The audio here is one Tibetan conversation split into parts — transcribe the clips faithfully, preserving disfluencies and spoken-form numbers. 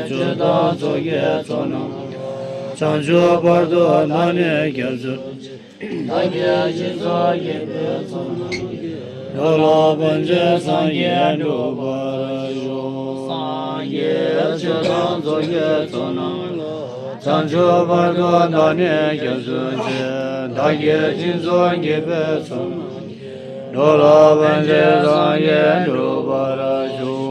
ཆོས་དང་ཚོགས་ཀྱི་ཚོགས་རྣམས་ལ། བྱང་ཆུབ་བར་དུ་བདག་ནི་སྐྱབས་སུ་མཆི། བདག་གིས་སྦྱིན་སོགས་བགྱིས་པའི་ཚོགས་རྣམས་ཀྱིས། འགྲོ་ལ་ཕན་ཕྱིར་སངས་རྒྱས་འགྲུབ་པར་ཤོག། སངས་རྒྱས་ཆོས་དང་ཚོགས་ཀྱི་ཚོགས་རྣམས་ལ། བྱང་ཆུབ་བར་དུ་བདག་ནི་སྐྱབས་སུ་མཆི། བདག་གིས་སྦྱིན་སོགས་བགྱིས་པའི་ཚོགས་རྣམས་ཀྱིས། འགྲོ་ལ་ཕན་ཕྱིར་སངས་རྒྱས་འགྲུབ་པར་ཤོག།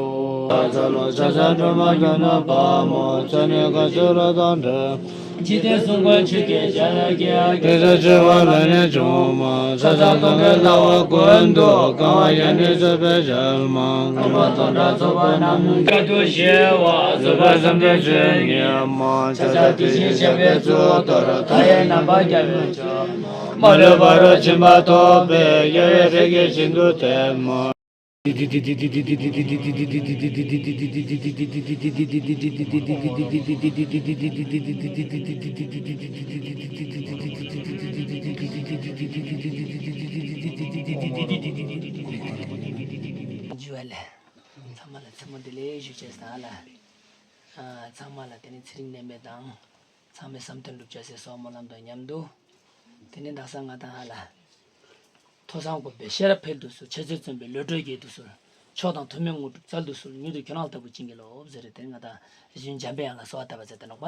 ཚ་ལོ་ཚ་ཚ་སྒྲོལ་མ་ཁྱོད་ནི་དཔའ་མོ། ཚ་ནི་ག་ཚོད་ར་དང་འདྲ། འཇིག་རྟེན་གསུམ་མགོན་ཆུ་སྐྱེས་བྱ་ར་སྐྱེས། སྐྱེ་ས་ཆེ་བ་ལ་ནི་བྱུང་མ། ཚ་ཚ་སྟོན་པའི་ལྟ་བ་ཀུན་ཏུ་གང་བ་ཡང་ནི་རྩོད་པའི་ཞལ་མ། རྐང་པ་སྟོང་ཕྲག་ཚོགས་པ་རྣམས་ཀྱིས། བཀའ་བསྡུ་ཞི་བ་བཟོད་པ་བསམ་གཏན་ཆོས་ཉིད་མ། ཚ་ཚ་དེ་བཞིན་གཤེགས་པའི་གཙུག་ཏོར། མཐའ་ཡས་རྣམ་པར་རྒྱལ་བའི་མཆོག་མ་ལུས་པ་རུ་ཕྱིན་པ་ཐོབ་པའི། རྒྱལ་བའི་སྲས་ཀྱིས་ཤིན་ཏུ་དེ་མ། ཚང་མ་ལ་མཚན་མོ་བདེ་ལེགས་ཞུ་ཆེད་ཟེར་ལ། ཨ། ཚང་མ་ལ་དེ་ནི་ཚེ་རིང་ནད་མེད་དང་། ཚང་མའི་བསམ་དོན་འགྲུབ་ཅེས་སོགས་སྨོན་ལམ་དང་མཉམ་དུ། དེ་ནི་དག་ས་ང་དང་ཧ་ལ། ཐོས་བསམ་སྒོམ་པའི་ཤེས་རབ་འཕེལ་དུ་གསོལ། འཆད་རྩོད་རྩོམ་པའི་བློ་གྲོས་རྒྱས་དུ་གསོལ། མཆོག་དང་ཐུན་མོང་དངོས་གྲུབ་སྩལ་དུ་གསོལ། མྱུར་དུ་ཁྱོད་རང་ལྟ་བུ་བྱིན་གྱིས་རློབས་ཟེར་རེད། དེ་ནི་ང་དང་གཞུང་འཇམ་པའི་དབྱངས་ལ་གསོལ་བ་བཏབ་པ་ཟེར་ཏེ་ནོག་པ།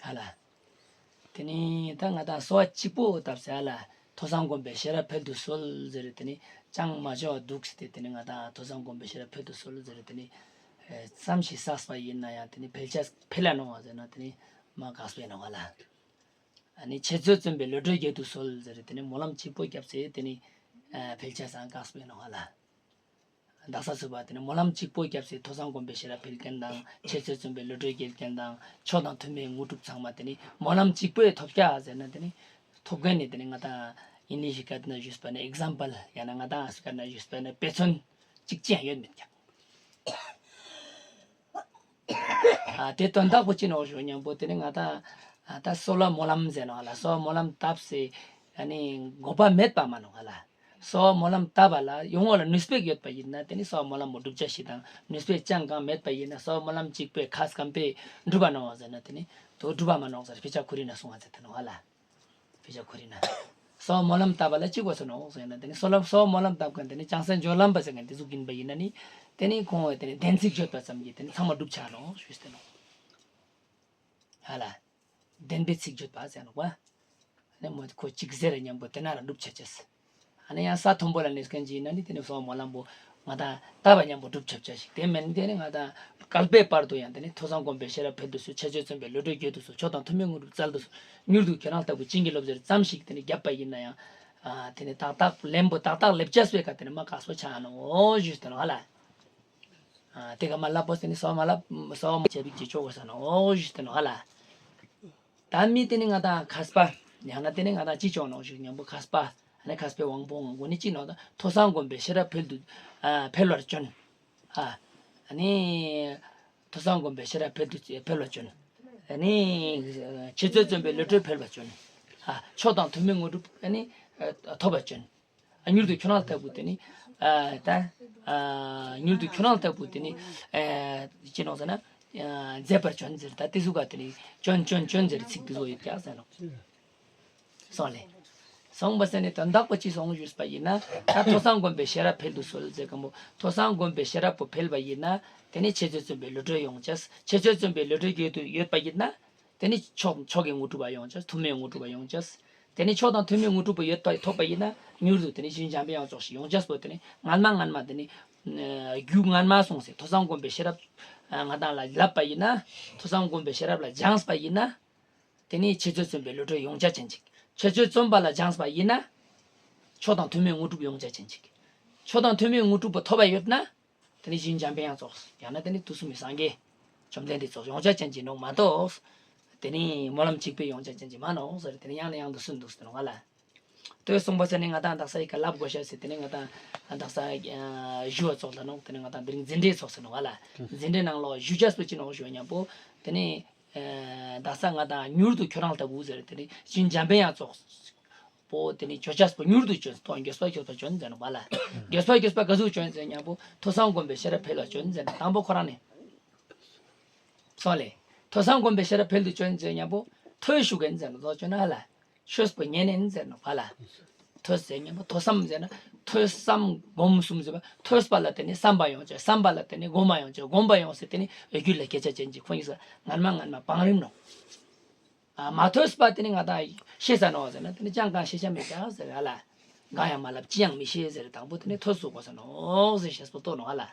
ཧ་ལ། དེ་ནི་ད་ང་དང་གསོལ་བ་གཅིག་པོ་བཏབ་ཟེར་ལ། ཐོས་བསམ་སྒོམ་པའི་ཤེས་རབ་འཕེལ་དུ་གསོལ་ཟེར་རེད། དེ་ནི་ཅང་མ་བྱ་བ་འདུག་ཟེར་ཏེ། དེ་ནི་ང་དང་ཐོས་བསམ་སྒོམ་པའི་ཤེས་རབ་འཕེལ་དུ་གསོལ་ཟེར་རེད། དེ་ནི་ཨེ་ཙམ་ཞིག་བསགས་པ་ཡིན་ན་ཡང་དེ་ནི་འཕེལ་ཆ་འཕེལ་ལ་ནོག་པ་ཟེར་ན་དེ་ནི་མ་དཀགས་པོ་ཡིན་ནོག་ལ། ཨ་ནི་འཆད་རྩོད་རྩོམ་པའི་བློ་གྲོས་རྒྱས་དུ་གསོལ་ཟེར་རེད། དེ་ནི་སྨོན་ལམ་གཅིག་པོ་བརྒྱབ་ཚེ་དེ་ནི་ཨེ་འཕེལ་ཆ་ཙང་དཀགས་པོ་ཡིན་ནོག་ལ། དག་ས་ཚུགས་པ་དེ་ནི་སྨོན་ལམ་གཅིག་པོ་བརྒྱབ་ཚེ་ཐོས་བསམ་སྒོམ་པའི་ཤེས་རབ་འཕེལ་མཁན་དང་། འཆད་རྩོད་རྩོམ་པའི་བློ་གྲོས་རྒྱས་མཁན་དང་། མཆོག་དང་ཐུན་མོང་དངོས་གྲུབ་ཚང་མ་དེ་ནི་སྨོན་ལམ་གཅིག་པོས་ཐོབ་ཀྱག་ཟེར་ན། དེ་ནི་ཐོབ་མཁན་ནི་དེ་ནི་ང་དང་ཨིན་ལིཤ་སྐད་ནང་ཞུས་པ་ནི་ཨེག་ཛམ་པལ། ཡང་ན་ང་དང་ཨ་ཟུག་སྐད་ནང་ཞུས་པ་ནི་དཔེ་མཚོན་གཅིག་ཅི་ཡང་ཡོད་མེད་ཀྱག། ཨ་དེ་དོན་དག་པོ་ཅི་ནོག་ཞུ་སྙམ་པོ་དེ་ནི་ང་དང་ཨ་ད་གསོལ་བ་སྨོན་ལམ་ཟེར་ནོག་ལ། གསོལ་བ་སྨོན་ལམ་བཏབ་ཚེ་ཨ་ནི་དགོས་པ་མེད་པ་མ་ནོག་ལ། གསོལ་བ་སྨོན་ལམ་བཏབ་པ་ལ་ཡོང་བ་ལ་ནུས་པ་ཡོད་པ་ཡིན་ན། དེ་ནི་གསོལ་བ་སྨོན་ལམ་པོ་འགྲུབ་ཆ་ཞིག་དང་ནུས་པ་ཅང་གང་མེད་པ་ཡིན་ན། གསོལ་བ་སྨོན་ལམ་གཅིག་པོས་ཁ་སྐམ་པས་འགྲུབ་པ་ནོག་ཟེར་ན། དེ་ནི་དོ་འགྲུབ་པ་མ་ནོག་ཟེར། ཕལ་ཆེར་ཁོ་རང་ན་གསུང་བ་ཟེར་ཏེ་ནོག་ལ། དཔེ་ཆ་ཁོ་རང་ན། གསོལ་བ་སྨོན་ལམ་བཏབ་པ་ལ་ཅི་དགོས་སོ་ནོ་ཟེར་ན། དེ་ནི་གསོལ་ལམ་གསོལ་བ་སྨོན་ལམ་བཏབ་མཁན་དེ་ནི་བྱང་སེམས་སྦྱོར་ལམ་པ་ཟེར་མཁན་དེ་ཟུག་ཡིན་པ་ཡིན་ན་ནི། དེ་ནི་ཁོང་བས་དེ་ནི་བདེན་ཚིག་བརྗོད་པ་ཙམ་གྱིས་དེ་ནི་ཚང་མ་འགྲུབ་ཆ་ནོ་ཞུས་ཏེ་ནོ། ཧ་ལ། བདེན་པའི་ཚིག་བརྗོད་པ་ཟེར་ནོ་བ། ནི་མོ་ཁོ་གཅིག་ཟེར་མཉམ་པོ་དེ་ན་ར་འགྲུབ་ཆ་ཅེས། ཨ་ནི་ཡང་ས་མཐོན་པོ་ལ་གནས་མཁན་ཅིག་ཡིན་ན་ནི་དེ་ནི་གསོལ་བ་སྨོན་ལམ་པོ་ང་དང་བཏབ་པ་མཉམ་པོ་འགྲུབ་ཆོག་ཆ་ཞིག། དེ་མིན་དེ་ནི་ང་དང་བསྐལ་པའི་བར་དུ་ཡང་དེ་ནི་ཐོས་བསམ་སྒོམ་པའི་ཤེས་རབ་འཕེལ་དུ་གསོལ། འཆད་རྩོད་རྩོམ་པའི་བློ་གྲོས་རྒྱས་དུ་གསོལ། མཆོག་དང་ཐུན་མོང་དངོས་གྲུབ་སྩལ་དུ་གསོལ། མྱུར་དུ་ཁྱེད་རང་ལྟ་བུ་བྱིན་གྱིས་རློབས་ཟེར་ཙམ་ཞིག་དེ་ནི་བརྒྱབ་པ་ཡིན་ན་ཡང་། ཨ་དེ་ནི་ཏག་ཏག་ལན་པོ་ཏག་ཏག་ལེབ་ཆ་སོའི་ཀ་དེ་ནི་མ་དཀགས་པོ་ཆ་ནོ་ཞུས་ཏེ་ནོ་ཧ་ལ། ཨ་དེ་ག་མ་ལབ་པོ་ཟེར་ནི་གསོལ་བ་མ་ལབ། གསོལ་བ་མ་བྱས་པའི་ཀྱི་ཆོག་གོ་ས་ནོ་ཞུས་ཏེ་ནོ་ཧ་ལ། ད་མི་དེ་ནི་ང་དང་མཁས་པ། ཡང་ན་དེ་ནི་ང་དང་ཅི་ཆོག་ནོ་ཞུ་སྙམ་པོ་མཁས་པ། ཨ་ནི་མཁས་པའི་དབང་པོ་ངོ་ནི་ཅི་ནོ། ད་ཐོས་བསམ་སྒོམ་པའི་ཤེས་རབ་འཕེལ་དུ། ཨ་འཕེལ་བར་བྱོན། ཨ་ཨ་ནི་ཐོས་བསམ་སྒོམ་པའི་ཤེས་རབ་འཕེལ་དུ་འཕེལ་བར་བྱོན། ཨ་ནི་འཆད་རྩོད་རྩོམ་པའི་བློ་གྲོས་འཕེལ་བར་བྱོན། ཨ་མཆོག་དང་ཐུན་མོང་དངོས་གྲུབ་ཨ་ནི་ཐོབ་པར་བྱོན། ཨ་མྱུར་དུ་ཁྱོད་རང་ལྟ་བུ་དེ་ནི། ཨ་ད་ཨ་མྱུར་དུ་ཁྱོད་རང་ལྟ་བུ་དེ་ནི། ཨ་ཅི་ནོ་ཟེར་ན། ཨ་མཛད་པར་བྱོན་ཟེར། ད་དེ་ཟུག་ག་དེ་ནི་བྱོན་བྱོན་བྱོན་ཟེར་ཚིག་དེ་ཟུག་ཡོད་ཀྱག་ཟེར་ནོ། སོང་ལེ། སོང་བ་ཟེར་ནི་དོན་དག་པོ་ཅི་སོང་ཞུས་པ་ཡིན་ན། ད་ཐོས་བསམ་སྒོམ་པའི་ཤེས་རབ་འཕེལ་དུ་གསོལ་ཟེར་གམ་པོ། ཐོས་བསམ་སྒོམ་པའི་ཤེས་རབ་པོ་འཕེལ་བ་ཡིན་ན། དེ་ནི་འཆད་རྩོད་རྩོམ་པའི་བློ་གྲོས་ཡོང་ཅེས། འཆད་རྩོད་རྩོམ་པའི་བློ་གྲོས་རྒྱས་དུ་ཡོད་པ་ཡིན་ན། དེ་ནི་མཆོག་མཆོག་གི་དངོས་གྲུབ་པ་ཡོང་ཅེས། ཐུན་མོང་དངོས་གྲུབ་པ་ཡོང་ཅེས། དེ་ནི་མཆོག་དང་ཐུན་མོང་དངོས་གྲུབ་པ་ཡོད་པ་ཐོབ་པ་ཡིན་ན། མྱུར་དུ་དེ་ནི་གཞུང་འཇམ་པའི་དབྱངས་ཙོགས་ཤིག་ཡོང་ཅེས་པོ། དེ་ནི་སྔན་མ་སྔན་མ་དེ་ནི་ཨ་རྒྱུ་སྔན་མ་སོང་ཟེར། ཐོས་བསམ་སྒོམ་པའི་ཤེས་རབ་ཨ་ང་དང་ལ་བསླབས་པ་ཡིན་ན། ཐོས་བསམ་སྒོམ་པའི་ཤེས་རབ་ལ་སྦྱངས་པ་ཡིན་ན། དེ་ནི་འཆད་རྩོད་རྩོམ་པའི་བློ་གྲོས་ཡོང་ཆ་ཅན་ཅིག། འཆད་རྩོད་རྩོམ་པ་ལ་སྦྱངས་པ་ཡིན་ན། མཆོག་དང་ཐུན་མོང་དངོས་གྲུབ་ཡོང་ཆ་ཅན་ཅིག། མཆོག་དང་ཐུན་མོང་དངོས་གྲུབ་པོ་ཐོབ་པ་ཡོད་ན། དེ་ནི་གཞུང་འཇམ་པའི་དབྱངས་ཙོགས། ཡང་ན་དེ་ནི་དུས་གསུམ་གྱི་སངས་རྒྱས་བཅོམ་ལྡན་འདས་ཙོགས་ཡོང་ཆ་ཅན་ཅིག་ནོག་མ་གཏོགས། དེ་ནི་སྨོན་ལམ་གཅིག་པོས་ཡོང་ཆ་ཅན་ཅིག་མ་ནོག་ཟེར། དེ་ནི་ཡང་ནས་ཡང་དུ་གསུངས་འདུག་ཟེར་ནོག་ལ། དེ་གསུངས་པ་ཟེར་ནི་ང་དང་དག་ས་ཡི་ག་ལབ་དགོས་ཤ་ཟེར། དེ་ནི་ང་དང་དག་ས་ཨ་ཞུ་བ་ཙོགས་ལ་ནོག། དེ་ནི་ང་དང་དེ་རིང་འཛིན་གྲྭའི་ཚོགས་ཟེར་ནོག་ལ། འཛིན་གྲྭའི་ནང་ལོགས་ཞུ་ཆ་སྤེ་ཅི་ནོག་ཞུ་བ་མཉམ་པོ། དེ་ནི་ཨ་དག་ས་ང་དང་མྱུར་དུ་ཁྱོད་རང་ལྟ་བུ་ཟེར། དེ་ནི་གཞུང་འཇམ་པའི་དབྱངས་ཙོགས་པོ། དེ་ནི་བྱོ་ཆ་སྤེ་མྱུར་དུ་བྱོན་ཏོ། མགྱོགས་པ་མགྱོགས་པ་བྱོན་ཟེར་ནོག་ལ། མགྱོགས་པ་མགྱོགས་པ་ག་ཟུག་བྱོན་ཟེར་མཉམ་པོ། ཐོས་བསམ་སྒོམ་པའི་ཤེས་རབ་འཕེལ་བར་བྱོན་ཟེར་ནོག། དང་པོ་ཁོ་རང་ནི། སོང་ལེ། ཐོས་བསམ་སྒོམ་པའི་ཤེས་རབ་འཕེལ་དུ་བཅོས་ཟེར་མཉམ་པོ་ཐོས་ཞུགས་ཡིན་ཟེར་ན་རྫོགས་བཅོས་ན་ཧ་ལ། ཆོས་པོ་ཉན་ནས་ཟེར་ནོ་ཧ་ལ། ཐོས་ཟེར་མཉམ་པོ་ཐོས་བསམ་ཟེར་ན་ཐོས་བསམ་སྒོམ་གསུམ་ཟེར་བ། ཐོས་པ་ལ་བརྟེན་ནས་བསམ་པ་ཡོང་བྱས། བསམ་པ་ལ་བརྟེན་ནས་སྒོམ་པ་ཡོང་བྱས། སྒོམ་པ་ཡོང་ཟེར་བརྟེན་ནས་རྒྱུད་ལ་སྐྱེ་ཆ་ཅན་གྱི་ཁོ་གཉིས་སུ་སྔར་མ་སྔར་མ་བང་རིམ་ནོ། ཨ། མ་ཐོས་པ་དེ་ནི་ང་དང་ཤེས་ས་ནོ་ཟེར་ན་དེ་ནི་ཅང་གང་ཤེས་ཆ་མེད་ཀྱང་ཟེར་ཧ་ལ། གང་ཡང་མ་ལབ་ཅི་ཡང་མི་ཤེས་ཟེར། དང་པོ་དེ་ནི་ཐོས་སུ་གོ་ས་ནོ་ཟེར་ཤེས་པོ་ཏོ་ནོ་ཧ་ལ།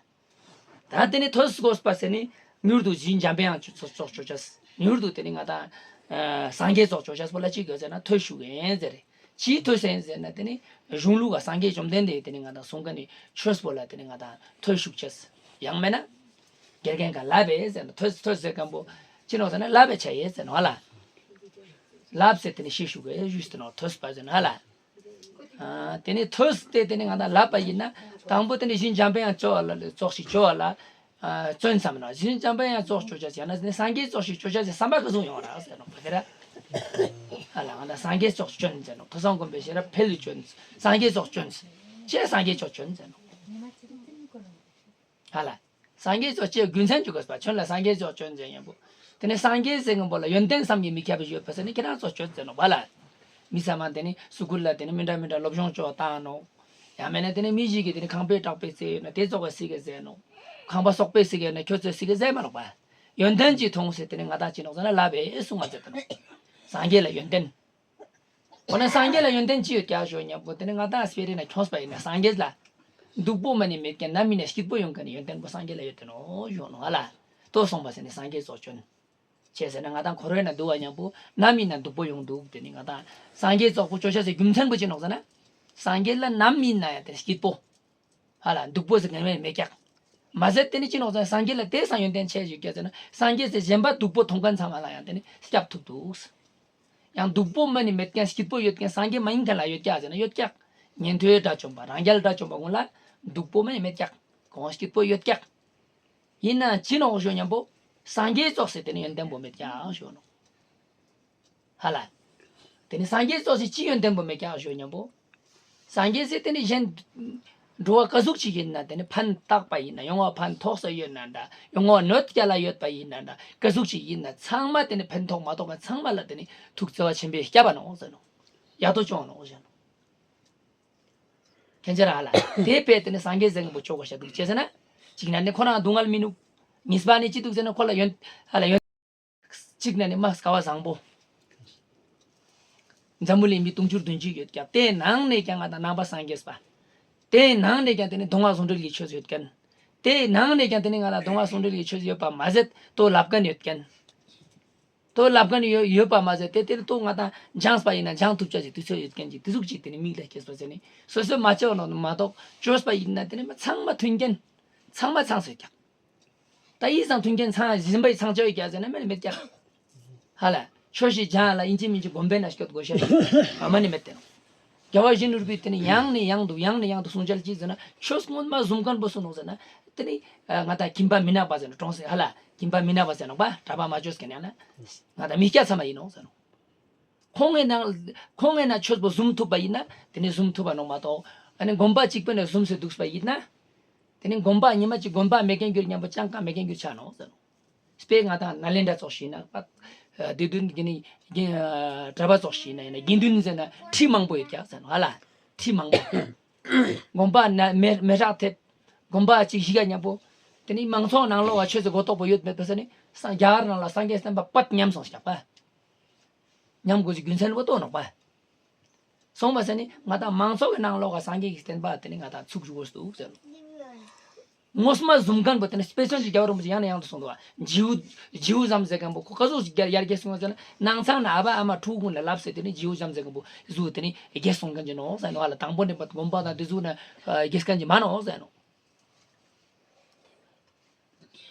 ད་དེ་ནི་ཐོས་སུ་གོ་ས་པ་ཟེར་ནི་མྱུར་དུ་གཞི་འཇམ་པའི་དབྱངས་ཚོགས་ཚོགས་ཆོས་ཅས། མྱུར་དུ་དེ་ནི་ང་དང་ཨ་སངས་རྒྱས་ཚོགས་ཆོས་ཅས་པོ་ལ་ཅི་དགོས་ཟེར་ན་ཐོས་ཞུགས་ཡིན་ཟེར། ཅིའི་ཐོས་ཟེར་ན་དེ་ནི་གཞུང་ལུགས་ཀ་སངས་རྒྱས་བཅོམ་ལྡན་འདས་དེ་ནི་ང་དང་གསུང་མཁན་ནི་ཆོས་པོ་ལ་དེ་ནི་ང་དང་ཐོས་ཞུགས་ཅས། ཡང་མེད་ན། དགེ་རྒན་ག་ལབ་པས་ཟེར་ན་ཐོས་ཐོས་ཟེར་མཁན་པོ་ཅི་ནོ་ཟེར་ན་ལབ་པའི་ཆ་ཡིན་ཟེར་ནོ་ཧ་ལ། ལབ་ཟེར་དེ་ནི་ཤེས་ཞུགས་པའི་ཞུས་ཏེ་ནོ་ཐོས་པ་ཟེར་ནོ་ཧ་ལ། ཨ། དེ་ནི་ཐོས་ཏེ་དེ་ནི་ང་དང་ལབ་པ་ཡིན་ན་དང་པོ་དེ་ནི་གཞི་འཇམ་པའི་དབྱངས་ཚོགས་ལ་ཚོགས་ཤིག་ཆོས་ལ། ཨ། བརྩོན་བསམ་ནོ། གཞི་འཇམ་པའི་དབྱངས་ཚོགས་ཆོས་ཅས་ཡང་ན་དེ་ནི་སངས་རྒྱས་ཚོགས་ཤིག་ཆོས་ཅས་ཟེར་བསམ་པ་ག་ཚོད་ཡོང་ར་ཟེར་ནོ་བ་དེ་ར། ཧ་ལ་ང་དང་སངས་རྒྱས་ཚོགས་བསྐྱོན་ཟེར་ནོ། ཐོས་བསམ་སྒོམ་པའི་ཤེས་རབ་འཕེལ་དུ་བཅོས། སངས་རྒྱས་ཚོགས་བསྐྱོན། ཅེས་སངས་རྒྱས་ཚོགས་བསྐྱོན་ཟེར་ནོ། ཧ་ལ། སངས་རྒྱས་ཚོགས་ཅེས་རྒྱུ་མཚན་གྱི་དགོས་པ་ཁྱོད་ལ་སངས་རྒྱས་ཚོགས་བསྐྱོན་ཟེར་ཡིན་པོ། དེ་ནས་སངས་རྒྱས་ཟེར་མཁན་པོ་ལ་ཡོན་ཏན་བསམ་གྱིས་མི་ཁྱབ་པ་ཡོད་པ་ཟེར་ནས་ཁྱེད་རང་ཚོགས་བསྐྱོན་ཟེར་ནོ་བ་ལ། མི་ཚང་མ་དེ་ནི་སུ་ཀུལ་ལ་དེ་ནི་མི་འདྲ་མི་འདྲ་སློབ་སྦྱོང་བཅོ་བ་བཏང་ནོ། ཡང་མེད་ན་དེ་ནི་མི་ཞིག་གིས་དེ་ནི་ཁང་པའི་བྲག་པའི་རྩེ་ཡོད་ན་དེ་ཚོགས་པ་སྲིད་གི་ཟེར་ནོ། ཁང་པ་སོག་པའི་སྲིད་གི་ཡོད་ན་ཁྱོད་ཚོས་སྲིད་གི་ཟེར་མ་ནོ་བ། ཡོན་ཏན་གྱིས་མཐོང་ཟེར་དེ་ནི་ང་དང་ཅི་ནོག་ཟེར་ན་ལབ་པས་གསུང་བ་ཟེར་དེ་ནོ། སངས་རྒྱས་ལ་ཡོན་ཏན། འོ་ན་སངས་རྒྱས་ལ་ཡོན་ཏན་ཅི་ཡོད་ཀྱག་ཞུ་སྙམ་པོ་དེ་ནི་ང་དང་སྤེ་རེ་ན་ཁྱོངས་པ་ཡིན་ན་སངས་རྒྱས་ལ། སྡུག་པོ་མ་ནི་མེད་མཁན་ནམ་ཡིན་ན་སྐྱིད་པོ་ཡོང་མཁན་ནི་ཡོན་ཏན་པོ་སངས་རྒྱས་ལ་ཡོད་དེ་ནོ་ཞུ་ནོ་ཧ་ལ། ལྟོས་སོང་པ་ཟེར་ནས་སངས་རྒྱས་ཚོགས་བསྐྱོན། བྱས་ཟེར་ན་ང་དང་འཁོར་བའི་ནང་འདུག་པ་མཉམ་པོ་ནམ་ཡིན་ན་སྡུག་པོ་ཡོང་འདུག་དེ་ནི་ང་དང་སངས་རྒྱས་ཚོགས་པོ་བཅོ་ཤ་ཟེར་རྒྱུ་མཚན་པོ་ཅི་ནོག་ཟེར་ན། སངས་རྒྱས་ལ་ནམ་ཡིན་ན་ཡང་དེ་སྐྱིད་པོ། ཧ་ལ་སྡུག་པོ་ཟེར་ངན་པའི་མེད་ཀྱག་མ་ཟད་དེ་ནི་ཅི་ནོག་ཟེར་ན་སངས་རྒྱས་ལ་དེ་སང་ཡོན་ཏན་ཆེ་ཞིག་ཀྱག་ཟེར་ན་སངས་རྒྱས་ཟེར་གཞན་པ་སྡུག་པོ་མཐོང་མཁན་ཚང་མ་ལ་ཡང་དེ་ནི་སྐྱབས་ཐུབ་འདུག་ཡང་སྡུག་པོ་མ་ནི་མེད་མཁན་སྐྱིད་པོ་ཡོད་མཁན་སངས་རྒྱས་མ་ཡིན་མཁན་ལ་ཡོད་ཀྱག་ཟེར་ན་ཡོད་ཀྱག་ཉན་ཐོས་དགྲ་བཅོམ་པ་རང་རྒྱལ་དགྲ་བཅོམ་པ་ཀུན་ལ་སྡུག་པོ་མ་ནི་མེད་ཀྱག་གང་སྐྱིད་པོ་ཡོད་ཀྱག་ཡིན་ན་ཅི་ནོག་ཞུ་སྙམ་པོ། སངས་རྒྱས་ཚོགས་ཟེར་དེ་ནི་ཡོན་ཏན་པོ་མེད་ཀྱག་ཞུ་ནོ། ཧ་ལ། དེ་ནི་སངས་རྒྱས་ཚོགས་ཟེར་ཅི་ཡོན་ཏན་པོ་མེད་ཀྱག་ཞུ་སྙམ་པོ། སངས་རྒྱས་ཟེར་དེ་ནི་གཞན། འགྲོ་བ་ག་ཟུག་ཅིག་ཡིན་ན་དེ་ནི་ཕན་བཏགས་པ་ཡིན་ན་ཡོང་བ་ཕན་ཐོགས་ས་ཡོད་ན་འདྲ་ཡོང་བ་གནོད་སྐྱེལ་ལ་ཡོད་པ་ཡིན་ན་འདྲ་ག་ཟུག་ཅིག་ཡིན་ན་ཚང་མ་དེ་ནི་ཕན་ཐོགས་མ་ཐོགས་པ་ཚང་མ་ལ་དེ་ནི་ཐུགས་བརྩེ་བ་ཆེན་པོས་བསྐྱབ་པ་ནོག་ཟེར་ནོ། ཡག་ཏུ་སྐྱོང་ནོག་ཟེར་ནོ། ཁྱེད་ཅག་རང་ལ་དེ་དཔེ་དེ་ནི་སངས་རྒྱས་ཟེར་མཁན་པོ་ཆོག་གོ་ཤ་འདུག་ཅེས་ཟེར་ན། གཅིག་ན་ནི་ཁོ་རང་སྡུག་བསྔལ་མི་ནུག་གཉིས་པ་ནི་ཅི་འདུག་ཟེར་ན་ཁོ་ལ་ཡོན་ཧ་ལ་ཡོན། གཅིག་ན་ནི་མ་སྐལ་བ་བཟང་པོ། འཛམ་བུ་གླིང་མི་དུང་ཕྱུར་བདུན་ཅུ་ཡོད་ཀྱག་དེའི་ནང་ནས་ཀྱང་ང་དང་ནང་པ་སངས་རྒྱས་པ། དེའི་ནང་ནས་ཀྱང་དེ་ནི་མདོ་སྔགས་ཟུང་འབྲེལ་གྱི་ཆོས་ཡོད་མཁན། དེའི་ནང་ནས་ཀྱང་དེ་ནི་ང་དང་མདོ་སྔགས་ཟུང་འབྲེལ་གྱི་ཆོས་ཡོད་པ་མ་ཟད་ལྟོ་ལབ་མཁན་ཡོད་མཁན། ལྟོ་ལབ་མཁན་ཡོད་ཡོད་པ་མ་ཟད་དེ་དེར་ལྟོ་ང་དང་སྦྱངས་པ་ཡིན་ན་སྦྱང་ཐུབ་ཅག་ཅིག་དུས་ཚོད་ཡོད་མཁན་གྱི་དེ་ཟུག་ཅིག་དེ་ནི་མིག་ལ་སྐྱེས་པ་ཟེར་ནི་སོ་སོས་མ་བྱས་པ་ནོ་མ་གཏོགས་བཅོས་པ་ཡིན་ན་དེ་ནི་མ་ཚང་མ་མཐུན་རྐྱེན། ཚང་མ་ཚང་ཟེར་ཀྱང་། ད་ཡིད་བཟང་མཐུན་རྐྱེན་ཚང་བཞིན་པའི་ཚང་ཆ་ཡོད་ཀྱང་ཟེར་ན་མེད་མེད་ཀྱང་། ཧ་ལ། ཆོས་ཤིག་སྦྱང་ལ་ཨིན་ཅི་མིན་ཅི་སྒོམ་པས་ན་སྐྱོད་དགོས་ཤེས་ཡོད་མ་ནི་མེད་དེ་ནོ། རྒྱལ་བ་ཡིད་བཞིན་ནོར་བུས་དེ་ནི་ཡང་ནས་ཡང་དུ་ཡང་ནས་ཡང་དུ་གསུང་བྱ་ལ་ཅི་ཟེར་ན་ཆོས་སྔོན་མ་བཟུང་མཁན་པོ་སུ་ནོ་ཟེར་ན། དེ་ནི་ང་དང་སྦྱིན་པ་མི་ནག་པ་ཟེར་ནོ་གྲོང་གསེབ་ཧ་ལ་སྦྱིན་པ་མི་ནག་པ་ཟེར་ནོ་པ་གྲྭ་པ་མ་བཅོས་མཁན་ཡང་ན། ང་དང་མི་སྐྱ་ཚང་མ་ཡིན་ནོ་ཟེར་ནོ། ཁོང་གི་ནང་ཁོང་གི་ནང་ཆོས་པོ་བཟུང་ཐུབ་པ་ཡིན་ན་དེ་ནི་བཟུང་ཐུབ་པ་ནོ་མ་གཏོགས་ཨ་ནི་དགོན་པ་གཅིག་པོ་ནས་བཟུང་སེ་འདུག་པ་ཡིན་ན། དེ་ནི་དགོན་པ་ཉི་མ་གཅིག་དགོན་པ་མེད་མཁན་གྱུར་སྙམ་པོ་ཅང་གང་མེད་མཁན་གྱུར་ཆགས་ནོ་ཟེར་ནོ། དཔེ་ང་དང་ནཱ་ལེནྡྲ་ཚོགས་ཤིག་ཡིན་ན་པ། དགེ་འདུན་གྱི་ནི་གྲྭ་པ་ཚོགས་ཤིག་ཡིན་ན་ཡིན་ན་དགེ་འདུན་ཟེར་ན་ཁྲི་མང་པོ་ཡོད་ཀྱག་ཟེར་ནོ་ཧ་ལ། ཁྲི་མང་པོ། དགོན་པ་ན་མེ་མེ་སྲེག་ཐེབས། དགོན་པ་གཅིག་བཞི་ག་མཉམ་པོ། དེ་ནི་མང་ཚོགས་ནང་ལོགས་ལ་ཆོས་སུ་གོ་རྟོགས་པོ་ཡོད་མེད་པ་ཟེར་ནི་སངས་རྒྱ་གར་ནང་ལ་སངས་རྒྱས་བསྟན་པ་པད་ཉམས་སོང་ཀྱག་པ། ཉམས་དགོས་ཀྱི་རྒྱུ་མཚན་པོ་ལྟོས་ནོག་པ། སོང་བ་ཟེར་ནི་ང་དང་མང་ཚོགས་ཀྱི་ནང་ལོགས་ཀ་སངས་རྒྱས་ཀྱི་བསྟན་པ་དེ་ནི་ང་དང་ཚུགས་དགོས་འདུག་ཟེར་ནོ། ངོ་མ་བཟུང་མཁན་པོ་དེ་ནི་དཔེ་མཚོན་གྱི་རྒྱལ་བ་རིན་པོ་ཆེ་ཡང་ནས་ཡང་དུ་གསུངས་འདུག་བ། རྗེའུ་རྗེའུ་ཟམ་ཟེར་མཁན་པོ་ཁོ་ག་ཟུག་ཅིག་ཡར་ཡར་རྒྱས་སོང་བ་ཟེར་ན་ནང་ཚང་ན་ཨ་ཕ་ཨ་མ་ཕྲུ་གུ་ཀུན་ལ་ལབ་ཟེར་དེ་ནི་རྗེའུ་ཟམ་ཟེར་མཁན་པོ་ཟུག་དེ་ནི་རྒྱས་སོང་མཁན་གྱི་ནོ་ཟེར་ནོ་ཧ་ལ། དང་པོ་ནས་པ་དགོན་པ་དང་དེ་ཟུག་ན་རྒྱས་མཁན་གྱི་མ་ནོ་ཟེར་ནོ།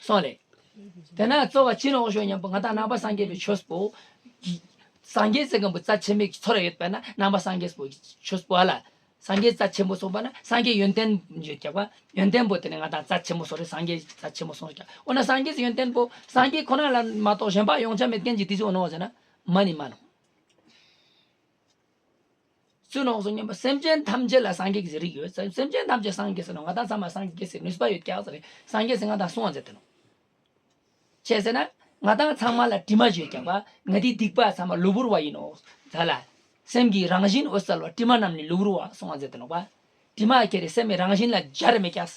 སོང་ལེ། དེ་ན་གཙོ་བ་ཅི་ནོག་ཞུ་སྙམ་པོ་ང་དང་ནང་པ་སངས་རྒྱས་པའི་ཆོས་པོ། སངས་རྒྱས་ཟེར་མཁན་པོ་རྩ་ཆེན་མོའི་ཚོར་ཡོད་པ་ན་ནང་པ་སངས་རྒྱས་པོ་ཆོས་པོ་ཨ་ལ། སངས་རྒྱས་རྩ་ཆེན་པོ་སོང་པ་ན་སངས་རྒྱས་ཡོན་ཏན་ཡོད་ཀྱག་པ། ཡོན་ཏན་པོ་དེ་ནི་ང་དང་རྩ་ཆེན་པོ་སོང་རེད། སངས་རྒྱས་རྩ་ཆེན་པོ་སོང་ཀྱག་འོ་ན་སངས་རྒྱས་ཡོན་ཏན་པོ་སངས་རྒྱས་ཁོ་ན་ལ་མ་གཏོགས་གཞན་པ་ཡོང་ཆ་མེད་མཁན་གྱི་དེ་ཚོ་ནོ་ཟེར་ན་མ་ནི་མ་ནོ། སུ་ནོག་སོ་སྙམ་པ་སེམས་ཅན་ཐམས་ཅད་ལ་སངས་རྒྱས་ཀྱི་རིགས་ཡོད། སེམས་ཅན་ཐམས་ཅད་སངས་རྒྱས་ཟེར་ནོ་ང་དང་ཚང་མ་སངས་རྒྱས་ཟེར་ནུས་པ་ཡོད་ཀྱག་ཟེར་རེད། སངས་རྒྱས་ཟེར་ང་དང་གསུང་བ་མཛད་དེ་ནོ། བྱས་ཟེར་ན། ང་དང་ཚང་མ་ལ་དྲི་མ་ཡོད་ཀྱག་པ། ང་དེ་སྡིག་པ་ཚང་མ་གློ་བུར་བ་ཡིན་ནོ། ཧ་ལ། སེམས་ཀྱི་རང་བཞིན་འོད་གསལ་བ་དྲི་མ་རྣམས་ནི་གློ་བུར་བ་གསུང་བ་མཛད་དེ་ནོག་པ། དྲི་མ་ཁྱེར་རེ་སེམས་ཀྱི་རང་བཞིན་ལ་སྦྱར་མེད་ཀྱག།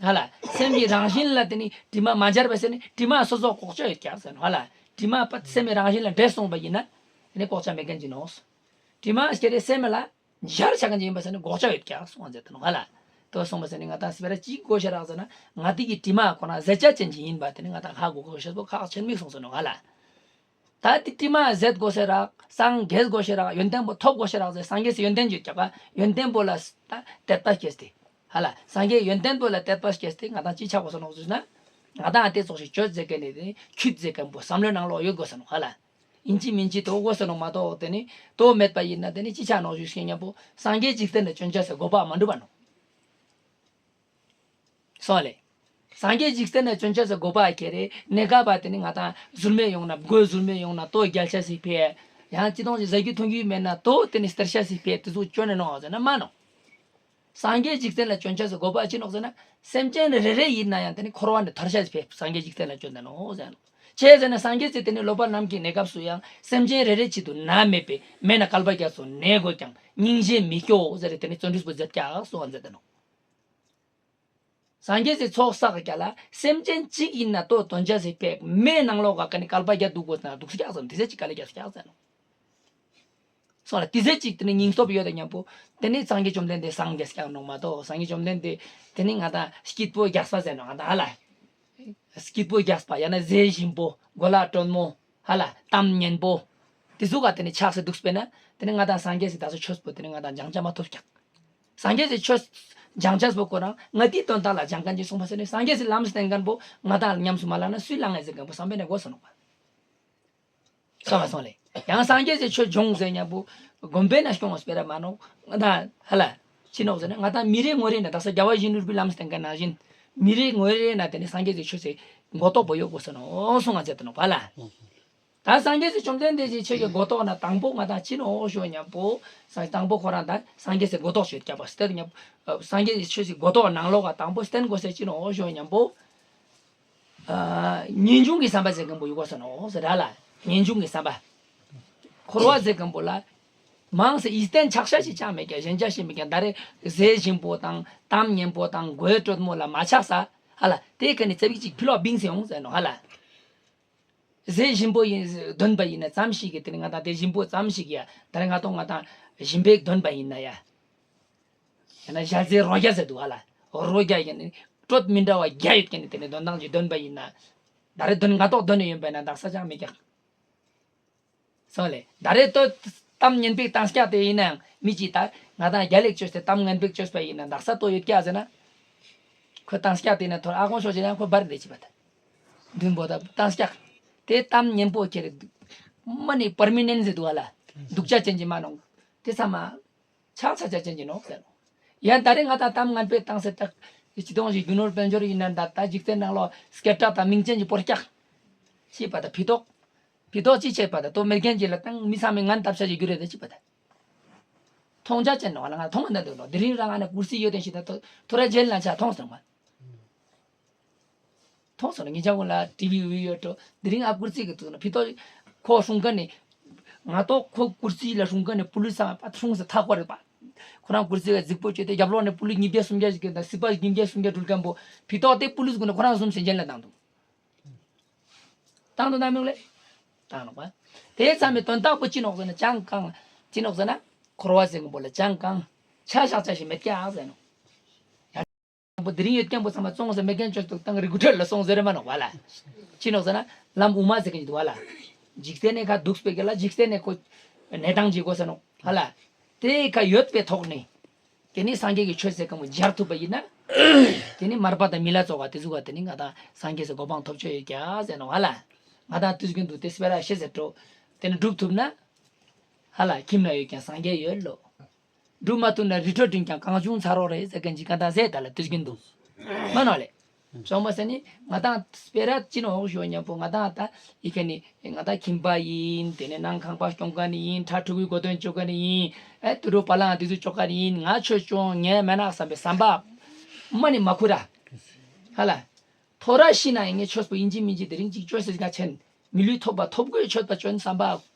ཧ་ལ། སེམས་ཀྱི་རང་བཞིན་ལ་དེ་ནི་དྲི་མ་མ་སྦྱར་བ་ཟེར་ནི་དྲི་མ་སོ་སོ་བཀོག་ཆ་ཡོད་ཀྱག་ཟེར་ནོ། ཧ་ལ། དྲི་མ་པ་སེམས་ཀྱི་རང་བཞིན་ལ་འདྲེས་སོང་བ་ཡིན་ན་དེ་ནི་བཀོག་ཆ་མེད་མཁན་གྱི་ནོ། དྲི་མ་ཁྱེར་རེ་སེམས་ལ་སྦྱར་བྱ་མཁན་ཅིག་ཡིན་པ་ཟེར་ན་བཀོག་ཆ་ཡོད་ཀྱག་གསུང་བ་མཛད་དེ་ནོ། ཧ་ལ། དོ་གསུངས་པ་ཟེར་ནི་ང་དང་སྤེ་ར་གཅིག་དགོས་ཤ་རག་ཟེར་ན་ང་དེ་གི་དྲི་མ་ཁོ་ན་ཟད་བྱ་ཅན་ཅིག་ཡིན་པ་དེ་ནི་ང་དང་ཧ་གོ་དགོས་ཤ་པོ་ཁག་ཆེན་མིག་གསུངས་སོ་ནོ། ཧ་ལ། ད་དེ་དྲི་མ་ཟད་དགོས་ཤ་རག། སངས་རྒྱས་དགོས་ཤ་རག། ཡོན་ཏན་པོ་ཐོབ་དགོས་ཤ་རག་ཟེར། སངས་རྒྱས་སི་ཡོན་ཏན་ཅིག་ཀྱག་པ། ཡོན་ཏན་པོ་ལ་ད་དད་པ་སྐྱེས་ཏེ། ཧ་ལ། སངས་རྒྱས་ཡོན་ཏན་པོ་ལ་དད་པ་སྐྱེས་ཏེ་ང་དང་ཅི་ཆགས་དགོས་སོ་ནོ་ཟེར་ན། ང་དང་ཨ་དེ་ཙོགས་ཤིག་ཆོས་ཟེར་མཁན་ནི་དེ་ཆོས་ཟེར་མཁན་པོ་བསམ་བློའི་ནང་ལོགས་ཡོད་དགོས་སོ་ནོ། ཧ་ལ། ཡིན་གཅིག་མིན་གཅིག་དོ་དགོས་སོ་ནོ་མ་གཏོགས་དེ་ནི་དོ་མེད་པ་ཡིན་ན་དེ་ནི་ཅི་ཆགས་ནོ་ཞུས་ཤེས་མཉམ་པོ་སངས་རྒྱས་འཇིག་རྟེན་ལ་བྱོན་བྱ་ཟེར་དགོས་པ་མ་འགྲུབ་པ་ནོ། སོང་ལེ། སངས་རྒྱས་འཇིག་རྟེན་ལ་བྱོན་བྱ་ཟེར་དགོས་པ་ཁྱེར་རེ་གནས་སྐབས་པ་དེ་ནི་ང་དང་ཟུར་མོ་ཡོང་ན་མགོ་ཟུར་མོ་ཡོང་ན་དོ་རྒྱལ་བྱ་ཟིག་ཕེ། ཡང་ཅི་དོང་ཞིག་ཟ་རྒྱུ་འཐུང་རྒྱུ་མེད་ན་དོ་དེ་ནི་སྟེར་བྱ་ཟིག་ཕེ་དེ་ཚོ་བཅོ་ནི་ནོ་ཟེར་ན་མ་ནོ། སངས་རྒྱས་འཇིག་རྟེན་ལ་བྱོན་བྱ་ཟེར་དགོས་པ་ཅི་ནོག་ཟེར་ན། སེམས་ཅན་རེ་རེ་ཡིན་ན་ཡང་དེ་ནི་འཁོར་བ་ནས་ཐར་བྱ་ཟིག་ཕེ་སངས་རྒྱས་འཇིག་རྟེན་ལ་བྱོན་ད་ནོ་ཟེར་ནོ། ཅི་ཟེར་ན་སངས་རྒྱས་ཟེར་དེ་ནི་སློབ་པ་རྣམས་ཀྱི་གནས་སྐབས་སུ་ཡང་སེམས་ཅན་རེ་རེ་ཆེད་དུ་ནད་མེད་པའི་མེད་ན་བསྐལ་པ་བརྒྱ་སོགས་ནད་དགོས་ཀྱང་སྙིང་རྗེ་མི་སྐྱོ་ཟེར་དེ་ནི་བརྩོན་འགྲུས་པོ་མཛད་ཀྱག་གསུང་བ་མཛད་ད་ནོ། སངས་རྒྱས་སི་ཚོགས་བསགས་ཀྱག་ལ་སེམས་ཅན་གཅིག་ཡིན་ན་དོ་དོན་བྱ་ཟིག་ཕེ་མེ་ནང་ལོགས་ག་ཀ་ནི་བསྐལ་པ་བརྒྱ་འདུག་དགོས་ན་འདུག་སི་ཀྱག་ཟེར་ནོ། དེ་ཟེར་ཅིག་ག་ལེ་རྒྱག་སི་ཀྱག་ཟེར་ནོ། སོང་ལ་དེ་ཟེར་ཅིག་དེ་ནི་སྙིང་སྟོབས་ཡོད་དེ་མཉམ་པོ། དེ་ནི་སངས་རྒྱས་བཅོམ་ལྡན་འདས་སངས་རྒྱས་ཀྱང་ནོག་མ་གཏོགས་སངས་རྒྱས་བཅོམ་ལྡན་འདས་དེ་ནི་ང་དང་སྐྱིད་པོ་རྒྱགས་པ་ཟེར་ནོ་ང་དང་ཧ་ལ། སྐྱིད་པོ་རྒྱགས་པ་ཡང་ན་ཟས་ཞིམ་པོ་གོ་ལ་དྲོན་མོ་ཧ་ལ་གཏམ་སྙན་པོ། དེ་ཟུག་ག་དེ་ནི་ཆགས་སེ་འདུག་སྤེ་ན་དེ་ནི་ང་དང་སངས་རྒྱས་སི་ད་སོ་ཆོས་པོ་དེ་ནི་ང་དང་སྦྱང་བྱ་མ་ཐོབ་ཀྱག་སངས་རྒྱས་སི་ཆོས་སྦྱང་བྱ་པོ་ཁོ་རང་ང་དེའི་དོན་དག་ལ་སྦྱང་མཁན་གྱི་གསུངས་པ་ཟེར་ནི་སངས་རྒྱས་སི་ལམ་སྟོན་མཁན་པོ་ང་དང་མཉམ་སུ་མ་ལངས་ན་སུས་ལངས་ངེས་ཟེར་མཁན་པོ་བསམ་པའི་ནས་དགོས་སོ་ནོག་པ། སོང་བ་སོང་ལེ། ཡང་སངས་རྒྱས་སི་ཆོས་སྦྱོང་ཟེར་མཉམ་པོ། དགོན་པའི་ནང་སྐྱོང་བ་སྤེ་ར་མ་ནོག་ང་དང་ཧ་ལ། ཅི་ནོག་ཟེར་ན་ང་དང་མི་རེ་ངོ་རེ་ན་དག་ས་རྒྱལ་བ་ཡིད་བཞིན་ནོར་བུའི་ལམ་སྟོན་མཁན་ནང་བཞིན། མི་རེ་ངོ་རེ་ན་དེ་ནི་སངས་རྒྱས་སི་ཆོས་སི་མགོ་ཏོག་པོ་ཡོད་དགོས་སོ་ནོ་གསུང་ང་མཛད་དེ་ནོག་པ་ལ། ད་སངས་རྒྱས་སི་བཅོམ་ལྡན་འདས་སི་ཆོས་ཀྱི་མགོ་ཏོག་ན་དང་པོ་ང་དང་ཅི་ནོག་ཞུ་མཉམ་པོ། ས་དང་པོ་ཁོ་རང་ད་སངས་རྒྱས་སི་མགོ་ཏོག་ཞུ་རྒྱབ་པ་སྟེར་མཉམ། སངས་རྒྱས་སི་ཆོས་སི་མགོ་ཏོག་ནང་ལོགས་ཀ་དང་པོ་བསྟན་དགོས་སེ་ཅི་ནོག་ཞུ་མཉམ་པོ། ཨ། ངེས་འབྱུང་གི་བསམ་པ་ཟེར་མཁན་པོ་ཡོད་དགོས་སོ་ནོ་ཟེར་ར་ལ། ངེས་འབྱུང་གི་བསམ་པ། འཁོར་བ་ཟེར་མཁན་པོ་ལ། མང་སེ་ཡིད་བརྟན་ཆགས་ཞེན་ཞིག་ཅང་མེད་ཀྱང་ཞེན་ཆགས་ཞིག་མེད་ཀྱང་ད་རེས་ཟས་ཞིམ་པོ་དང་གཏམ་སྙན་པོ་དང་གོས་དྲོན་མོ་ལ་མ་ཆགས་ས། ཧ་ལ་དེ་ཁ་ནི་ཙེ་བིག་ཅིག་ཕི་ལོག་བིང་སེ་ཡོང་ཟེར་ནོ་ཧ་ལ། ཟས་ཞིམ་པོ་ཡིན་འདོན་པ་ཡིན་ན་ཙམ་ཞིག་གིས་དེ་ནི་ང་དང་དེ་ཞིམ་པོ་ཙམ་ཞིག་ཡ་ད་རེས་ང་དང་ང་དང་ཞིམ་པའི་འདོན་པ་ཡིན་ན་ཡ། ཡང་ན་ཞལ་ཟས་རོ་བརྒྱ་ཟེར་འདུག་ཧ་ལ། རོ་བརྒྱ་ཡིན་ནི་དྲོད་མི་འདྲ་བ་བརྒྱ་ཡོད་མཁན་ནི་དེ་ནི་འདོན་སྟངས་ཀྱི་འདོན་པ་ཡིན་ན། ད་རེས་འདོན་ང་ཏོག་འདོན་ནི་ཡོད་པས་ན་དག་ས་ཅང་མི་རྒྱག་སོང་ལེ། ད་རེས་ཏོ་གཏམ་སྙན་པའི་གཏམ་སྐྱག་དེ་ཡིན་ནའང་མི་གཅིག་ད་ང་དང་རྒྱ་ལེགས་བཅོས་ཏེ་གཏམ་སྙན་པའི་བཅོས་པ་ཡིན་ན་དག་ས་ཏོ་ཡོད་ཀྱག་ཟེར་ན། ཁོས་གཏམ་སྐྱག་དེ་ན་ཐོར་ཨ་ཁོང་ཤོག་ཅེ་ན་ཁོ་འབར་བསྡད་ཅི་པ་ད། མདུན་པོ་ད་གཏམ་སྐྱག་དེ་གཏམ་སྙན་པོ་ཁྱེར། མ་ནི་པར་མི་ནན་ཟེར་འདུག་ཧ་ལ། སྡུག་ཅག་ཅན་གྱི་མ་ནོག་དེ་ཚང་མ། ཆགས་ཚ་ཆ་ཅན་གྱི་ནོག་ཟེར་ནོ། ཡང་ད་རེས་ང་དང་གཏམ་ངན་པའི་བཏང་ཟེར་ཏག་སྤྱི་དོང་ཞིག་རྒྱུ་ནོར་དཔལ་འབྱོར་ཡིན་ན་ད་ད་འཇིག་རྟེན་ནང་ལོ་སྐད་གྲགས་དང་མིང་ཅན་གྱི་སྤོར་སྐྱག་ཅེས་པ་ད་ཕི་ཏོག་ཕི་ཏོག་ཅི་བྱེད་པ་ད་ཏོ་མེར་གན་གྱི་ལ་བཏང་མི་ཚང་མའི་ངན་བཏབ་བྱ་ཞིག་རྒྱུ་རེད་ད་ཅི་པ་ད། མཐོང་ཆ་ཅན་ནོ་ང་ལ་ང་མཐོང་ན་འདོད་ལོ་དེ་རིང་རང་ང་ན་ཀུར་སི་ཡོད་དེ་ཞིག་ད་ཐོ་ཐོ་ར་ཇེལ་ན་ཆ་མཐོང་སོང་བ། མཐོང་སོང་ན་ངེད་ཅག་ཀུན་ལ་ཊི་ཝི་ཡོད་འགྲོ་དེ་རིང་ཨ་ཀུར་སི་གི་ཐུག་ན་ཕི་ཏོ་ཁོ་སྲུང་མཁན་ནི། ང་ཏོག་ཁོ་ཀུར་སི་ལ་སྲུང་མཁན་ནི་པུ་ལིས་ཚང་མ་སྲུང་ཟེར་ཐག་པ་རེད་པ། ཁོ་རང་ཀུར་སི་ག་རྫིག་པོ་བྱས་ཏེ་རྒྱབ་ལོགས་ནས་པུ་ལིས་ཉིས་བརྒྱ་སུམ་བརྒྱ་ཞིག་གི་དང་སྲིད་པ་ཉིས་བརྒྱ་སུམ་བརྒྱ་འགྲུལ་མཁན་པོ་ཕི་ཏོག་དེ་པུ་ལིས་ཀུན་ནས་ཁོ་རང་བཟུང་ཟིན་ཅན་ལ་བཏང་འདུག་བཏང་འདུག་ན་མིང་ལས། བཏང་ནོག་པ། དེ་ཙམ་མི་དོན་དག་པོ་ཅི་ནོག་ཟེར་ན་ཅང་གང་། ཅི་ནོག་ཟེར་ན་འཁོར་བ་ཟེར་མཁན་པོ་ལ་ཅང་གང་། ཆ་བཞག་ཆ་ཞིག་མེད་ཀྱག་ཟེར་ནོ། ཡང་པོ་དེ་རིང་ཡོད་མཁན་པོ་ཚང་མ་བཙོང་ཟེར་མེད་མཁན་ཅོ་སྟོག་བཏང་རི་གུ་ཁྲོད་ལ་སོང་ཟེར་རེ་མ་ནོག་བ་ལ། ཅི་ནོག་ཟེར་ན་ལམ་དབུ་མ་ཟེར་མཁན་ཅིག་འདུག་བ་ལ། འཇིག་རྟེན་ནས་ཁ་འདུག་སྤེ་གི་ལ་འཇིག་རྟེན་ནས་ཁོ་གནས་སྟངས་ཅིག་དགོས་ཟེར་ནོག་བ་ལ། དེ་ཁ་ཡོད་པའི་ཐོག་ནས། དེ་ནི་སངས་རྒྱས་ཀྱི་ཆོས་ཟེར་མཁན་པོ་སྦྱར་ཐུབ་པ་ཡིན་ན། དེ་ནི་མར་པ་དང་མི་ལ་སོགས་པ་དེ་ཚོ་ག་དེ་ནི་ང་དང་སངས་རྒྱས་སུ་གོ་འཕང་ཐོབ་ཆོག་ཡོད་ཀྱག་ཟེར་ནོག་བ་ལ། ང་དང་དུས་རྒྱུན་དུ་དེ་སྤེ་ར་ཤེས་ཟེར་འགྲོ། དེ་ནི་སྒྲུབ་ཐུབ་ན། ཧ་ལ་ཁྱིམ་ན་ཡོད་ཀྱང་སངས་རྒྱས་ཡོད་ལོ། སྒྲུབ་མ་ཐུབ་ན་རི་ཁྲོད་འགྲིམ་ཀྱང་གང་བྱུང་ཚ་རོགས་རེད་ཟེར་མཁན་ཅིག་ག་ད་ཟེར་ད་ལ་དུས་རྒྱུན་དུ། མ་ནོ་ལེ། སོང་མ་ཟེར་ནི་ང་དང་སྤེ་ར་ཅི་ནོག་ཞུ་མཉམ་པོ་ང་དང་ད་ཡི་གེ་ནི་ང་དང་ཁྱིམ་པ་ཡིན། དེ་ནས་ནང་ཁང་པ་སྐྱོང་མཁན་ནི་ཡིན། ཁྲ་ཕྲུ་གུའི་གོ་དོན་ཅོ་མཁན་ནི་ཡིན། ཨེ་ཏུ་རུ་པ་ལང་དེ་ཚོ་ཅོ་མཁན་ནི་ཡིན། ང་ཆོས་སྐྱོང་ངས་མེད་ན་བསམ་པའི་བསམ་པ་མ་ནི་མ་ཁུར་ར། ཧ་ལ། ཐོ་ར་ཤི་ན་ཡང་ངས་ཆོས་པོ་ཡིན་གཅིག་མིན་གཅིག་དེ་རིང་གཅིག་ཆོས་ཟེར་ག་ཆེན། མི་ལུས་ཐོབ་པ་ཐོབ་དགོས་ཆོས་པ་ཆོས་བསམ་པ་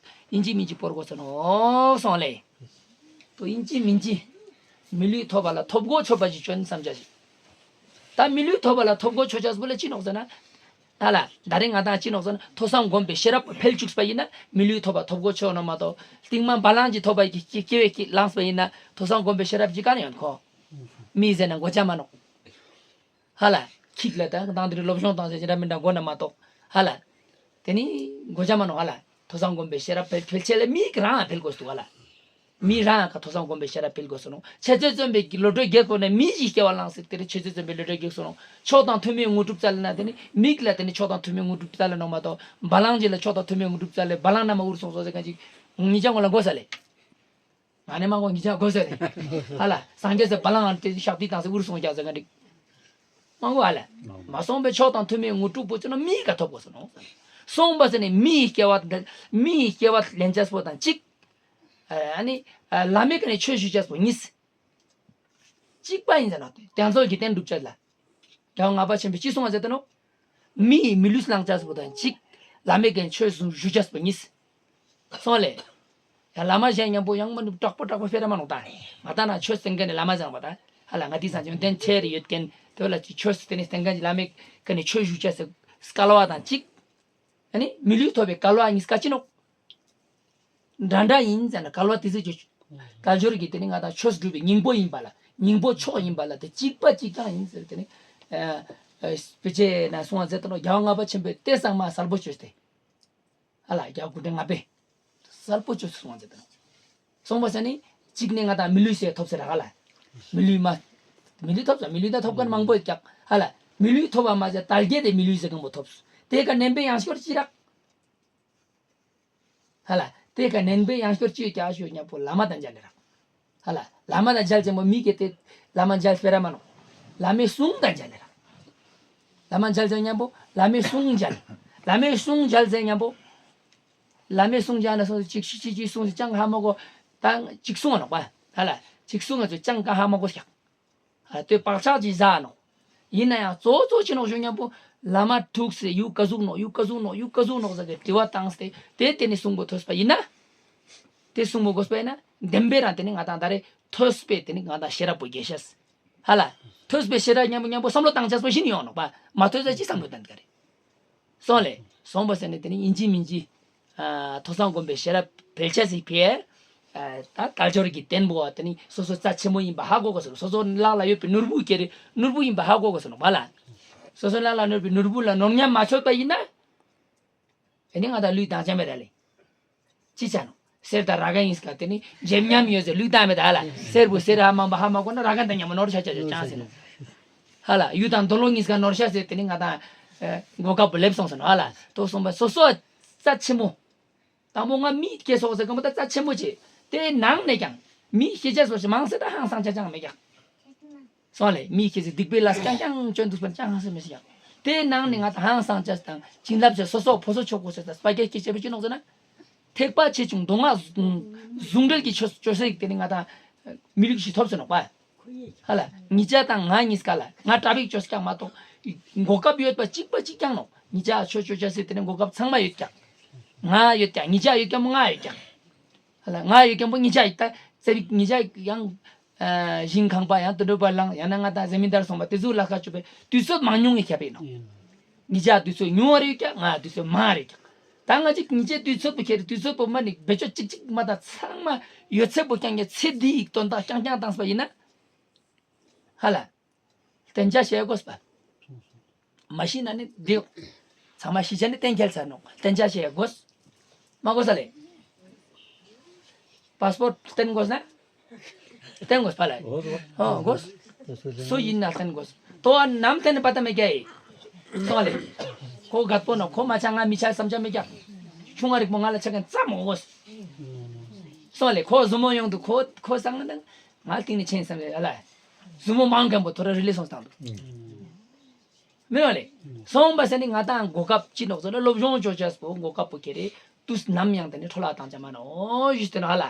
ཡིན་གཅིག་མིན་གཅིག་བོར་དགོས་སོ་ནོ་སོང་ལེ། ཏོ་ཡིན་གཅིག་མིན་གཅིག་མི་ལུས་ཐོབ་པ་ལ་ཐོབ་དགོས་ཆོས་པ་ཞིག་ཆོས་བསམ་བྱ་ཞིག་ད་མི་ལུས་ཐོབ་པ་ལ་ཐོབ་དགོས་ཆོས་ཆོས་པོ་ལ་ཅི་ནོག་ཟེར་ན། ད་ལ་ད་རེས་ང་དང་ཅི་ནོག་ཟེར་ན་ཐོས་བསམ་སྒོམ་པའི་ཤེས་རབ་འཕེལ་བཅུག་པ་ཡིན་ན་མི་ལུས་ཐོབ་པ་ཐོབ་དགོས་ཆོས་ནོ་མ་གཏོགས་རྟིང་མ་བ་ལང་གཅིག་ཐོབ་པ་ཡི་སྐྱེ་བའི་སྐྱེ་ལངས་པ་ཡིན་ན་ཐོས་བསམ་སྒོམ་པའི་ཤེས་རབ་ཅིག་ག་ནས་ཡོང་ཁོ། མི་ཟེར་ན་མགོ་ཆ་མ་ནོག་ཧ་ལ། ཁྱིག་ལ་ད་དང་དེ་རིང་སློབ་སྦྱོང་བཏང་ཟེར་གྱི་འདྲ་མི་འདྲ་མགོ་ན་མ་གཏོགས་ཧ་ལ། དེ་ནི་མགོ་ཆ་མ་ནོག་ཧ་ལ། ཐོས་བསམ་སྒོམ་པའི་ཤེས་རབ་འཕེལ་འཕེལ་ཆེད་ལ་མིག་རང་འཕེལ་དགོས་སུ་ཧ་ལ། མི་རང་ཁ་ཐོས་བསམ་སྒོམ་པའི་ཤེས་རབ་འཕེལ་དགོས་སུ་ནོ། འཆད་རྩོད་རྩོམ་པའི་བློ་གྲོས་རྒྱས་དགོས་ན་མི་ཞིག་སྐྱེ་བ་བླངས་ཟེར་དེ་རིང་འཆད་རྩོད་རྩོམ་པའི་བློ་གྲོས་རྒྱས་སུ་ནོ། མཆོག་དང་ཐུན་མོང་དངོས་གྲུབ་རྩ་ལ་ན་དེ་ནི་མིག་ལ་དེ་ནི་མཆོག་དང་ཐུན་མོང་དངོས་གྲུབ་རྩ་ལ་ནོ་མ་གཏོགས་བ་ལང་ཅིག་ལ་མཆོག་དང་ཐུན་མོང་དངོས་གྲུབ་རྩ་ལ་བ་ལང་ན་མ་འུར་སོང་སོང་ཟེར་ག་ཅིག་ངི་ཅག་ངོ་ལ་མགོ་ས་ལེ། ང་ནི་མང་པོ་ངི་ཅག་དགོས་ཟེར། ཧ་ལ། སངས་རྒྱས་སེ་བ་ལང་ཨ་དེ་ཤག་དི་དང་སེ་འུར་སོང་རྒྱག་ཟེར་ག་འགྲིག་མང་པོ་ཧ་ལ། མ་སོང་པའི་མཆོག་དང་ཐུན་མོང་དངོས་གྲུབ་པོ་ཅི་ནོ་མིའི་ཀ་ཐོབ་དགོས་སོ་ནོ། སོང་པ་ཟེར་ནས་མིའི་སྐྱེ་བ་འདི་མིའི་སྐྱེ་བ་ལེན་ཅེས་པོ་དང་གཅིག་ཨ་ནི་བླ་མའི་ཀ་ནས་ཆོས་ཞུ་ཅེས་པོ་གཉིས། གཅིག་པ་ཡིན་ཟེར་ན་དེ་རྒྱ་མཚོ་གི་རྟེན་སྒྲུབ་ཅེས་ལ། རྒྱལ་བ་ལྔ་པ་ཆེན་པོས་ཅི་གསུངས་པ་ཟེར་ཏེ་ནོ། མི་ཡིས་མི་ལུས་བླང་བྱ་སོགས་དང་གཅིག་བླ་མའི་གན་ཆོས་གསུང་ཞུ་བྱ་སོགས་གཉིས། སོང་ལེ། ཡང་བླ་མ་གཞན་མཉམ་པོ་ཡང་མ་ནུབ་དྲག་པོ་དྲག་པོ་སྤེ་ར་མ་ནོག་ད། ང་ད་ན་ཆོས་སྟེང་གན་ནས་བླ་མ་བཟང་བ་ད། ཧ་ལ་ང་དེ་སང་ཆེན་དོན་ཆེ་རེ་ཡོད་གན་དེ་བ་ལ་ཅི་ཆོས་སྟེང་ནས་སྟེང་གན་གྱི་བླ་མའི་གན་ནས་ཆོས་ཞུ་བྱ་སོགས་སྐལ་བ་དང་གཅིག་ཨ་ནི་མི་ལུས་ཐོབ་པའི་སྐལ་བ་གཉིས་ཀ་ཅི་ནོག་འདྲ་འདྲ་ཡིན་ཟེར་ན་སྐལ་བ་དེ་ཚོ་ཅི། དལ་འབྱོར་གྱི་དེ་ནི་ང་དང་ཆོས་སྒྲུབ་པའི་སྙིང་པོ་ཡིན་པ་ལ་སྙིང་པོ་མཆོག་ཡིན་པ་ལ་དེ་གཅིག་པ་གཅིག་རྐྱང་ཡིན་ཟེར་དེ་ནི། ཨ་ཨ་དཔེ་ཆའི་ནང་གསུངས་པ་ཟེར་ཏེ་ནོ་རྒྱལ་བ་ལྔ་པ་ཆེན་པོས་དེ་ཚང་མ་གསལ་པོ་བཅོས་ཏེ། ཧ་ལ་རྒྱལ་བ་སྐུ་ཕྲེང་ལྔ་པས་གསལ་པོ་བཅོས་ཏེ་གསུངས་པ་ཟེར་ཏེ་ནོ། གསུངས་པ་ཟེར་ནི་གཅིག་ནི་ང་དང་མི་ལུས་ཟེར་ཐོབ་ཟེར་ར་ཧ་ལ། མི་ལུས་མ། མི་ལུས་ཐོབ་ཟེར་མི་ལུས་ད་ཐོབ་མཁན་མང་པོ་ཡོད་ཀྱག་ཧ་ལ། མི་ལུས་ཐོབ་པ་མ་ཟད་དལ་བརྒྱད་དེ་མི་ལུས་ཟེར་མཁན་པོ་ཐོབ། དེ་ཀ་བསྣན་པའི་ཡང་ཤོར་ཅི་རག་ཧ་ལ། དེ་ཀ་བསྣན་པའི་ཡང་ཤོར་ཅི་ཡོད་ཀྱག་ཞུ་མཉམ་པོ་བླ་མ་དང་མཇལ་ལེ་རག་ཧ་ལ། བླ་མ་དང་མཇལ་ཅེས་མོ་མི་གེ་དེ་བླ་མ་མཇལ་སྤེ་ར་མ་ནོ། བླ་མའི་གསུང་དང་མཇལ་ལེ་རག་བླ་མ་མཇལ་ཅེས་མཉམ་པོ་བླ་མའི་གསུང་མཇལ། བླ་མའི་གསུང་མཇལ་ཅེས་མཉམ་པོ། བླ་མའི་གསུང་མཇལ་ན་སོང་ཅིག་ཤི་ཅིག་ཅིག་གསུང་ཅིག་ཅང་ཧ་མ་གོ། ད་ཅིག་གསུང་ང་ནོག་པ། ཧ་ལ། ཅིག་གསུང་ང་ཚོ་ཅང་ཀ་ཧ་མ་གོ་ཤག་ཨ་དེ་བག་ཆགས་ཀྱིས་བཟའ་ནོག་ཡིན་ན་ཡང་གཙོ་བོ་གཙོ་ཆེ་ནོག་ཞུ་མཉམ་པོ་བླ་མ་ཐུག་སེ་ཡུ་ཀ་ཟུག་ནོག་ཡུ་ཀ་ཟུག་ནོག་ཡུ་ཀ་ཟུག་ནོག་ཟེར་གི་དྲི་བ་བཏང་སྟེ་དེ་དེ་ནི་གསུང་པོ་ཐོས་པ་ཡིན་ན། དེ་གསུང་པོ་དགོས་པ་ཡིན་ན་བདེན་པའི་རང་དེ་ནི་ང་དང་ད་རེ་ཐོས་པའི་དེ་ནི་ང་དང་ཤེས་རབ་པོ་རྒྱས་ཤེས། ཧ་ལ། ཐོས་པའི་ཤེས་རབ་མཉམ་པོ་མཉམ་པོ་བསམ་བློ་བཏང་ཆགས་པོ་ཞིག་ཡོང་ནོག་པ། མ་ཐོས་ས་ཅི་བསམ་བློ་བཏང་ག་རེ། སོང་ལེ། སོང་པ་ཟེར་ནས་དེ་ནི་ཡིན་གཅིག་མིན་གཅིག་ཨ་ཐོས་བསམ་སྒོམ་པའི་ཤེས་རབ་འཕེལ་ཆ་ཞིག་འཕེལ། ཨ་ད་དལ་འབྱོར་གྱི་བརྟན་པོ་བ་དེ་ནི་སོ་སོ་རྩ་ཆེན་མོ་ཡིན་པ་ཧ་གོ་དགོས་སོ་ནོ། སོ་སོ་ལག་ལ་ཡོད་པའི་ནོར་བུ་ཁྱེར་ནོར་བུ་ཡིན་པ་ཧ་གོ་དགོས་སོ་ནོ་བ་ལ། སོ་སོ་ལག་ལ་ཡོད་པའི་ནོར་བུ་ལ་ནོར་ཉམས་མ་ཆོད་པ་ཡིན་ན། དེ་ནི་ང་དང་ལུས་དང་ཅང་མེད་ད་ལེ། ཅི་ཆ་ནོ། གསེར་དང་ར་གན་ཡིན་སྐ་དེ་ནི་འཇེབ་ཉམས་ཡོད་ཟེར་ལུས་དང་མེད་ད་ཧ་ལ། གསེར་བུ་གསེར་ཧ་མ་པ་ཧ་མ་གོ་ན་ར་གན་དང་ཉམ་པོ་ནོར་ཤ་ཆ་ཆ་ཅང་ཟེར་ནོ། ཧ་ལ་གཡུ་དང་འདོད་ལོག་གཉིས་ཀ་ནོར་ཤ་ཟེར་དེ་ནི་ང་དང་། ཨེ་གོ་སྐབས་པོ་ལེབ་སོང་ཟེར་ནོ་ཧ་ལ། ཏོ་སོང་པ་སོ་སོ་རྩ་ཆེན་མོ། དང་པོ་ང་མི་སྐྱེ་སོགས་ཟེར་གོ་མོ་ད་རྩ་ཆེན་མོ་ཆེ། དེ་ནང་ནས་ཀྱང་མི་སྐྱེ་ཆ་སོགས་ཞིག་མང་སེ་ད་ཧང་སང་ཆ་ཅང་མེད་ཀྱང་། སོང་ལེ་མི་སྐྱེ་ཚེ་སྡིག་པའི་ལས་ཀྱང་ཀྱང་བཅོས་འདུག་པར་ཅང་ཧང་སེ་མི་ཤེས་ཀྱང་། དེ་ནང་ནས་ང་ད་ཧང་སང་ཆ་དང་བྱིན་རླབས་ཆ་སོ་སོ་ཕོ་སོ་ཆོག་གོ་ཟེར་ད་སྤ་རྒྱལ་སྐྱེ་ཆེ་བ་ཅི་ནོག་ཟེར་ན། ཐེག་པ་ཆེ་ཆུང་མདོ་སྔགས་ཟུང་འབྲེལ་གྱི་ཆོས་ཆོས་ཟེར་དེ་ནི་ང་དང་མི་ལུགས་ཤིག་ཐོབ་ཟེར་ནོག་པ། ཧ་ལ་ཉིད་ཅག་དང་ང་གཉིས་ཀ་ལ་ང་དྲག་པིག་ཆོས་ཀྱང་མ་གཏོགས་གོ་སྐབས་ཡོད་པ་གཅིག་པ་གཅིག་ཀྱང་ནོག་ཉིད་ཅག་ཆོས་ཆོས་ཆ་ཟེར་དེ་ནི་གོ་སྐབས་ཚང་མ་ཡོད་ཀྱང་། ང་ཡོད་ཀྱང་ཉིད་ཅག་ཡོད་ཀྱང་ང་ཡོད་ཀྱང་། ཧ་ལ་ང་ཡོད་ཀྱང་པོ་ཉིད་ཅག་ཡོད་ད་ཙེ་རིག་ཉིད་ཅག་ཡང་། ཨ་ཞིང་ཁང་པ་ཡང་དུད་འགྲོ་བ་ལང་ཡང་ན་ང་དང་ཟེ་མི་དར་སོང་པ་དེ་ཚོ་ལ་ཁ་ཆུ་པའི་དུས་ཚོད་མང་ཉུང་གི་ཁྱབ་ཡིན་ནོ། ཉིད་ཅག་དུས་ཚོད་ཉུང་བ་རེད་ཀྱང་ང་དུས་ཚོད་མང་རེད་ཀྱང་། ད་ང་ཅིག་ཉིད་ཅག་དུས་ཚོད་པོ་ཁྱེར་དུས་ཚོད་པོ་མ་ནི་བེད་སྤྱོད་ཅིག་ཅིག་མ་ད་ཚང་མ་ཡོད་ཚད་པོ་རྐྱང་རྐྱང་ཚེ་འདིའི་དོན་དག་རྐྱང་རྐྱང་བཏང་སོང་པ་ཡིན་ན། ཧ་ལ། གཏན་འཇགས་བྱེད་དགོས་པ། མ་ཤི་ན་ནི་འདི། ཚང་མ་ཤི་ཆ་ནི་གཏན་འཁེལ་ཚར་ནོག་གཏན་འཇགས་བྱེད་དགོས། མ་དགོས་ས་ལེ། པ་སི་པོར་ཊི་བསྟན་དགོས་ན། བསྟན་དགོས་པ་ལ། ཨོ་དགོས། སུ་ཡིན་ན་བསྟན་དགོས། ཏོ་ཨ་ནམ་བསྟན་པ་ད་མེད་ཀྱ་ཡི། སོང་ལེ། ཁོ་རྒད་པོ་ནོ་ཁོ་མ་ཆ་ང་མི་ཆ་བསམ་ཆ་མེད་ཀྱ། ཆུང་ང་རིག་པོ་ང་ལ་ཆ་མཁན་ཙམ་མོ་དགོས། སོང་ལེ་ཁོ་ཟུ་མོ་ཡོང་དུ་ཁོ་ཁོ་སང་ང་དང་། ང་སྟེང་ནས་ཆེན་བསམ་རེད་ཨ་ལ། ཟུ་མོ་མང་མཁན་པོ་ཐོ་ར་རི་ལི་སོང་སྟངས་འདུག་མི་ཡོང་ལེ། སོང་པ་ཟེར་ནི་ང་དང་གོ་སྐབས་ཅི་ནོག་ཟེར་ན་སློབ་སྦྱོང་བཅོ་བྱས་པོ་གོ་སྐབས་པོ་ཁྱེར་རེ་དུས་ནམ་ཡང་དེ་ནི་འཕྲོ་བརླག་བཏང་ཆ་མ་ནོག་ཞུས་ཏེ་ནོ་ཧ་ལ།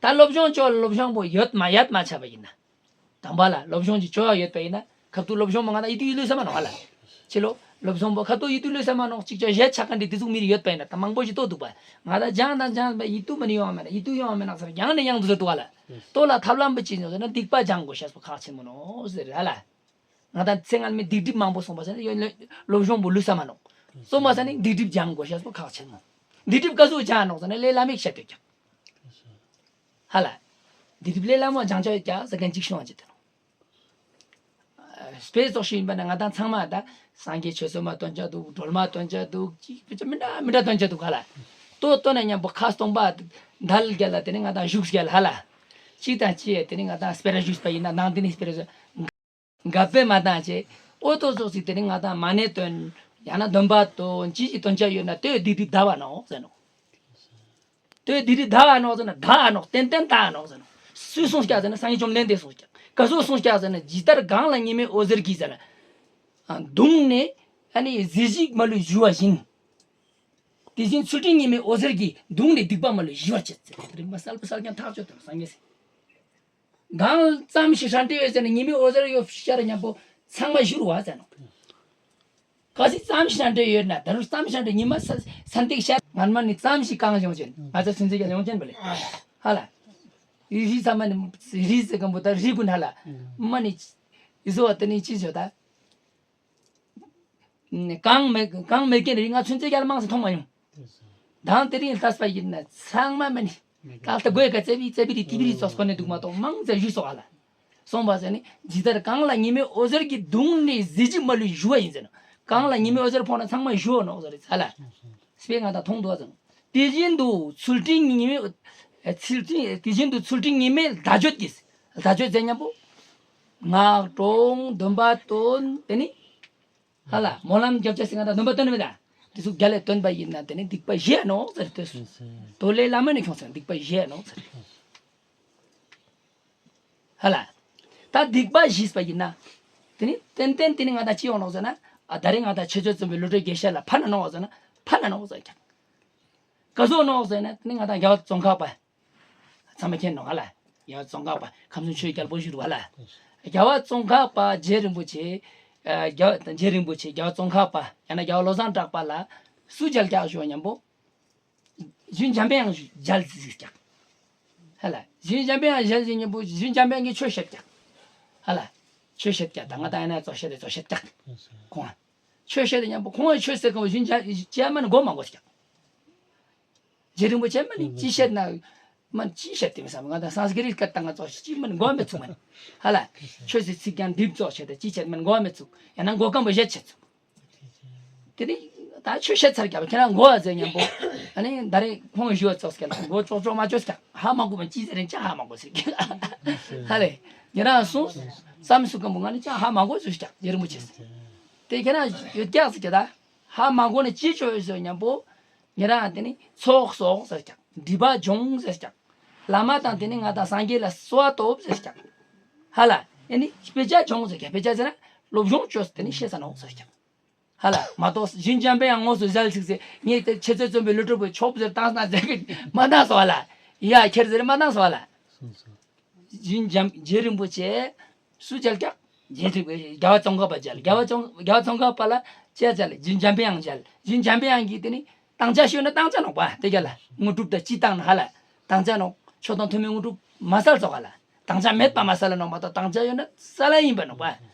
ད་སློབ་སྦྱོང་བཅོ་སློབ་སྦྱོང་པོ་ཡོད་མ་ཡོད་མ་ཆ་བ་ཡིན་ན། དང་པ་ལ་སློབ་སྦྱོང་གི་བཅོ་བ་ཡོད་པ་ཡིན་ན་ཁབ་ཏུ་སློབ་སྦྱོང་པོ་ང་དང་ཡིད་དུ་ཡིད་ལུས་ས་མ་ནོག་ཧ་ལ། ཕྱི་ལོ་སློབ་སྦྱོང་པོ་ཁ་ཏོ་ཡིད་དུ་ལོས་ས་མ་ནོག་ཅིག་ཅོ་བཞད་ཆ་ག་འདི་དེ་ཟུག་མི་རིགས་ཡོད་པ་ཡིན་ན་ད་མང་པོ་ཞིག་ཏོ་འདུག་པ། ང་ད་སྦྱང་དང་སྦྱང་པ་ཡིད་དུ་མི་ནི་ཡོང་མེད་ན་ཡིད་དུ་ཡོང་མེད་ན་ཟེར་ཡང་ནས་ཡང་དུ་ཟེར་འདུག་བ་ལ། ལྟོ་ལ་ཐབས་ལམ་པོ་ཅི་ཡིན་ཟེར་ན་སྡིག་པ་སྦྱང་དགོས་ཤེས་པོ་ཁག་ཆེན་མོ་ནོ་ཟེར་ཧ་ལ། ང་ད་ཚེ་སྔ་མའི་སྡིག་སྒྲིབ་མང་པོ་སོང་པ་ཟེར་ན་ཡོད་ལོ་སློབ་སྦྱོང་པོ་ལུས་ས་མ་ནོག་སོང་པ་ཟེར་ནི་སྡིག་སྒྲིབ་སྦྱང་དགོས་ཤེས་པོ་ཁག་ཆེན་མོ། སྡིག་སྒྲིབ་ག་ཟུག་སྦྱང་ནོག་ཟེར་ན་ལས་སླ་མོ་ཞིག་བཤད་དོ་ཀྱང་། ཧ་ལ། སྡིག་སྒྲིབ་ལས་སླ་མོ་སྦྱང་བྱ་ཡོད་ཀྱང་ཟེར་མཁན་ཅིག་བྱུང་བ་ཅི་དེ་ནོ། དཔེ་ཙོགས་ཤིག་ཡིན་པ་ན་ང་དང་ཚང་མ་ད་སངས་རྒྱས་ཆོས་སྲུང་མ་སྟོན་ཆ་འདུག་སྒྲོལ་མ་སྟོན་ཆ་འདུག་ཅིག་བུ་ཆ་མི་འདྲ་མི་འདྲ་སྟོན་ཆ་འདུག་ག་ལ། ལྟོ་ལྟོ་ནས་མཉམ་པོ་ཁ་སྟོང་པ་འདལ་རྒྱལ་ལ་དེ་ནི་ང་དང་བཞུགས་རྒྱལ་ཧ་ལ། གཅིག་དང་གཅིག་དེ་ནི་ང་དང་སྤེ་ར་བཞུགས་པ་ཡིན་ན་ནང་དེ་ནི་སྤེ་ར་བཞུགས། འགབ་པས་མ་བཏང་བྱས། ཨོ་ཏོ་ཙོགས་ཅིག་དེ་ནི་ང་དང་མ་ཎི་འདོན། ཡང་ན་འདོན་པ་འདོན་ཅི་ཅི་འདོན་ཆ་ཡོད་ན་ལྟོས་སྡིག་སྒྲིབ་དག་པ་ནོག་ཟེར་ནོ། ལྟོས་སྡིག་སྒྲིབ་དག་ཨ་ནོག་ཟེར་ན་དག་ཨ་ནོག་ཏན་ཏན་དག་ཨ་ནོག་ཟེར་ནོ། སུས་གསུངས་ཀྱག་ཟེར་ན་སངས་རྒྱས་བཅོམ་ལྡན་འདས་གསུངས་ཀྱག་ག་ཟུག་གསུངས་ཀྱག་ཟེར་ན་ཇི་ལྟར་གངས་ལ་ཉི་མའི་འོད་ཟེར་གྱིས་ཟེར་ན། གདུང་ནས་ཨ་ནི་གཟི་བརྗིད་མ་ལུས་ཞུ་བ་བཞིན། དེ་བཞིན་ཚུལ་ཁྲིམས་ཉི་མའི་འོད་ཟེར་གྱིས་གདུང་ནས་སྡིག་པ་མ་ལུས་ཞི་བར་བྱེད་ཟེར་དེ་རིང་མ་གསལ་པོ་གསལ་རྐྱང་ཐག་ཆོད་དང་སངས་རྒྱས་སེ། གང་ཙམ་ཞིག་ཧྲ་འདྲེ་ཡོད་ཟེར་ན་ཉི་མའི་འོད་ཟེར་ཡོད་ཤར་མཉམ་པོ་ཚང་མ་བཞུར་བ་ཟེར་ནོ། ག་ཟིག་ཙམ་ཞིག་ཧྲ་འདྲེ་ཡོད་ན་ད་རུང་ཙམ་ཞིག་ཧྲ་འདྲེ་ཉི་མ་ས་ས་འདེགས་ཤར་ངར་མ་ནི་ཙམ་ཞིག་གང་ཡོང་ཅན་ང་ཚོ་ཚུན་ཚོད་ཀྱང་ཡོང་ཅན་པ་ལེ། ཧ་ལ། རི་རི་ཚང་མ་ནི་རི་ཟེར་གམ་པོ་ད་རི་ཀུན་ཧ་ལ། མ་ནི་ཡི་བཟོ་བ་ད་ནི་ཅི་བཟོ་ད། གང་མེད་གང་མེད་ཀྱི་རིགས་ང་ཚུན་ཚོད་ཀྱང་མང་ཙམ་མཐོང་མ་མྱོང་། དང་དེ་རིང་ལྟས་པ་ཡིན་ན་ཚང་མ་མ་ནི། ད་ལྟ་དགོས་ཀ་རྩེ་བི་རྩེ་བི་རི་ཏི་བི་རི་ཙོགས་སྐོར་ནས་འདུག་མ་གཏོགས་མང་ཙམ་བཞུགས་སོགས་ཨ་ལ། སོང་པ་ཟེར་ནི་ཇི་ལྟར་གངས་ལ་ཉི་མའི་འོད་ཟེར་གྱིས་གདུང་ནས་གཟི་བརྗིད་མ་ལུས་ཞུ་བ་ཡིན་ཟེར་ན། གངས་ལ་ཉི་མའི་འོད་ཟེར་ཕོག་ན་ཚང་མ་ཞུ་བ་ནོག་ཟེར་རེད་ཨ་ལ། སྤེ་ང་དང་མཐོང་འདུག་ཨ་ཟེར་ན། དེ་བཞིན་དུ་ཚུལ་ཁྲིམས་ཉི་མའི་ཚུལ་ཁྲིམས་དེ་བཞིན་དུ་ཚུལ་ཁྲིམས་ཉི་མའི་བཟླས་བརྗོད་ཀྱིས་བཟླས་བརྗོད་ཟེར་མཉམ་པོ། སྔགས་བགྲང་འདོན་པ་འདོན་དེ་ནི། ཧ་ལ་སྨོན་ལམ་རྒྱབ་ཆ་ཟིན་ང་དང་འདོན་པ་འདོན་མི་ད། དེ་ཚོ་རྒྱ་ལས་འདོན་པ་ཡིན་ན་དེ་ནི་སྡིག་པ་ཞི་ནོག་ཟེར་ལྟོས་སོ། དོ་ལས་བླ་མ་ནི་ཁྱོང་ཟེར་སྡིག་པ་ཞི་ནོག་ཟེར། ཧ་ལ། ད་སྡིག་པ་ཞི་བ་ཡིན་ན། དེ་ནི་ཏན་ཏན་དེ་ནི་ང་དང་ཅི་ཡོང་ནོག་ཟེར་ན། ཨ་ད་རེས་ང་དང་ཆོས་ཚོད་བཙུན་པའི་བློ་གྲོས་རྒྱས་བཤད་ལ་ཕན་ན་ནོག་ཟེར་ན་ཕན་ན་ནོག་ཟེར་ཀྱང་། ག་ཟུག་ནོག་ཟེར་ན་དེ་ནི་ང་དང་རྒྱལ་བ་ཙོང་ཁ་པ། ཚང་མ་མཁྱེན་ནོག་ཧ་ལ། རྒྱལ་བ་ཙོང་ཁ་པ་ཁམས་གསུམ་ཆོས་རྒྱལ་པོ་བཞུགས་རུ་ཧ་ལ། རྒྱལ་བ་ཙོང་ཁ་པ་རྗེ་རིན་པོ་ཆེ། རྒྱལ་རྗེ་རིན་པོ་ཆེ་རྒྱལ་བ་ཙོང་ཁ་པ་ཡང་ན་རྒྱལ་བ་བློ་བཟང་གྲགས་པ་ལ་སུ་མཇལ་ཀྱག་ཞུ་བ་མཉམ་པོ། གཞུ་འཇམ་པའི་དབྱངས་མཇལ་ཟིག་ཀྱག་ཧ་ལ། གཞུ་འཇམ་པའི་དབྱངས་མཇལ་ཟིག་མཉམ་པོ་གཞུ་འཇམ་པའི་དབྱངས་ཀྱིས་ཆོས་བཤད་ཀྱག་ཧ་ལ། ཆོས་བཤད་ཀྱག་ད་ང་དང་ཡང་ན་ཙོགས་བཤད་དེ་ཙོགས་བཤད་ཀྱག་ཁོང་། ཆོས་བཤད་དེ་མཉམ་པོ་ཁོང་ཡང་ཆོས་ཟེར་གང་བ་གཞུ་འཇམ་ཅི་ཡ་མ་ནི་མགོ་མ་གོ་ཟིག་ཀྱག་རྗེ་རིན་པོ་ཆེ་མ་ནི་ཅི་བཤད་ན། མ་ནི་ཅི་བཤད་དེ་མི་བསམ་ང་དང་སཾ་སྐྲྀཏ་སྐད་དང་ང་ཙོགས་ཅི་མ་ནི་མགོ་མི་ཚུགས་མ་ནི། ཧ་ལ། ཆོས་སི་ཚིག་ཀྱང་འདིབ་ཙོགས་བྱས་ཏེ་ཅི་བཤད་མ་ནི་མགོ་མི་ཚུགས་ཡང་ན་མགོ་སྐམ་པོ་བཤད་བྱེད་ཚུགས། དེ་ནི་ད་ཆོས་བཤད་ཚར་ཀྱང་ཁྱེད་རང་མགོ་བ་ཟེར་མཉམ་པོ། ཨ་ནི་ད་རེས་ཁོང་ཞུ་བ་ཙོགས་སྐད་ལ་མགོ་ཅོག་ཅོག་མ་ཅོག་ཀྱང་ཧ་མ་གོ་མ་ཅི་ཟེར་རེན་ཅང་ཧ་མ་གོ་ཟེར་གི། ཧ་ལེ། ཉེ་རང་སོང་། བསམ་སུ་སྐམ་པོ་ང་ནི་ཅང་ཧ་མ་གོ་ཟེར་ཀྱང་རྗེ་རིན་པོ་ཆེ་ཟེར། དེ་ཁྱེད་རང་ཡོད་ཀྱག་ཟེར་ཀྱ་ད། ཧ་མ་གོ་ནི་ཅི་ཅོ་ཡོད་ཟེར་མཉམ་པོ། ཉེ་རང་དེ་ནི་ཚོགས་གསོག་ཟེར་ཀྱང་སྒྲིབ་པ་སྦྱོང་ཟེར་ཀྱང་། བླ་མ་དང་དེ་ནི་ང་དང་སངས་རྒྱས་ལ་གསོལ་བ་ཐོབ་ཟེར་ཀྱང་། ཧ་ལ། ཨེ་ནི་དཔེ་ཆ་སྦྱོང་ཟེར་ཀྱང་དཔེ་ཆ་ཟེར་ན་སློབ་སྦྱོང་བཅོས་དེ་ནི་ཤེས་ས་ནོག་ཟེར་ཀྱང་། ཧ་ལ་མ་གཏོགས་གཞུ་འཇམ་པའི་དབྱངས་དངོས་སུ་གསལ་ཚིག་ཟེར་ངས་དེ་ཆེ་ཚད་བཙུན་པའི་བློ་གྲོས་པོས་ཆོབ་ཟེར་བཏང་ན་ཟེར་གི་མ་བཏང་སོ་ཧ་ལ། ཡ་ཁྱེར་ཟེར་མ་བཏང་སོ་ཧ་ལ། གཞུ་འཇམ་རྗེ་རིན་པོ་ཆེ། སུ་མཇལ་ཀྱག་རྗེ་རིན་པོ་ཆེ་རྒྱལ་བ་ཙོང་ཁ་པ་མཇལ། རྒྱལ་བ་ཙོང་རྒྱལ་བ་ཙོང་ཁ་པ་ལ་ཅི་མཇལ་གཞུ་འཇམ་པའི་དབྱངས་མཇལ། གཞུ་འཇམ་པའི་དབྱངས་ཀྱིས་དེ་ནི་བཏང་བྱ་ཤོད་ན་བཏང་བྱ་ནོག་པ་དེ་རྒྱ་ལ་དངོས་གྲུབ་དང་སྤྱི་བཏང་ན་ཧ་ལ། བཏང་བྱ་ནོག་མཆོག་དང་ཐུན་མོང་དངོས་གྲུབ་མ་སལ་ཙོག་ཧ་ལ། བཏང་བྱ་མེད་པ་མ་སལ་ལ་ནོག་མ་གཏོགས་བཏང་བྱ་ཡོད་ན་སལ་ལ་ཡིན་པ་ནོག་པ།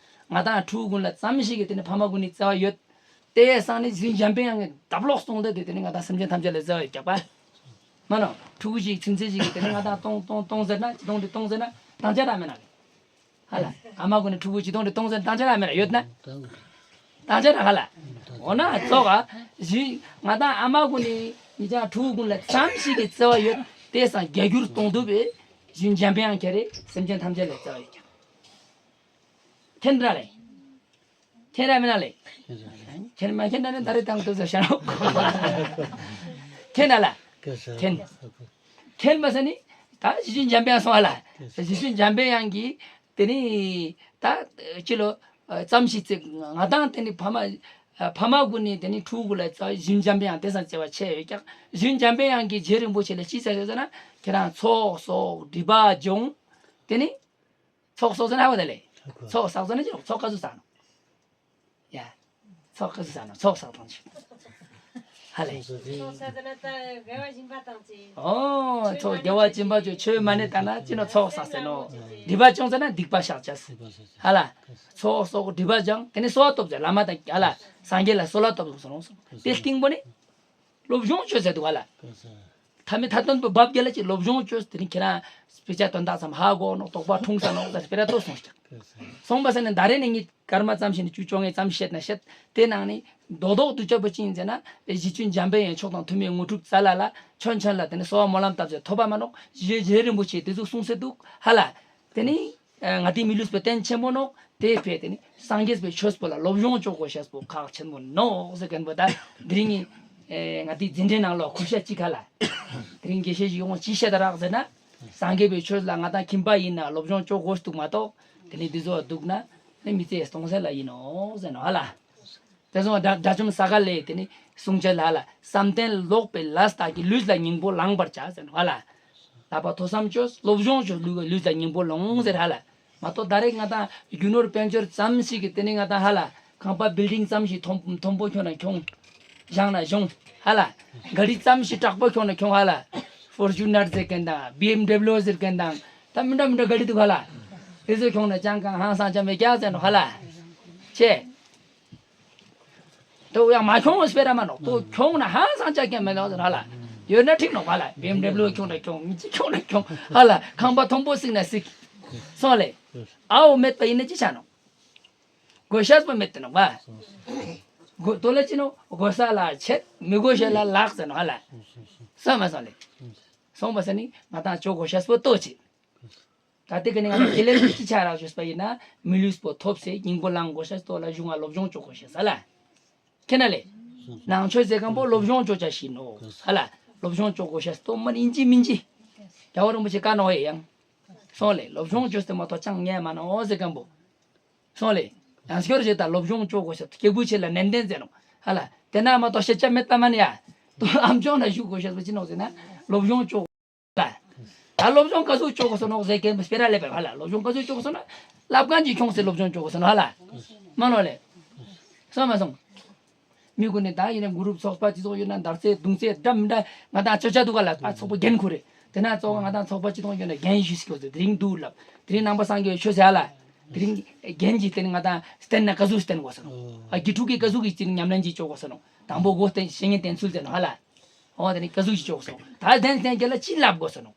ང་དང་ཕྲུ་གུ་ཀུན་ལ་ཙམ་ཞིག་གི་དེ་ནི་ཕ་མ་ཀུན་ནི་བརྩེ་བ་ཡོད། དེ་སང་ནི་གཞུ་འཇམ་པའི་དབྱངས་ཀྱིས་བརྡབ་ལོག་སོང་སྟེ་དེ་ནི་ང་དང་སེམས་ཅན་ཐམས་ཅད་ལ་བརྩེ་བ་ཡོད་ཀྱག་པ། མ་ནོ། ཕྲུ་གུ་ཞིག་ཚུན་ཚོད་ཞིག་གིས་དེ་ནི་ང་དང་གཏོང་གཏོང་གཏོང་ཟེར་ན་གཏོང་དེ་གཏོང་ཟེར་ན་བཏང་བྱ་ར་མེད་ན། ཧ་ལ། ཨ་མ་ཀུན་ནི་ཕྲུ་གུ་ཅི་གཏོང་དེ་གཏོང་ཟེར་ན་བཏང་བྱ་ར་མེད་ན་ཡོད་ན། བཏང་བྱ་ར་ཧ་ལ། འོ་ན་ཙོག་ག་གཞུ་ང་དང་ཨ་མ་ཀུན་ནི་ཉི་ཅང་ཕྲུ་གུ་ཀུན་ལ་ཙམ་ཞིག་གི་བརྩེ་བ་ཡོད། དེ་སང་རྒྱ་འགྱུར་གཏོང་ཐུབ་པའི་གཞུ་འཇམ་པའི་དབྱངས་ཁྱེར་རེ་སེམས་ཅན་ཐམས་ཅད་ལ་བརྩེ་བ་ཡོད་ཀྱང་། ཐེན་ར་ལེ། ཐེན་ར་མི་ན་ལེ། ཁྱེད་མ་ཁྱེད་ན་ནི་ད་རེ་བཏང་ཐུབ་ཟེར་ཤ་ནོ། ཁྱེད་ན་ལ། ཁྱེད། ཁྱེད་མ་ཟ་ནི། ད་གཞུ་འཇམ་པའི་དབྱངས་སོང་བ་ལ། གཞུ་འཇམ་པའི་དབྱངས་ཀྱིས་དེ་ནི་ད་ཅི་ལོ། ཙམ་ཞིག་ཙིག་ང་དང་དེ་ནི་ཕ་མ། ཕ་མ་ཀུན་ནི་དེ་ནི་ཕྲུ་གུ་ལ་ཙ་གཞུ་འཇམ་པའི་དབྱངས་དེ་སང་བརྩེ་བ་ཆེ་ཡོད་ཀྱང་གཞུ་འཇམ་པའི་དབྱངས་ཀྱིས་རྗེ་རིན་པོ་ཆེ་ལ་ཅི་ཟེར་ཟེར་ན་ཁྱེད་རང་ཚོགས་གསོག་སྒྲིབ་པ་སྦྱོང་། དེ་ནི། ཚོགས་གསོག་ཟེར་ན་ཧ་གོ་ད་ལེ། ཚོགས་གསོག་ཟེར་ན་ཅི་ལོ་ཚོགས་ག་ཚོད་བསགས་ནོ། ཡ། ཚོགས་ཀྱི་ཟ་ན་ཚོགས་བསགས་དང་ཅི། ཧ་ལས། ཚོགས་བསགས་ན་ད་དགེ་བ་སྦྱིན་པ་དང་ཅི། ཨོ་ཚོགས་དགེ་བ་སྦྱིན་པ་ཅོ་ཆོས་མ་ཎི་བཏང་ན་ཅི་ནོ་ཚོགས་བསགས་ཟེར་ནོ། སྒྲིབ་པ་བྱུང་ཟེར་ན་སྡིག་པ་བཤགས་བྱ་ཟེར། ཧ་ལ། ཚོགས་གསོག་སྒྲིབ་པ་སྦྱང་དེ་ནི་གསོལ་བ་བཏབ་ཟེར་བླ་མ་དང་ཧ་ལ་སངས་རྒྱས་ལ་གསོལ་བ་བཏབ་ཟེར་ནོ། དེ་སྟེང་པོ་ནི། སློབ་སྦྱོང་བྱོས་ཟེར་འདུག་ཧ་ལ། ཐ་མི་ཐ་དོན་པོ་བབ་རྒྱལ་ལ་ཅིག་སློབ་སྦྱོང་བྱོས་དེ་ནི་ཁྱེད་རང་སྤེ་ཆ་དོན་དག་ཙམ་ཧ་གོ་ནོ་དོགས་པ་འཁྲུངས་ས་ནོ་ཟེར་སྤེ་ར་ཏོ་སོང་ཞིག་སོང་པ་ས་ནི་ད་རེ་ནས་ངས་སྐར་མ་ཙམ་ཞིག་ནས་བཅུ་བཅོ་ལྔ་ཙམ་བཤད་ན་བཤད་དེ་ནང་ནས་རྡོག་རྡོག་ཏུ་བཅོ་བོ་ཅི་ཡིན་ཟེར་ན་གཞི་ཁྱོན་འཇམ་པའི་ཡན་ཆོག་དང་ཐུན་མིན་དངོས་གྲུབ་རྩ་ལ་ལ་ཆོན་ཆོན་ལ་དེ་ནི་གསོལ་བ་སྨོན་ལམ་བཏབ་ཟེར་ཐོབ་པ་མ་ནོག་རྗེ་རྗེ་རིན་པོ་ཆེ་དེ་ཚོ་གསུངས་ཟེར་འདུག་ཧ་ལ། དེ་ནི། ང་དེ་མི་ལུས་པའི་རྟེན་ཆེན་པོ་ནོག་དེ་ཕེ་དེ་ནི་སངས་རྒྱས་པའི་ཆོས་པོ་ལ་སློབ་སྦྱོང་བྱོ་དགོས་ཤེས་པོ་ཁག་ཆེན་པོ་ནོག་ཟེར་མཁན་པོ་ད་དེ་རིང་ངི་ང་དེ་འཛིན་གྲྭའི་ནང་ལོགས་ཁུར་ཤ་གཅིག་ཁ་ལ། དེ་རིང་དགེ་བཤེས་ཤིག་ཡོང་ཅི་བཤད་ད་རག་ཟེར་ན། སངས་རྒྱས་པའི་ཆོས་ལ་ང་དང་ཁྱིམ་པ་ཡིན་ན་སློབ་སྦྱོང་བྱོ་དགོས་འདུག་མ་གཏོགས་དེ་ནི་འདི་ཚོ་འདུག་ན་ནི་མི་ཚེ་སྟོང་ཟད་ལ་ཡིན་ནོག་ཟེར་ནོ་ཧ་ལ། དེ་སོང་དགྲ་དགྲ་བཅོམ་ས་ག་ལའི་དེ་ནི་གསུང་ཆ་ལ་ལ་བསམ་གཏན་ལོག་པའི་ལས་དག་གིས་ལུས་ལ་སྙིང་པོ་ལངས་པར་བྱ་ཟེར་ནོ་ཧ་ལ། ལག་པ་ཐོ་བསམ་བཅོས་སློབ་སྦྱོང་བཅོས་ལུས་ལུས་ལ་སྙིང་པོ་ལོངས་ཟེར་ཧ་ལ། མ་གཏོགས་ད་རེས་ང་དང་རྒྱུ་ནོར་དཔལ་འབྱོར་ཙམ་ཞིག་གིས་དེ་ནི་ང་དང་ཧ་ལ་ཁང་པ་བིལ་ཌིང་ཙམ་ཞིག་མཐོན་མཐོན་པོ་ཁྱོང་ན་ཁྱོང་། བཞེངས་ན་བཞེངས་ཧ་ལ། ག་རི་ཙམ་ཞིག་དྲག་པོ་ཁྱོང་ན་ཁྱོང་ཧ་ལ། ཕོར་ཅུ་ནར་ཟེར་མཁན་དང་བི་ཨེམ་ཌབ་ལིའུ་ཟེར་མཁན་དང་ད་མི་འདྲ་མི་འདྲ་ག་རི་འདུག་ཧ་ལ། དེ་ཚོ་ཁྱོང་ན་ཅང་གང་ཧང་སང་ཅང་མེད་ཀྱག་ཟེར་ནོ་ཧ་ལ། ཆེ། དོ་ཡང་མ་ཁྱོང་བ་སྤེ་ར་མ་ནོག་དོ་ཁྱོང་ན་ཧང་སང་ཅག་ཀྱང་མེད་ནོག་ཟེར་ཧ་ལ། ཡོད་ན་འགྲིག་ནོག་ཧ་ལ། བི་ཨེམ་ཌབ་ལིའུ་ཁྱོང་ན་ཁྱོང་། མི་ཅི་ཁྱོང་ན་ཁྱོང་ཧ་ལ། ཁང་པ་མཐོན་པོ་བརྩིགས་ན་བརྩིགས། སོང་ལེ། ཨའོ་མེད་པ་ཡིན་ན་ཅི་ཆ་ནོག་དགོས་ཤེས་པོ་མེད་དེ་ནོག་པ། དགོས་དོ་ལ་ཅི་ནོག་དགོས་ས་ལ་ཆད། མི་དགོས་ཤེས་ལ་ལག་ཟེར་ནོག་ཧ་ལ། སོང་མ་སོང་ལེ། སོང་པ་ས་ནི་ང་དང་ཅོ་དགོས་ཤེས་པོ་ཏོ་ཅི། ད་དེ་ག་ནི་ང་ཚོ་དེ་ལས་ཀྱི་ཆ་རག་ཞུས་པ་ཡིན་ན་མི་ལུས་པོ་ཐོབ་སེ་སྙིང་པོ་ལངས་དགོས་ཤེས་ཏོ་ལ་གཞུང་ང་སློབ་སྦྱོང་བཅོ་དགོས་ཤེས་ས་ལ། ཁྱེད་ན་ལེ། ནང་ཆོས་ཟེར་མཁན་པོ་སློབ་སྦྱོང་བཅོ་བྱ་ཞིག་ནོ་ཧ་ལ། སློབ་སྦྱོང་བཅོ་དགོས་ཤེས་ཏོ་མ་ཡིན་གཅིག་མིན་གཅིག་རྒྱལ་བ་རིན་པོ་ཆེ་བཀའ་གནང་བ་ཡང་། སོང་ལེ་སློབ་སྦྱོང་བཅོས་ཏེ་མ་གཏོགས་ཅང་ཉན་མ་ནོ་ཟེར་མཁན་པོ། སོང་ལེ། ཡང་སྐྱོར་བྱེད་དང་སློབ་སྦྱོང་བཅོ་དགོས་ཤེས་སྐྱེས་བུ་ཆེ་ལ་ནན་ཏན་མཛད་ནོ་ཧ་ལ། དེ་ན་མ་གཏོགས་ཤེས་བྱ་མེད་པ་མ་ནི་ཡ། ཏོ་ཨམ་ཅོག་ན་བཞུགས་དགོས་ཤེས་པོ་ཅི་ནོ་ཟེར་ན་སློབ་སྦྱོང་བཅོ། ལ། ད་སློབ་སྦྱོང་ག་ཚོད་བཅོ་དགོས་སོ་ནོག་ཟེར་མཁན་སྤེ་ར་ལེབ་པ་ཧ་ལ། སློབ་སྦྱོང་ག་ཚོད་བཅོ་དགོས་སོ་ན། ལབ་མཁན་གྱིས་ཁྱོངས་སེ་སློབ་སྦྱོང་བཅོ་དགོས་སོ་ནོ་ཧ་ལ། མ་ནོ་ལེ། སོང་མ་སོང་། མི་ཀུན་ནི་ད་ཡིན་ན་གུ་རུབ་ཚོགས་པ་སྤྱི་ཚོགས་ཡོད་ན་འདར་རྩེ་རྡུང་རྩེ་འདྲ་མི་འདྲ་ང་དང་ཅོ་ཅོ་འདུག་ག་ལ། ད་ཚོགས་པ་འགན་ཁུར་རེད། དེ་ན་ཚོགས་པ་ང་དང་ཚོགས་པ་སྤྱི་ཚོགས་ཡོད་ན་འགན་ཞུས་སྐྱོ་ཟེར་དེ་རིང་འདུག་ལབ། དེ་རིང་ནང་པ་སངས་རྒྱས་ཆོས་ཟེར་ཧ་ལ། དེ་རིང་འགན་གྱིས་དེ་ནི་ང་དང་བསྟན་ན་ག་ཟུག་བསྟན་དགོས་སོ་ནོ། ཨ་དགེ་ཕྲུག་གིས་ག་ཟུག་གིས་དེ་ནི་ཉམས་ལེན་གྱིས་བཅོ་དགོས་སོ་ནོ། དང་པོ་སྒོ་བསྟན་བཤེས་གཉེན་བསྟེན་ཚུལ་ཟེར་ནོ་ཧ་ལ། འོ་དེ་ནི་ག་ཟུག་ཅིག་བཅོ་དགོས་སོང་། ད་གདན་གདན་རྒྱ་ལ་ཅི་ལབ་དགོས་སོ་ནོ།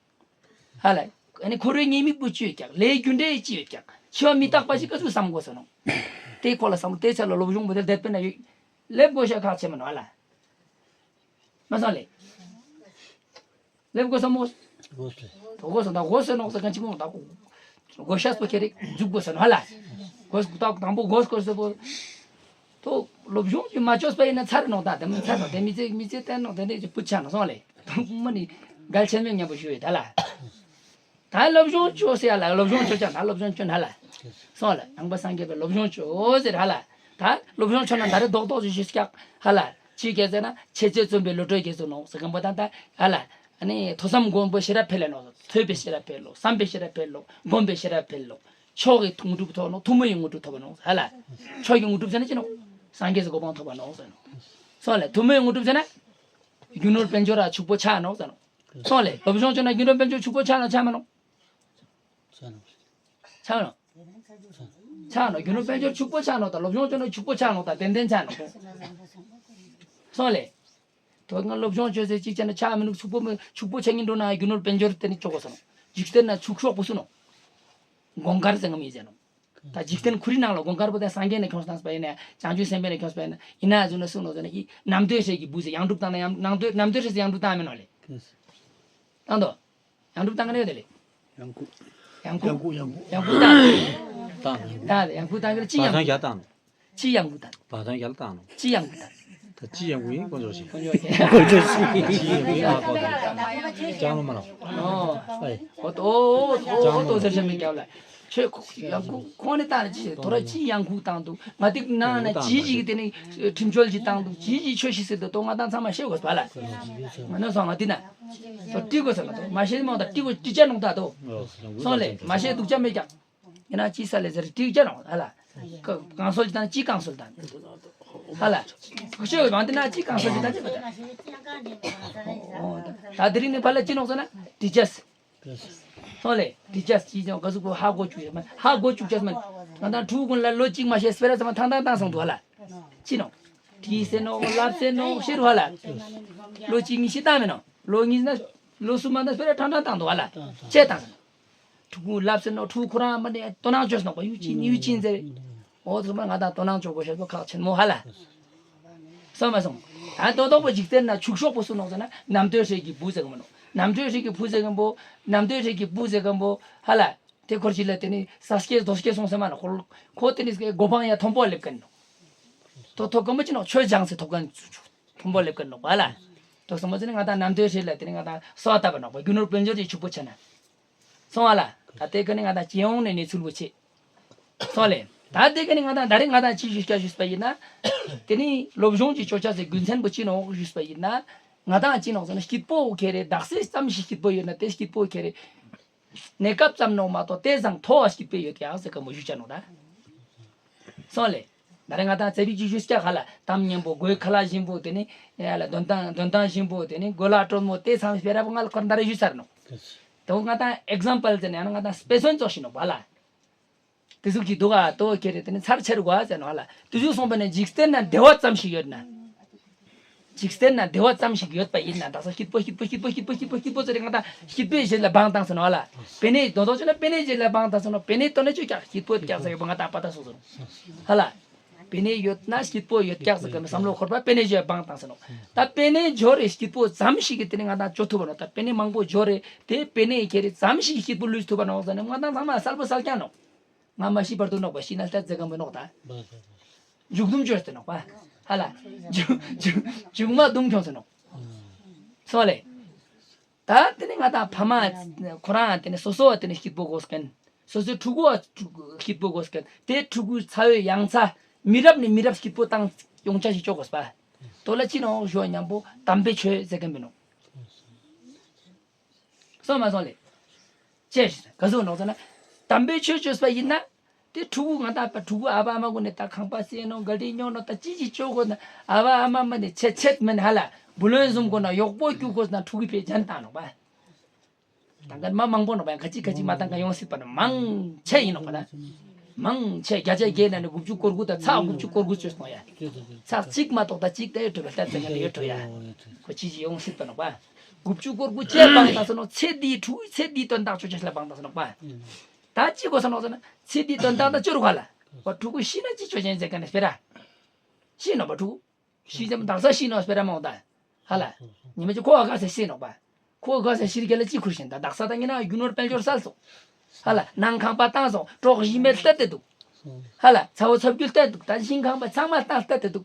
ཧ་ལ། ཨ་ནི་འཁོར་བའི་ཉེས་དམིགས་པོ་ཅི་ཡོད་ཀྱག་ལས་རྒྱུ་འབྲས་ཅི་ཡོད་ཀྱག་འཆི་བ་མི་རྟག་པ་ཞིག་ག་ཟུག་བསམ་དགོས་སོ་ནོ། དེ་ཁོ་ལ་བསམ་བློ་དེ་ཚ་ལ་སློབ་སྦྱོང་མི་དེ་དེད་པས་ན་ཡོད། ལེབ་དགོས་ཤ་ཁག་ཆེ་མ་ནོ་ཧ་ལ། མ་སོང་ལེ། ལེབ་དགོས་སོ་མོ། དགོས་སོ། དགོས་སོ་ད་དགོས་སོ་ནོ་ཟེར་ག་ཅི་མོ་ད་གོ། དགོས་ཤ་སོ་ཁྱེར་རེ་འཇུག་དགོས་སོ་ནོ་ཧ་ལ། དགོས་སོ་ད་དང་པོ་དགོས་སོ་ཟེར་བོ། ཏོ་སློབ་སྦྱོང་གི་མ་བཅོས་པ་ཡིན་ན་ཚར་ནོ་ད་དེ་མི་ཚར་ནོ་དེ་མི་ཚེ་མི་ཚེ་བསྟན་ནོ་དེ་འདྲས་ཀྱི་བུ་ཆ་ནོ་སོང་ལེ། མ་ནི་འགལ་ཆེན་མེད་མཉམ་པོ་ཞུ་ཡོད་ད་ལ། ད་སློབ་སྦྱོང་བཅོས་ཟེར་ཡ་ལ་སློབ་སྦྱོང་བཅོས་ཀྱང་ད་སློབ་སྦྱོང་བཅོས་ན་ལ། སོང་ལ་ནང་པ་སངས་རྒྱས་པའི་སློབ་སྦྱོང་བཅོས་ཟེར་ཧ་ལ། ད་སློབ་སྦྱོང་བཅོས་ན་ད་རེ་རྡོག་རྡོག་ཞིག་ཞིག་སྐྱག་ཧ་ལ། ཅི་སྐད་ཟེར་ན་ཆེ་ཆེ་བརྩོན་པའི་བློ་གྲོས་རྒྱས་སོ་ནོ་ཟེར་གམ་པོ་ད་ད་ཧ་ལ། ཨ་ནི་ཐོས་བསམ་སྒོམ་པོ་ཤེས་རབ་འཕེལ་ལ་ནོ། ཐོས་པའི་ཤེས་རབ་འཕེལ་ལོ། བསམ་པའི་ཤེས་རབ་འཕེལ་ལོ། སྒོམ་པའི་ཤེས་རབ་འཕེལ་ལོ། མཆོག་གི་དངོས་གྲུབ་ཐོབ་ནོ། ཐུན་མོང་གི་དངོས་གྲུབ་ཐོབ་ནོ་ཧ་ལ། མཆོག་གི་དངོས་གྲུབ་ཟེར་ན་ཅི་ནོ། སངས་རྒྱས་སུ་གོ་འཕང་ཐོབ་ནོ་ཟེར་ནོ། སོང་ལ་ཐུན་མོང་གི་དངོས་གྲུབ་ཟེར་ན། རྒྱུ་ནོར་དཔལ་འབྱོར་ར་ཕྱུག་པོ་ཆགས་ནོ་ཟེར་ནོ། སོང་ལེ་སློབ་སྦྱོང་བྱོས་ན་རྒྱུ་ནོར་དཔལ་འབྱོར་ཕྱུག་པོ་ཆགས་ནོ་ཆགས་མ་ནོ། ཆགས་ནོ། ཆགས་ནོ། རྒྱུ་ནོར་དཔལ་འབྱོར་ཕྱུག་པོ་ཆགས་ནོ་དང་སློབ་སྦྱོང་བྱོས་ན་ཕྱུག་པོ་ཆགས་ནོ་དང་ཏན་ཏན་ཆགས་ནོ། སོང་ལེ། དོ་སྔ་སློབ་སྦྱོང་བྱོས་ཚེ་གཅིག་བྱས་ན་ཆགས་མི་ནུག་ཕྱུག་པོ་མི་ཕྱུག་པོ་ཆགས་ཉིན་འགྲོ་ན་རྒྱུ་ནོར་དཔལ་འབྱོར་དེ་ནི་ཆོག་གོ་ཟེར་ནོ། འཇིག་རྟེན་ན་ཕྱུག་ཤོག་པོ་སུ་ནོ། དགོངས་དཀར་ཟེར་ང་མི་ཟེར་ནོ། ད་འཇིག་རྟེན་ཁོ་རའི་ནང་ལ་དགོངས་དཀར་པོ་དེ་སངས་རྒྱས་ནས་ཁྱོངས་བཏང་པ་ཡིན་ན་བྱང་ཆུབ་སེམས་དཔའ་ནས་ཁྱོངས་པ་ཡིན་ན་ཡིན་ན་ཟུག་ན་སུ་ནོ་ཟེར་ན་ཡི་ནམ་དུས་ཧྲེ་གི་བུ་ཟེར་ཡང་སྒྲུབ་བཏང་ན་ཡང་ནམ་དུས་ནམ་དུས་ཧྲེ་ཟེར་ཡང་སྒྲུབ་བཏང་མེད་ནོ་ལེ། བཏང་དོ། ཡང་སྒྲུབ་བཏང་གི་ནས་ཡོད་དེ་ལེ། ཡང་ཁུ། ཡང་ཁུ། ཡང་ཁུ་ཡང་ཁུ། ཡང་ཁུ་བཏང་། བཏང་། བཏང་ཡང་ཁུ་བཏང་གི་ལ་ཅི་ཡང་ཁུ། བཏང་། ཅི་ཡང་ཁུ་བཏང་། བ་དང་རྒྱལ་བཏང་ནོ། ཅི་ཡང་ཁུ་བཏང་། ད་ཅི་ཡང་ཁུ་ཡིན་དཀོན་མཆོག་ཞིག་དཀོན་མཆོག་ཞིག་དཀོན་མཆོག་ཞིག་ཅི་ཡང་ཁུ་ཡིན་ཨ་ཁོ་དང་། ཅང་མ་ལ། ཨོ། ཨོ་ཏོ་ཨོ་ཏོ་ཨོ་ཏོ་ཟེར་ཤ་མི་རྒྱབ་ལ། ཆོས་ཁོ་ཡང་ཁུ་ཁོང་ནས་བཏང་ནས་ཅི་ཐོ་ར་ཅི་ཡང་ཁུ་བཏང་འདུག་ང་དེ་ནང་ན་ཅི་ཞིག་དེ་ནི་ཁྲིམས་བཅོལ་ཞིག་བཏང་འདུག་ཅི་ཞིག་ཆོས་ཞིག་ཟེར་འདུག་ཏོ་ང་དང་ཚང་མ་ཤེས་དགོས་པ་ལ། ང་ནི་སོང་ང་དེ་ན། ཏོ་ཏི་གོ་ས་མ་ཏོ་མ་ཤེས་མ་ད་ཏི་གོ་ཏི་ཅ་ནོང་ད་ཏོ། སོང་ལེ་མ་ཤེས་འདུག་ཅ་མེད་ཀྱང་། ཡིན་ན་ཅི་ས་ལེ་ཟེར་ཏི་ཅ་ནོང་ཨ་ལ། ཀ་གང་སོལ་དང་ཅི་གང་སོལ་དང་། ཧ་ལ། ཁོ་ཤོད་མང་དེ་ན་ཅི་གང་ས་ཅི་ད་ཅི་པ་ད། ད་དེ་རིང་ནི་ཕ་ལ་ཅི་ནོག་ཟེར་ན་དྲི་ཆས། སོང་ལེ་དྲི་ཆས་ཅི་ཅང་ག་ཟུག་གོ་ཧ་གོ་བཅུག་ཡོད་མ་ཧ་གོ་བཅུག་ཆས་མ། ང་དང་ཕྲུ་གུ་ལ་ལོ་གཅིག་མ་ཤེས་སྤེ་ར་ཚང་མ་ཐང་ཐང་བཏང་སོང་འདུག་ཧ་ལ། ཅི་ནོག་དྲི་ཟེར་ནོག་ལབ་ཟེར་ནོག་ཤེས་རུ་ཧ་ལ། ལོ་གཅིག་གཉིས་ཤེས་བཏང་མེད་ནོག་ལོ་གཉིས་ན་ལོ་གསུམ་མ་ན་སྤེ་ར་ཐང་ཐང་བཏང་འདུག་ཧ་ལ། ཅེས་བཏང་སོང་། ཕྲུ་གུ་ལབ་ཟེར་ནོག་ཕྲུ་གུ་ཁོ་རང་མ་ནས་དོ་སྣང་བཅོས་སོང་པ་ཡུ་ཅིན་ཡུ་ཅིན་ཟེར། འོ་ཚང་མ་ང་དང་དོ་སྣང་བཅོ་དགོས་ཤེས་པོ་ཁག་ཆེན་མོ་ཧ་ལ། སོང་མ་སོང་། ད་དོ་དོ་པོ་འཇིག་རྟེན་ན་ཕྱུག་ཤོག་པོ་སུ་ནོག་ཟེར་ན་རྣམ་ཐོས་སྲས་ཀྱི་བུ་ཟེར་གི་མ་ནོག་རྣམ་ཐོས་སྲས་ཀྱི་བུ་ཟེར་གི་པོ་རྣམ་ཐོས་སྲས་ཀྱི་བུ་ཟེར་གི་པོ་ཧ་ལ། དེ་ཁོར་ཅི་ལ་དེ་ནི་ས་སྐྱེས་རྡོ་སྐྱེས་སོང་ཟེར་མ་ནོག་ཁོ་ཁོ་དེ་ནི་སྐྱེ་གོ་འཕང་ཡ་མཐོན་པོ་སླེབས་གི་ནོག་ཐོ་ཐོ་ག་མོ་ཅི་ནོག་ཆོས་སྦྱངས་སེ་ཐོབ་གི་མཐོན་པོ་སླེབས་གི་ནོག་ཧ་ལ། དོ་སོང་མ་ཟེར་ན་ང་དང་རྣམ་ཐོས་སྲས་ལ་དེ་ནི་ང་དང་གསོལ་བ་བཏབ་པ་ནོག་པ་རྒྱུ་ནོར་དཔལ་འབྱོར་གྱི་ཕྱུག་པོ་ཆགས་ན། སོང་བ་ལ། ད་དེ་ཀ་ནི་ང་དང་སྤྱི་ཡོངས་ནས་གནས་ཚུལ་བོ་ཆེ། སོང་ལེ། ད་དེ་ཀ་ནི་ང་དང་ད་རེས་ང་དང་ཅི་ཞུ་སྐྱ་ཞུས་པ་ཡིན་ན། དེ་ནི་སློབ་སྦྱོང་གི་ཆོ་ཆ་ཟེར་རྒྱུ་མཚན་པོ་ཅི་ནོག་ཞུས་པ་ཡིན་ན། ང་དང་ཅི་ནོག་ཟེར་ན་སྐྱིད་པོ་ཁེ་རེ་དག་ས་ཙམ་ཞིག་སྐྱིད་པོ་ཡོད་ན་དེ་སྐྱིད་པོ་ཁེ་རེ། གནས་སྐབས་ཙམ་ནོག་མ་གཏོགས་དེ་བཟང་མཐོ་བ་སྐྱིད་པོ་ཡོད་ཀྱག་ཟེར་ག་མོ་ཞུ་ཆ་ནོག་ད། སོང་ལེ། ད་རེས་ང་དང་ཙེ་བིག་ཅིག་ཞུས་ཀྱག་ཧ་ལ་གཏམ་སྙན་པོ་གོས་ཁ་ལག་ཞིམ་པོ་དེ་ནི་ཡ་ལ་འདོན་སྟངས་འདོན་སྟངས་ཞིམ་པོ་དེ་ནི་གོས་ལག་སྤྲོ་མོ་དེ་ཚང་སྤེ་ར་པོ་ང་ལ་ཁོར་འདར་ཞུས་ཚར་ནོག་དེ་ང་དང་ཨེག་ཛམ་པལ་ཟེར་ནས་ང་དང་དཔེ་མཚོན་ཙོགས་ཤིག་ནོག་པ་ལ། དེ་ཟུག་གི་འདུག་ག་ཏོ་ཁེ་རེ་དེ་ནི་ཚར་ཆེར་གོ་ཟེར་ནོག་ཧ་ལ། དེ་ཟུག་སོང་པ་ནས་འཇིག་རྟེན་ན་བདེ་བ་ཙམ་ཞིག་ཡོད་ན། འཇིག་རྟེན་ན་བདེ་བ་ཙམ་ཞིག་ཡོད་པ་ཡིན་ན་དག་ས་སྐྱིད་པོ་སྐྱིད་པོ་སྐྱིད་པོ་སྐྱིད་པོ་སྐྱིད་པོ་སྐྱིད་པོ་ཟེར་ང་དང་སྐྱིད་པོའི་རྗེས་ལ་བང་བཏང་ཟེར་ནོག་ཧ་ལ། པེ་ནེ་དོ་དོ་ཆེ་ན་པེ་ནེ་རྗེས་ལ་བང་བཏང་ཟེར་ནོག་པེ་ནེ་དོ་ན་ཆོས་ཀྱག་སྐྱིད་པོ་ཀྱག་ཟེར་གི་བང་ང་དང་པ་ད་སོ་ཟེར་ནོག་ཧ་ལ། པེ་ནེ་ཡོད་ན་སྐྱིད་པོ་ཡོད་ཀྱག་ཟེར་གི་བསམ་བློ་འཁོར་པ་པེ་ནེ་རྗེས་བང་བཏང་ཟེར་ནོག་ད་པེ་ནེ་འབྱོར་རེ་སྐྱིད་པོ་ཙམ་ཞིག་གི་དེ་ནི་ང་དང་ཅོ་ཐུབ་པ་ནོག་ད་པེ་ནེ་མང་པོ་འབྱོར་རེ་དེ་པེ་ནེ་ཁེ་རེ་ཙམ་ཞིག་སྐྱིད་པོ་ལུས་ཐུབ་པ་ནོག་ཟེར་ནི་ང་དང་ཚང་མ་གསལ་པོ་གསལ་རྐྱང་ནོག་ང་མ་ཤི་བར་དུ་ནོག་པ་ཤི་ན་ལྟ་ཛེ་གམ་པོ་ནོག་ད། མཇུག་སྡོམ་བཅོས་ཏེ་ནོག་པ། ཧ་ལ། མཇུག་མཇུག་མཇུག་མ་སྡོམ་ཁྱོངས་སེ་ནོག་སོང་ལེ། ད་དེ་ནི་ང་དང་ཕ་མ་ཁོ་རང་དེ་ནི་སོ་སོ་བ་དེ་ནི་སྐྱིད་པོ་དགོས་མཁན། སོ་སོའི་ཕྲུ་གུ་བ་སྐྱིད་པོ་དགོས་མཁན་དེ་ཕྲུ་གུའི་ཚ་བའི་ཡང་ཚ་མི་རབས་ནས་མི་རབས་སྐྱིད་པོ་བཏང་ཡོང་ཆ་ཞིག་ཅོ་དགོས་པ། དོ་ལ་ཅི་ནོག་ཞུ་བ་མཉམ་པོ་དམ་པའི་ཆོས་ཟེར་མཁན་མིན་ནོག་སོང་མ་སོང་ལེ། ཅེས་ག་ཟུག་ནོག་ཟེར་ན། དམ་པའི་ཆོས་བཅོས་པ་ཡིན་ན། དེ་ཕྲུ་གུ་ང་དང་པ་ཕྲུ་གུ་ཨ་ཕ་ཨ་མ་ཀུན་ནས་ད་ཁང་པ་བསད་ནོག་ག་དྲིན་ཉོ་ནོག་ད་ཅི་ཅི་ཅོ་དགོས་ན་ཨ་ཕ་ཨ་མ་མ་ནས་ཆད་ཆད་མིན་ཧ་ལ་བུ་ལོན་བཟུང་དགོས་ན་གཡོག་པོ་སྐྱུག་དགོས་ན་ཕྲུ་གུ་པས་ཇན་བཏང་ནོག་པ། ད་ག་མ་མང་པོ་ནོག་པ་ཡང་ག་ཅི་ག་ཅི་མ་བཏང་ག་ཡོང་སྲིད་པ་ནོག་མང་ཆེ་ཡིན་ནོག་པ་ད། མང་ཆེ་བརྒྱ་ཆ་བརྒྱད་ནང་ནས་དགུ་བཅུ་སྐོར་དགུ་དང་ཚག་དགུ་བཅུ་སྐོར་དགུ་བཅོས་སོང་ཡ། ཚག་གཅིག་མ་གཏོགས་ད་གཅིག་ད་ཡོད་འགྲོ་བ་ལྟ་ཙེ་ག་ལ་ཡོད་འགྲོ་ཡ། ཁོ་ཅི་ཅི་ཡོང་སྲིད་པ་ནོག་པ། དགུ་བཅུ་སྐོར་དགུ་ཅེས་བང་བཏང་སོང་ནོག་ཚེ་འདིའི་ཕྲུ་གུའི་ཚེ་འདིའི་དོན་དག་ཆོ་ཆེ་ལ་བང་བཏང་སོང་ནོག་པ། ད་ཅི་དགོས་སོང་ནོག་ཟེར་ན་ཚེ་འདིའི་དོན་དག་ད་ཅོ་རུ་ག་ལ། བ་ཕྲུ་གུ་ཤི་ན་ཅི་ཆོ་ཆེན་ཟེར་ག་ནས་སྤེ་ར། ཤི་ནོག་པ་ཕྲུ་གུ། ཤི་ཙམ་དག་ས་ཤི་ནོག་སྤེ་ར་མ་འོང་ད། ཧ་ལ། ཉི་མ་ཅིག་ཁོ་ཨ་ག་ས་ཤི་ནོག་པ། ཁོ་ཨ་ག་ས་ཤི་རྒྱ་ལ་ཅི་ཁུར་ཤེན་ད་དག་ས་ད་ཉི་ན་རྒྱུ་ནོར་དཔལ་འབྱོར་སལ་སོང་། ཧ་ལ་ནང་ཁང་པ་བཏང་སོང་གྲོགས་གཞི་མེད་ལྟ་དེ་འདུག་ཧ་ལ་ཚ་བོ་ཚ་བརྒྱུད་ལྟ་འདུག་ད་ཞིང་ཁང་པ་ཚང་མ་བཏང་ལྟ་དེ་འདུག་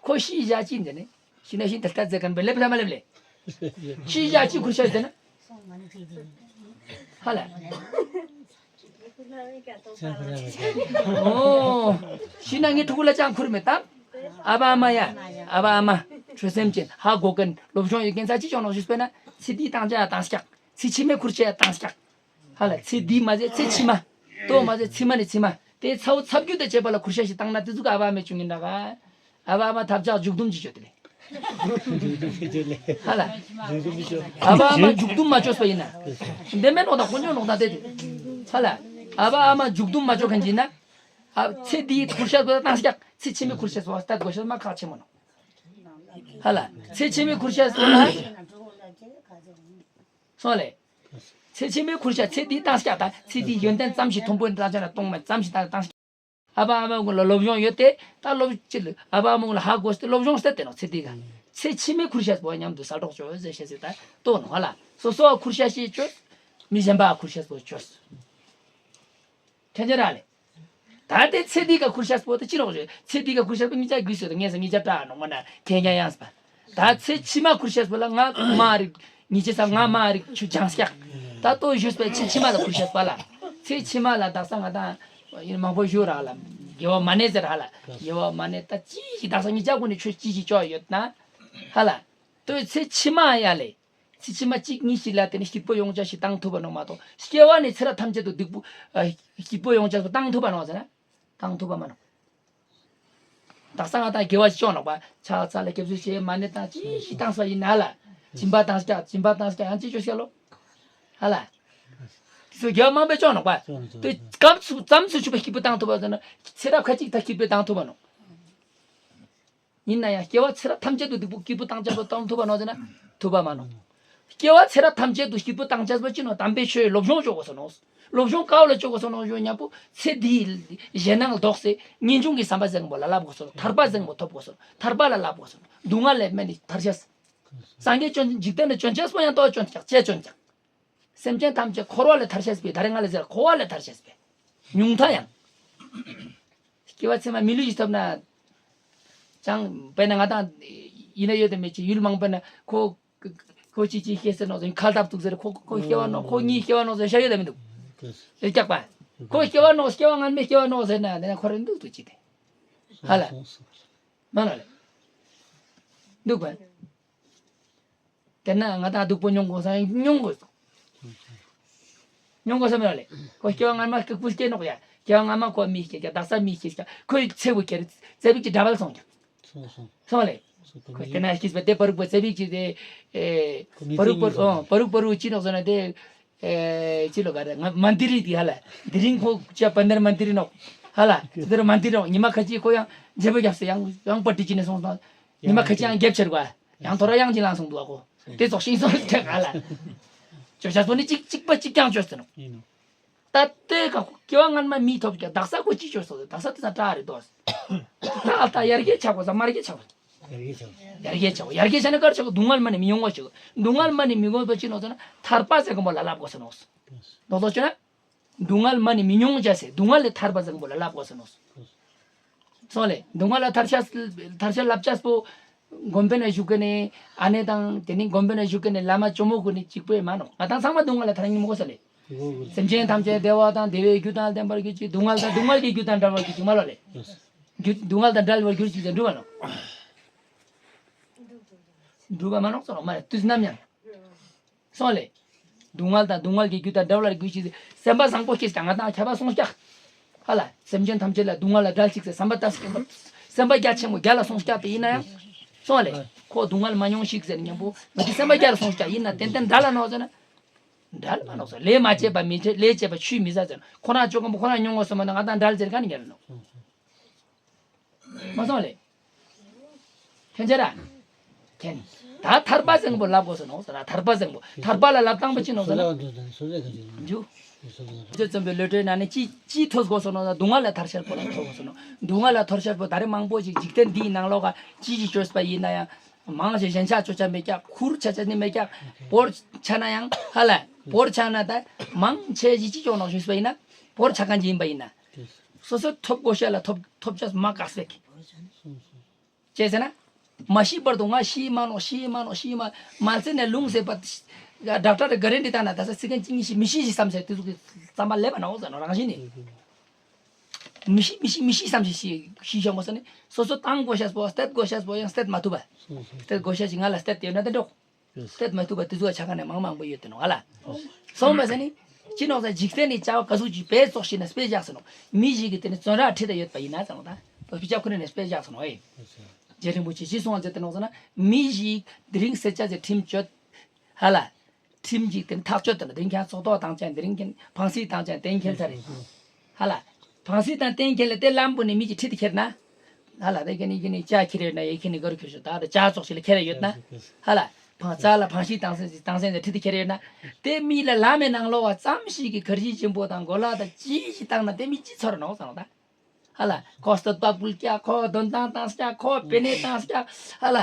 ཁོ་ཤི་བཞག་ཅི་འདི་ནི་ཤི་ན་ཤི་ད་ལྟ་ཛེ་གན་པ་ལེབ་ལ་མ་ལེབ་ལེ། ཤི་བཞག་ཅི་ཁུར་ཤ་འདི་ན། ཧ་ལ། ཨོ། ཤི་ན་ངའི་ཕྲུ་གུ་ལ་ཅང་ཁུར་མེད་དམ། ཨ་བ་ཨ་མ་ཡ། ཨ་བ་ཨ་མ། ཆོས་སེམས་ཅན་ཧ་གོ་མཁན་སློབ་སྦྱོང་ཡོད་མཁན་ཚ་ཅི་ཅོག་ནོག་ཞུས་པས་ན་ཚེ་འདིའི་བཏང་ཆ་ཡ་བཏང་སྐྱག་ཚེ་ཕྱི་མའི་ཁུར་ཆ་ཡ་བཏང་སྐྱག་ཧ་ལ་ཚེ་འདི་མ་ཟད་ཚེ་ཕྱི་མ། ལྟོ་མ་ཟད་ཕྱི་མ་ནས་ཕྱི་མ། དེ་ཚ་བོ་ཚ་བརྒྱུད་དུ་བྱེད་པ་ལ་ཁུར་ཤ་ཞིག་བཏང་ན་དེ་ཚོ་ག་ཨ་བ་ཨ་མའི་བྱུང་ཡིན་ན་ག་ཨ་བ་ཨ་མ་ཐབས་ཆག་མཇུག་སྡོམ་གྱི་བརྗོད་དེ་ལས། ཧ་ལ། ཨ་བ་ཨ་མ་མཇུག་སྡོམ་མ་བཅོས་པ་ཡིན་ན། འདི་མེད་ནོག་དང་དཀོན་མཆོག་ནོག་དང་དེ་དེ། ཧ་ལ། ཨ་བ་ཨ་མ་མཇུག་སྡོམ་མ་བཅོ་མཁན་གྱིས་ན། ཨ་ཚེ་འདིའི་ཁུར་ཤ་བོ་བཏང་སྐྱག་ཚེ་ཕྱི་མའི་ཁུར་ཤ་བོ་བཏང་དགོས་ཤ་མ་ཁག་ཆེན་མོ་ནོག་ཧ་ལ། ཚེ་ཕྱི་མའི་ཁུར་ཤ་བོ་ན། སོང་ལེ། ཚེ་ཕྱི་མའི་ཁུར་ཤ་ཚེ་འདིའི་བཏང་སྐྱག་དང་ཚེ་འདིའི་ཡོན་ཏན་ཙམ་ཞིག་མཐོན་པོའི་འདྲ་ཆ་ལ་གཏོང་མ་ཙམ་ཞིག་བཏང་སྐྱག་ཨ་བ་ཨ་མ་ཀུན་ལ་སློབ་སྦྱོང་ཡོད་དེ་ད་སློབ་ཅི་ལ་ཨ་བ་ཨ་མ་ཀུན་ལ་ཧ་གོ་སྟེ་སློབ་སྦྱོང་སྟེ་བསྟན་ནོག་ཚེ་འདི་ག་ཚེ་ཕྱི་མའི་ཁུར་ཤ་བོ་མཉམ་དུ་ས་གྲོགས་ཅོ་ཟེར་ཤེས་ཟེར་ད་ལྟོ་ནོག་ཧ་ལ། སོ་སོ་ཁུར་ཤ་ཞིག་བཅོས། མི་གཞན་པ་ཁུར་ཤ་བོ་བཅོས། ཁྱེད་ཅག་ར་ལེ། ད་ལྟའི་ཚེ་འདི་ག་ཁུར་ཤ་བོ་དེ་ཅི་ནོག་ཞུ། ཚེ་འདི་ག་ཁུར་ཤ་བོ་ངེད་ཅག་དགོས་སོ་ངས་ངེད་ཅག་བྲ་ནོག་མ་ན་ཁྱེད་ཉ་ཡངས་པ། ད་ཚེ་ཕྱི་མ་ཁུར་ཤ་བོ་ལ་ང་མ་རིག་ཉི་ཆེ་ས་ང་མ་རིག་ཆུ་ལྗང་སྐྱག་ད་ལྟོ་ཞུས་པའི་ཚེ་ཕྱི་མ་ལ་ཁུར་ཤ་བོ་ལ། ཚེ་ཕྱི་མ་ལ་དག་ས་ང་དང་ཡིན་མང་པོ་ཞུ་ར་ལ། དགེ་བ་མ་ནས་ཟེར་ཧ་ལ། དགེ་བ་མ་ནས་ད་ཅི་ཞིག་དག་ས་ངེད་ཅག་ཀུན་ནས་ཆོས་ཅི་ཞིག་ཅོ་ཡོད་ན། ཧ་ལ། ལྟོས་ཚེ་ཕྱི་མ་ཡ་ལེ། ཚེ་ཕྱི་མ་གཅིག་གཉིས་ཤིག་ལ་དེ་ནི་སྐྱིད་པོ་ཡོང་ཆ་ཞིག་བཏང་ཐུབ་པ་ནོག་མ་གཏོགས་སྐྱེ་བ་ནས་ཚེ་རབས་ཐམས་ཅད་དུ་སྡུག་པོ། ཨ། སྐྱིད་པོ་ཡོང་ཆ་ཞིག་བཏང་ཐུབ་པ་ནོག་ཟེར་ན། བཏང་ཐུབ་པ་མ་ནོག་དག་ས་ང་དང་དགེ་བ་ཅིག་བཅོ་ནོག་པ། ཕྱག་འཚལ་ལ་སྐྱབས་སུ་མཆི་མ་ཎི་དང་ཅི་ཞིག་བཏང་ས་ཡིན་ན་ལ། སྦྱིན་པ་བཏང་སྐྱག་སྦྱིན་པ་བཏང་སྐྱག་ཡང་ཅི་བཅོ་སྐྱག་ལོ། ཧ་ལ། དེ་ཚོ་དགེ་བ་མང་པོ་བཅོ་ནོག་པ། དེ་སྐབས་སུ་ཙམ་སུ་ཆུ་བ་སྐྱིད་པོ་བཏང་ཐུབ་པ་ཟེར་ན་ཚེ་རབས་ཁ་ཅིག་ད་སྐྱིད་པོ་བཏང་ཐུབ་པ་ནོག་ཡིན་ན་ཡང་སྐྱེ་བ་ཚེ་རབས་ཐམས་ཅད་དུ་སྡིག་པོ་སྐྱིད་པོ་བཏང་ཆ་བོ་བཏང་ཐུབ་པ་ནོག་ཟེར་ན་ཐུབ་པ་མ་ནོག་སྐྱེ་བ་ཚེ་རབས་ཐམས་ཅད་དུ་སྐྱིད་པོ་བཏང་ཆ་བོ་ཅི་ནོག་དམ་པའི་ཆོས་སློབ་སྦྱོང་བཅོ་དགོས་སོ་ནོག་སློབ་སྦྱོང་ག་བ་ལ་བཅོ་དགོས་སོ་ནོག་ཞུ་ཉམ་པོ་ཚེ་འདིའི་ཞེད་སྣང་ལྡོག་སེ་ངེས་འབྱུང་གི་བསམ་པ་ཟེར་མཁན་པོ་ལ་བསླབ་དགོས་སོ་ནོག་ཐར་པ་ཟེར་མཁན་པོ་ཐོབ་དགོས་སོ་ནོག་ཐར་པ་ལ་བསླབ་དགོས་སོ་ནོག་སྡུག་བསྔལ་ལས་མེད་ནི་ཐར་ཤེས། སངས་རྒྱས་བྱོན་འཇིག་རྟེན་ལ་བྱོན་ཆས་པོ་ཡང་ཏོ་བྱོན་ཀྱག་ཅེས་བྱོན་ཀྱག་སེམས་ཅན་ཐམས་ཅད་འཁོར་བ་ལས་ཐར་ཤེས་པའི་ད་རེས་ང་ལ་ཟེར་འཁོར་བ་ལས་ཐར་ཤེས་པའི་ཉུང་མཐའ་ཡང་། སྐྱེ་བ་ཚད་མ་མི་ལུས་ཤིག་ཐོབ་ན། ཅང་དཔེར་ན་ང་དང་ཡིན་ན་ཡོད་དེ་མེད་ཅིག་ཡུལ་མང་པོ་ན་ཁོ། ཁོ་ཅི་ཅི་ཤེས་ཟེར་ནོག་ཟེར་ཁ་བཏབ་འདུག་ཟེར་ཁོ་ཁོ་སྐྱེ་བ་ནོག་ཁོ་གཉིས་སྐྱེ་བ་ནོག་ཟེར་ཤ་ཡོད་དེ་མི་འདུག་ཨེ་སྐྱག་པ། ཁོ་སྐྱེ་བ་ནོག་སྐྱེ་བ་སྔ་མའི་སྐྱེ་བ་ནོག་ཟེར་ན་དེ་ན་ཁོ་རེ་འདུག་འདུག་ཅི་དེ། ཧ་ལ། མ་ན་ལེ། འདུག་པ། དེ་ན་ང་དང་སྡུག་པོ་མྱོང་དགོས་ས་མྱོང་དགོས་སོ། མྱོང་དགོས་ས་མེད་ལེ། ཁོ་སྐྱེ་བ་སྔ་མ་སྐུ་སྐུ་སྐྱེ་ནོག་ཡ། སྐྱེ་བ་སྔ་མ་ཁོ་མི་སྐྱེ་ཀྱང་དག་ས་མི་སྐྱེ་ཀྱང་ཁོའི་ཚེ་བོ་ཁྱེར་ཙེ་བིག་གི་འདྲ་བལ་སོང་ཀྱང་། སོང་སོང་། སོང་ལེ། སོང་ཁོ་དེ་ན་སྐྱེས་པ་དེ་པ་རུག་པ་ཙེ་བིག་གི་དེ། ཨེ། པ་རུག་པ་རུག་ཨོ་པ་རུག་པ་རུག་ཅི་ནོག་ཟེར་ན་དེ། ཨེ། ཅི་ལོ་ག་རེ་ང་མན་དི་རི་དེ་ཧ་ལ། དེ་རིང་ཁོ་ཅ་པན་དར་མན་དི་རི་ནོག་ཧ་ལ། དེ་དར་མན་དི་རི་ནོག་ཉི་མ་ཁ་ཅིག་ཁོ་ཡང་རྗེ་བོ་རྒྱབ་སོ་ཡང་ཡང་པ་ཏི་ཅི་ནས་སོང་སོང་། ཉི་མ་ཁ་ཅིག་ཡང་རྒྱབ་ཆེར་བ། ཡང་ཐོ་ར་ཡང་ཅི་ལང་སོང་འདུག་ཨ་ཁོ། དེ་ཙོག་ཤིང་སོང་ཐེག་ཨ་ལ། ཅོ་ཅ་སོ་ནི་ཅིག་ཅིག་པ་ཅིག་ཀྱང་ཅོས་ཟེར་ནོག་ཡིན་ནོ། ད་ལྟའི་ཁ་སྐྱེ་བ་སྔན་མ་མི་ཐོབ་ཀྱང་དག་ས་ཁོ་ཅི་ཅོས་སོ་དག་ས་དེ་ས་བྲག་རེ་དོ། ད་ལྟ་ཡར་རྒྱས་ཆག་པ་ས་མར་རྒྱས་ཆག་པ། ཡར་རྒྱས་ཆག་པ། ཡར་རྒྱས་ཆག་པ་ཡར་རྒྱས་ཆག་ན་གར་ཆག་པ་སྡུག་བསྔལ་མ་ནི་མི་ཡོང་བ་ཞིག་སྡུག་བསྔལ་མ་ནི་མི་ཡོང་བ་ཅི་ནོག་ཟེར་ན་ཐར་པ་ཟེར་གོ་མོ་ལ་ལབ་དགོས་ཟེར་ནོག་ཟེར། རྡོག་རྡོག་ཅོ་ན། སྡུག་བསྔལ་མ་ནི་མི་མྱོང་བྱ་ཟེར་སྡུག་བསྔལ་ལས་ཐར་པ་ཟེར་མཁན་པོ་ལ་ལབ་དགོས་ཟེར་ནོ། སོང་ལེ་སྡུག་བསྔལ་ལ་ཐར་ཤ་ཐར་ཤ་ལབ་ཅས་པོ། དགོན་པའི་ནང་བཞུགས་མཁན་ནི་ཨ་ནེ་དང་དེ་ནི་དགོན་པའི་ནང་བཞུགས་མཁན་ནི་བླ་མ་ཇོ་མོ་ཀུན་ནི་གཅིག་པོས་མ་ནོ། ང་དང་ཚང་མ་སྡུག་བསྔལ་ལ་ཐར་ཉིན་མོ་གོ་ས་ལེ། སེམས་ཅན་ཐམས་ཅད་བདེ་བ་དང་བདེ་བའི་རྒྱུ་དང་ལྡན་པར་གྱུར་ཅིག་སྡུག་བསྔལ་དང་སྡུག་བསྔལ་གྱི་རྒྱུ་དང་བྲལ་བར་གྱུར་ཅིག་མ་ལོ་ལེ། རྒྱུ་སྡུག་བསྔལ་དང་བྲལ་བར་གྱུར་ཅིག་ཟེར་འགྲུབ་པ་ནོ། འགྲུབ་པ་མ་ནོ་སོ་ལོ་མ་རེད་དུས་ནམ་ཡང་། སོང་ལེ། སྡུག་བསྔལ་དང་སྡུག་བསྔལ་གྱི་རྒྱུ་དང་བྲལ་བར་གྱུར་ཅིག་སེམས་པ་བཟང་པོ་སྐྱེས་ཀྱང་ང་དང་ཁྱབ་པ་སོང་སྐྱག་ཧ་ལ། སེམས་ཅན་ཐམས་ཅད་ལ་སྡུག་བསྔལ་ལ་བྲལ་ཅིག་ཟེར་བསམ་པ་ལྟ་སྐྱེ་བ། སེམས་པ་རྒྱ་ཆེན་མོ་རྒྱ་ལ་སོང་སྐྱག་དེ་ཡིན་ན་ཡང་། སོང་ལེ། ཁོ་སྡུག་བསྔལ་མ་མྱོང་ཞིག་ཟེར་མཉམ་པོ་ང་ཚོ་སེམས་པ་རྒྱ་ལ་སོང་སྐྱག་ཡིན་ན་ཏན་ཏན་འདྲ་ལ་ནོ་ཟེར་ན། འདྲ་ལ་མ་ནོ་ཟེར་ལས་མ་བྱས་པ་མི་བྱེད་ལས་བྱས་པ་ཆུད་མི་ཟ་ཟེར་ན་ཁོ་རང་ཆོག་གམ་ཁོ་རང་མྱོང་ངོ་ཟེར་མ་ན་ང་དང་འདྲ་ལ་ཟེར་ག་ནི་མེད་ལ་ནོ། མ་སོང་ལེ། ཁྱོད་ཆ་ར། ཁྱེད། ད་ཐར་པ་ཟེར་མཁན་པོ་ལབ་དགོས་སོ་ནོ་ཟེར་ན་ཐར་པ་ཟེར་མཁན་པོ་ཐར་པ་ལ་ལབ་སྟངས་པོ་ཅི་ནོ་ཟེར་ན། འཇུ། ཇོ་བཙུན་པའི་བློ་གྲོས་ནང་ནས་ཅི་ཅི་ཐོས་དགོས་སོ་ནོ་ཟེར་ན་སྡུག་བསྔལ་ལ་ཐར་ཤེས་པོ་ལ་ཐོས་དགོས་སོ་ནོ། སྡུག་བསྔལ་ལ་ཐར་ཤེས་པོ་ད་རེས་མང་པོ་ཞིག་འཇིག་རྟེན་འདིའི་ནང་ལོགས་ཀ་ཅི་ཞིག་བཅོས་པ་ཡིན་ན་ཡང་། མང་ཞིག་ཞེན་ཆགས་བཅོ་ཆ་མེད་ཀྱག་ཁུར་ཆ་ཆ་ནི་མེད་ཀྱག་བོར་ཆ་ན་ཡང་ཧ་ལ། བོར་ཆ་ན་ད་མང་ཆེ་ཞིག་ཅི་ཅོག་ནོ་ཞུས་པ་ཡིན་ན། བོར་ཆ་མཁན་ཅིག་ཡིན་པ་ཡིན་ན། སོ་སོ་ཐོབ་དགོས་ཤེས་ལ་ཐོབ་ཐོབ་ཆ་མ་དཀག་སེ། ཅེས་ཟེར་ན། མ་ཤི་བར་དུ་ང་ཤི་མ་ནོ་ཤི་མ་ནོ་ཤི་མ། མ་ཚེ་ནས་ལུང་ཟེར་བ། ཌོག་ཊར་གི་ག་རན་ཊི་བཏང་ན་ད་ས་ཚིག་རྐང་གཅིག་གཉིས་ཤི་མི་ཤི་ཞིག་བསམ་ཟེར་དེ་ཚོ་གི་བསམ་པ་ལེབ་པ་ནོ་ཟེར་ནོ་རང་བཞིན་ནི། མི་ཤི་མི་ཤི་མི་ཤི་བསམ་ཞིག་ཤི་ཤི་ཤོག་མོ་ཟེར་ནི་སོ་སོ་བཏང་དགོས་ཤེས་པོ་སྟད་དགོས་ཤེས་པོ་ཡང་སྟད་མ་ཐུབ་པ། སྟད་དགོས་ཤེས་ཤིག་ང་ལ་སྟད་དེ་ཡོད་ན་དེ་འགྲོ། སྟད་མ་ཐུབ་པ་དེ་ཚོ་ཆ་ག་ནས་མང་མང་པོ་ཡོད་དེ་ནོ་ཨ་ལ། སོང་བ་ཟེར་ནི། ཅི་ནོག་ཟེར་འཇིག་རྟེན་ནི་བྱ་བ་ག་ཟུག་ཅིག་སྤེལ་ཙོག་ཤིག་ན་སྤེལ་བཞག་ཟེར་ནོ། མི་ཞིག་གི་དེ་ནི་བཙོན་རར་ཁྲིད་དེ་ཡོད་པ་ཡིན་ན་ཟེར་ནོ་ད། བོད་ཕི་ཅག་ཁུ་ནི་ནས་སྤེལ་བཞག་ཟེར་ནོ་ཨེ། རྗེ་རིན་པོ་ཆེ་ཅི་གསུངས་ཟེར་ཏེ་ནོག་ཟེར་ན་མི་ཞིག་དེ་རིང་སེར་སྐྱ་ཟེར་ཁྲིམས་གཅོད། ཧ་ལ། ཁྲིམས་ཀྱིས་དེ་ནི་ཐག་གཅོད་དེ་ལ་དེ་ཁྱེད་ཚོགས་ཐོག་དང་ཅན་དེ་རིང་ཁྱེད་ཕང་སྲིད་དང་ཅན་བསྟན་འཁྱེར་ཚར་རེད། ཧ་ལ། ཕང་སྲིད་དང་བསྟན་འཁྱེར་ལ་དེ་ལམ་བུ་ནས་མི་གཅིག་ཁྲིད་དེ་ཁྱེར་ན། ཧ་ལ་དེ་ཁྱེད་ནི་ཁྱེད་ནི་ཅ་ཁྱེར་ཡོད་ན་ཡེ་ཁྱེད་ནི་གར་ཁྱོད་ཤོད་ད་དེ་ཅ་ཙོག་ཞིག་ལ་ཁྱེར་ཡོད་ན། ཧ་ལ། ཕང་ཙ་ལ་ཕང་སྲིད་དང་སྲིད་དང་སྲིད་ཁྲིད་དེ་ཁྱེར་ཡོད་ན། དེ་མི་ལ་ལམ་མི་ནང་ལོགས་བ་ཙམ་ཞིག་གི་གར་གཞི་ཆེན་པོ་དང་གོ་ལ་དང་ཅི་ཞིག་བཏང་ན་དེ་མི་ཅི་ཚོར་ནོག་ཟེར་ནོ་ད། ཧ་ལ། ཁོ་སྟོད་པ་ཕུལ་སྐྱ་ཁོ་དོན་ཏང་ཏང་སྐྱ་ཁོ་པེ་ནེ་ཏང་སྐྱ་ཧ་ལ།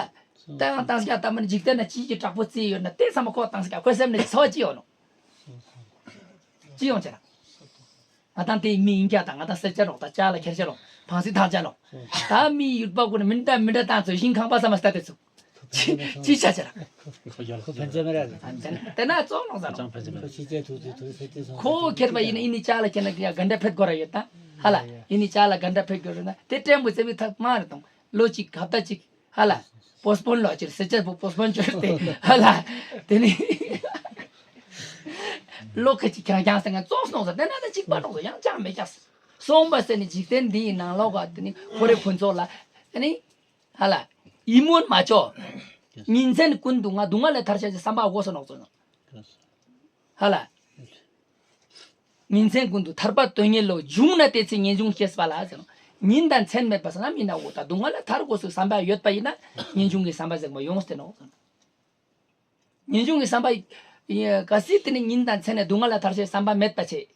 ཏང་ཏང་སྐྱ་ཏ་མ་ནི་འཇིག་རྟེན་ན་ཅི་ཅི་དྲག་པོ་བརྩི་ཡོད་ན་དེ་ཚང་མ་ཁོ་ཏང་སྐྱ་ཁོའི་སེམས་ནས་ཚོར་བ་ཅི་ཡོང་ནོ། ཅི་ཡོང་ཆེ་ན། ང་དང་དེ་མི་ཡིན་སྐྱ་དང་ང་དང་སེར་སྐྱ་རོགས་དང་སྐྱ་ལ་ཁྱེར་སྐྱ་རོགས་ཕང་སྲིད་ཐང་སྐྱ་རོགས། ད་མི་ཡུལ་པ་ཀུན་ནི་མི་འདྲ་མི་འདྲ་ཏང་ཚོ་ཞིང་ཁང་པ་ས་མ་སྟ་དེ་ཚུགས། ཅི་ཅི་ཆ་ཆ་ར། ཁོ་ཕན་ཚུན་མི་རེད། དེ་ན་ཙོག་ནོག་ཟེར་ནོ། ཁོ་ཁྱེར་པ་ཡིན་ན་ཨི་ནི་ཅག་ལ་ཁྱེར་ན་དེ་ཡ་གན་ད་ཕེད་དགོས་ར་ཡོད་ད། ཧ་ལ། ཨི་ནི་ཅག་ལ་གན་ད་ཕེད་དགོས་ར་ན་དེ་ཏྲེན་པོ་ཙེ་བི་ཐག་མ་རེད་དང་ལོ་གཅིག་ཧབ་ཏ་གཅིག་ཧ་ལ། པོ་སི་པོན་ལོ་ཅིར་སེ་ཅར་པོ་པོ་སི་པོན་ཅོར་ཏེ་ཧ་ལ། དེ་ནི་ལོ་ཁ་ཅིག་ཁྱང་ཁྱང་ཟེར་ང་ཙོག་ནོག་ཟེར་དེ་ན་ད་གཅིག་པ་ནོག་ཟེར་ཡང་ཅང་མེད་ཀྱག་སོང་པ་ཟེར་ནི་འཇིག་རྟེན་འདི་ཡི་ནང་ལོགས་ཀ་དེ་ནི་ཁོ་རེ་ཕུན་ཚོགས་ལ། ཨ་ནི། ཧ་ལ། ཡིད་སྨོན་མ་བྱོས། ཉིན་མཚན་ཀུན་ཏུ་ང་སྡུག་བསྔལ་ལས་ཐར་ཤེས་ཀྱི་བསམ་པ་དགོས་སོ་ནོག་ཟེར་ནོག་ཧ་ལ། ཉིན་མཚན་ཀུན་ཏུ་ཐར་པ་དོན་གཉེར་ལོ། བྱུང་ན་དེ་ཚེ་ངེས་འབྱུང་སྐྱེས་པ་ལ་ཟེར་ནོག་ཉིན་དང་མཚན་མེད་པ་ཟེར་ན་མི་ན་འོ་ད་སྡུག་བསྔལ་ལས་ཐར་དགོས་སོ་བསམ་པ་ཡོད་པ་ཡིན་ན་ངེས་འབྱུང་གི་བསམ་པ་ཟེར་མ་ཡོང་སྟེ་ནོག་ཟེར་ནོག་ངེས་འབྱུང་གི་བསམ་པ། གལ་སྲིད་དེ་ནི་ཉིན་དང་མཚན་ནས་སྡུག་བསྔལ་ལས་ཐར་ཤེས་བསམ་པ་མེད་པ་བྱས།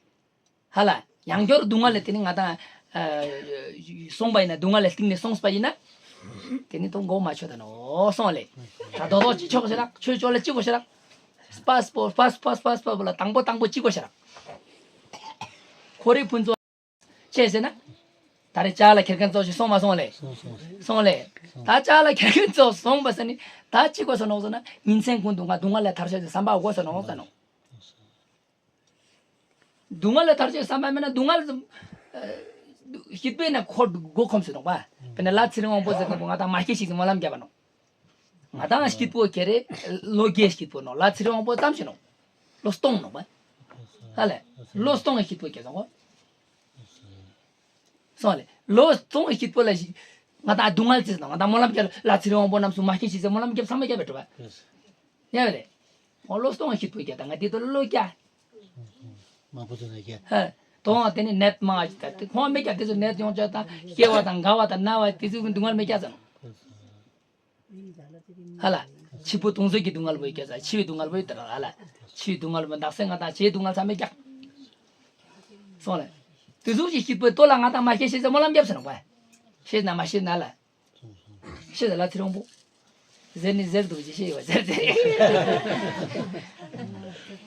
ཧ་ལ། ཡང་བསྐྱར་སྡུག་བསྔལ་ལས་དེ་ནི་ང་དང་། སོང་བ་ཡིན་ན་སྡུག་བསྔལ་ལས་གཏིང་ནས་སོང་པ་ཡིན་ན། དེ་ནི་ཏོ་མགོ་མ་ཆོད་ད་ནོ་སོང་ལེ། ད་རྡོག་རྡོག་ཅི་ཆོག་ཤེ་རག་ཆོས་ཆོག་ལ་ཅི་གོ་ཤེ་རག་སྤ་སྤོ་སྤ་སྤ་སྤ་སྤ་བོ་ལ་དང་པོ་དང་པོ་ཅི་གོ་ཤེ་རག་ཁོ་རེ་ཕུན་ཚོགས། ཅེས་ཟེར་ན། ད་རེས་ལྕགས་ལ་ཁྱེར་མཁན་ཚོ་ཞིག་སོང་མ་སོང་ལེ། སོང་སོང་། སོང་ལེ། ད་ལྕགས་ལ་ཁྱེར་མཁན་ཚོ་སོང་པ་ཟེར་ནི་ད་ཅི་གོ་སོང་ནོག་ཟེར་ན་ཉིན་མཚན་ཀུན་ཏུ་ང་སྡུག་བསྔལ་ལས་ཐར་ཤེས་ཀྱི་བསམ་པ་གོ་སོང་ནོག་ཟེར་ནོག་སྡུག་བསྔལ་ལས་ཐར་ཤེས་བསམ་པ་མེད་ན་སྡུག་བསྔལ་ཙམ། སྐྱིད་པོའི་ནང་འཁོར་མགོ་འཁོམས་སུ་གཏོང་པ། དཔེར་ན་ལྷ་ཚེ་རིང་དབང་པོ་ཟེར་མཁན་པོ་ང་དང་མ་སྐྱེས་ཤིག་ཙམ་སྨོན་ལམ་བརྒྱབ་པ་ནོག་ང་དང་སྐྱིད་པོ་ཁྱེར་རེ། ལོ་བརྒྱད་སྐྱིད་པོ་ནོག་ལྷ་ཚེ་རིང་དབང་པོ་ཙམ་ཞིག་ནོག་ལོ་སྟོང་ནོག་པ། ཧ་ལས། ལོ་སྟོང་གི་སྐྱིད་པོ་ཁྱེར་སོང་གོ་སོང་ལེ། ལོ་སྟོང་གི་སྐྱིད་པོ་ལ་ཞིག་ང་དང་སྡུག་བསྔལ་ཙིག་ནོག་ང་དང་སྨོན་ལམ་བརྒྱབ་ལྷ་ཚེ་རིང་དབང་པོ་རྣམ་གསུམ་མ་སྐྱེས་ཤིག་ཙམ་སྨོན་ལམ་བརྒྱབ་བསམ་པ་བརྒྱབ་པའི་གྲུབ་པ། ཡ་རེད། འོ་ལོ་སྟོང་སྐྱིད་པོ་རྒྱ་དང་ང་དེ་ཚོ་ལོ་རྒྱ། མང་པོ་ཚོ་ན་རྒྱ། ཧ། དོང་བ་དེ་ནི་ནད་མང་ཞིག་དང་དེ་ཁོང་མི་རྒྱ་དེ་ཚོ་ནད་ཡོང་ཆ་དང་སྐྱེ་བ་དང་རྒ་བ་དང་ན་བ་དེ་ཚོ་གི་སྡུག་བསྔལ་མི་རྒྱ་ཙམ། ཧ་ལ། འཆི་འཕོ་དུང་གསོས་ཀྱི་སྡུག་བསྔལ་བོ་ཡི་རྒྱ་ཙམ་འཆི་བའི་སྡུག་བསྔལ་བོ་ཡི་དེ་རང་ཧ་ལ། འཆི་བའི་སྡུག་བསྔལ་བོ་འདག་སེ་ང་དང་བྱེད་སྡུག་བསྔལ་ཚང་མི་རྒྱ། སོང་ལེ། དེ་ཚོ་གི་སྐྱིད་པོའི་ལྟོ་ལ་ང་དང་མ་ཤེས་ཤེས་ཟེར་སྨོན་ལམ་བརྒྱབ་ཟེར་ནོག་པ། ཤེས་ན་མ་ཤེས་ན་ལ། ཤེས་ལ་ལྷ་ཚེ་རིང་པོ། ཟེར་ནི་ཟེར་འདུག་ཅི་ཤེས་ཡོད་ཟེར་ཏེ།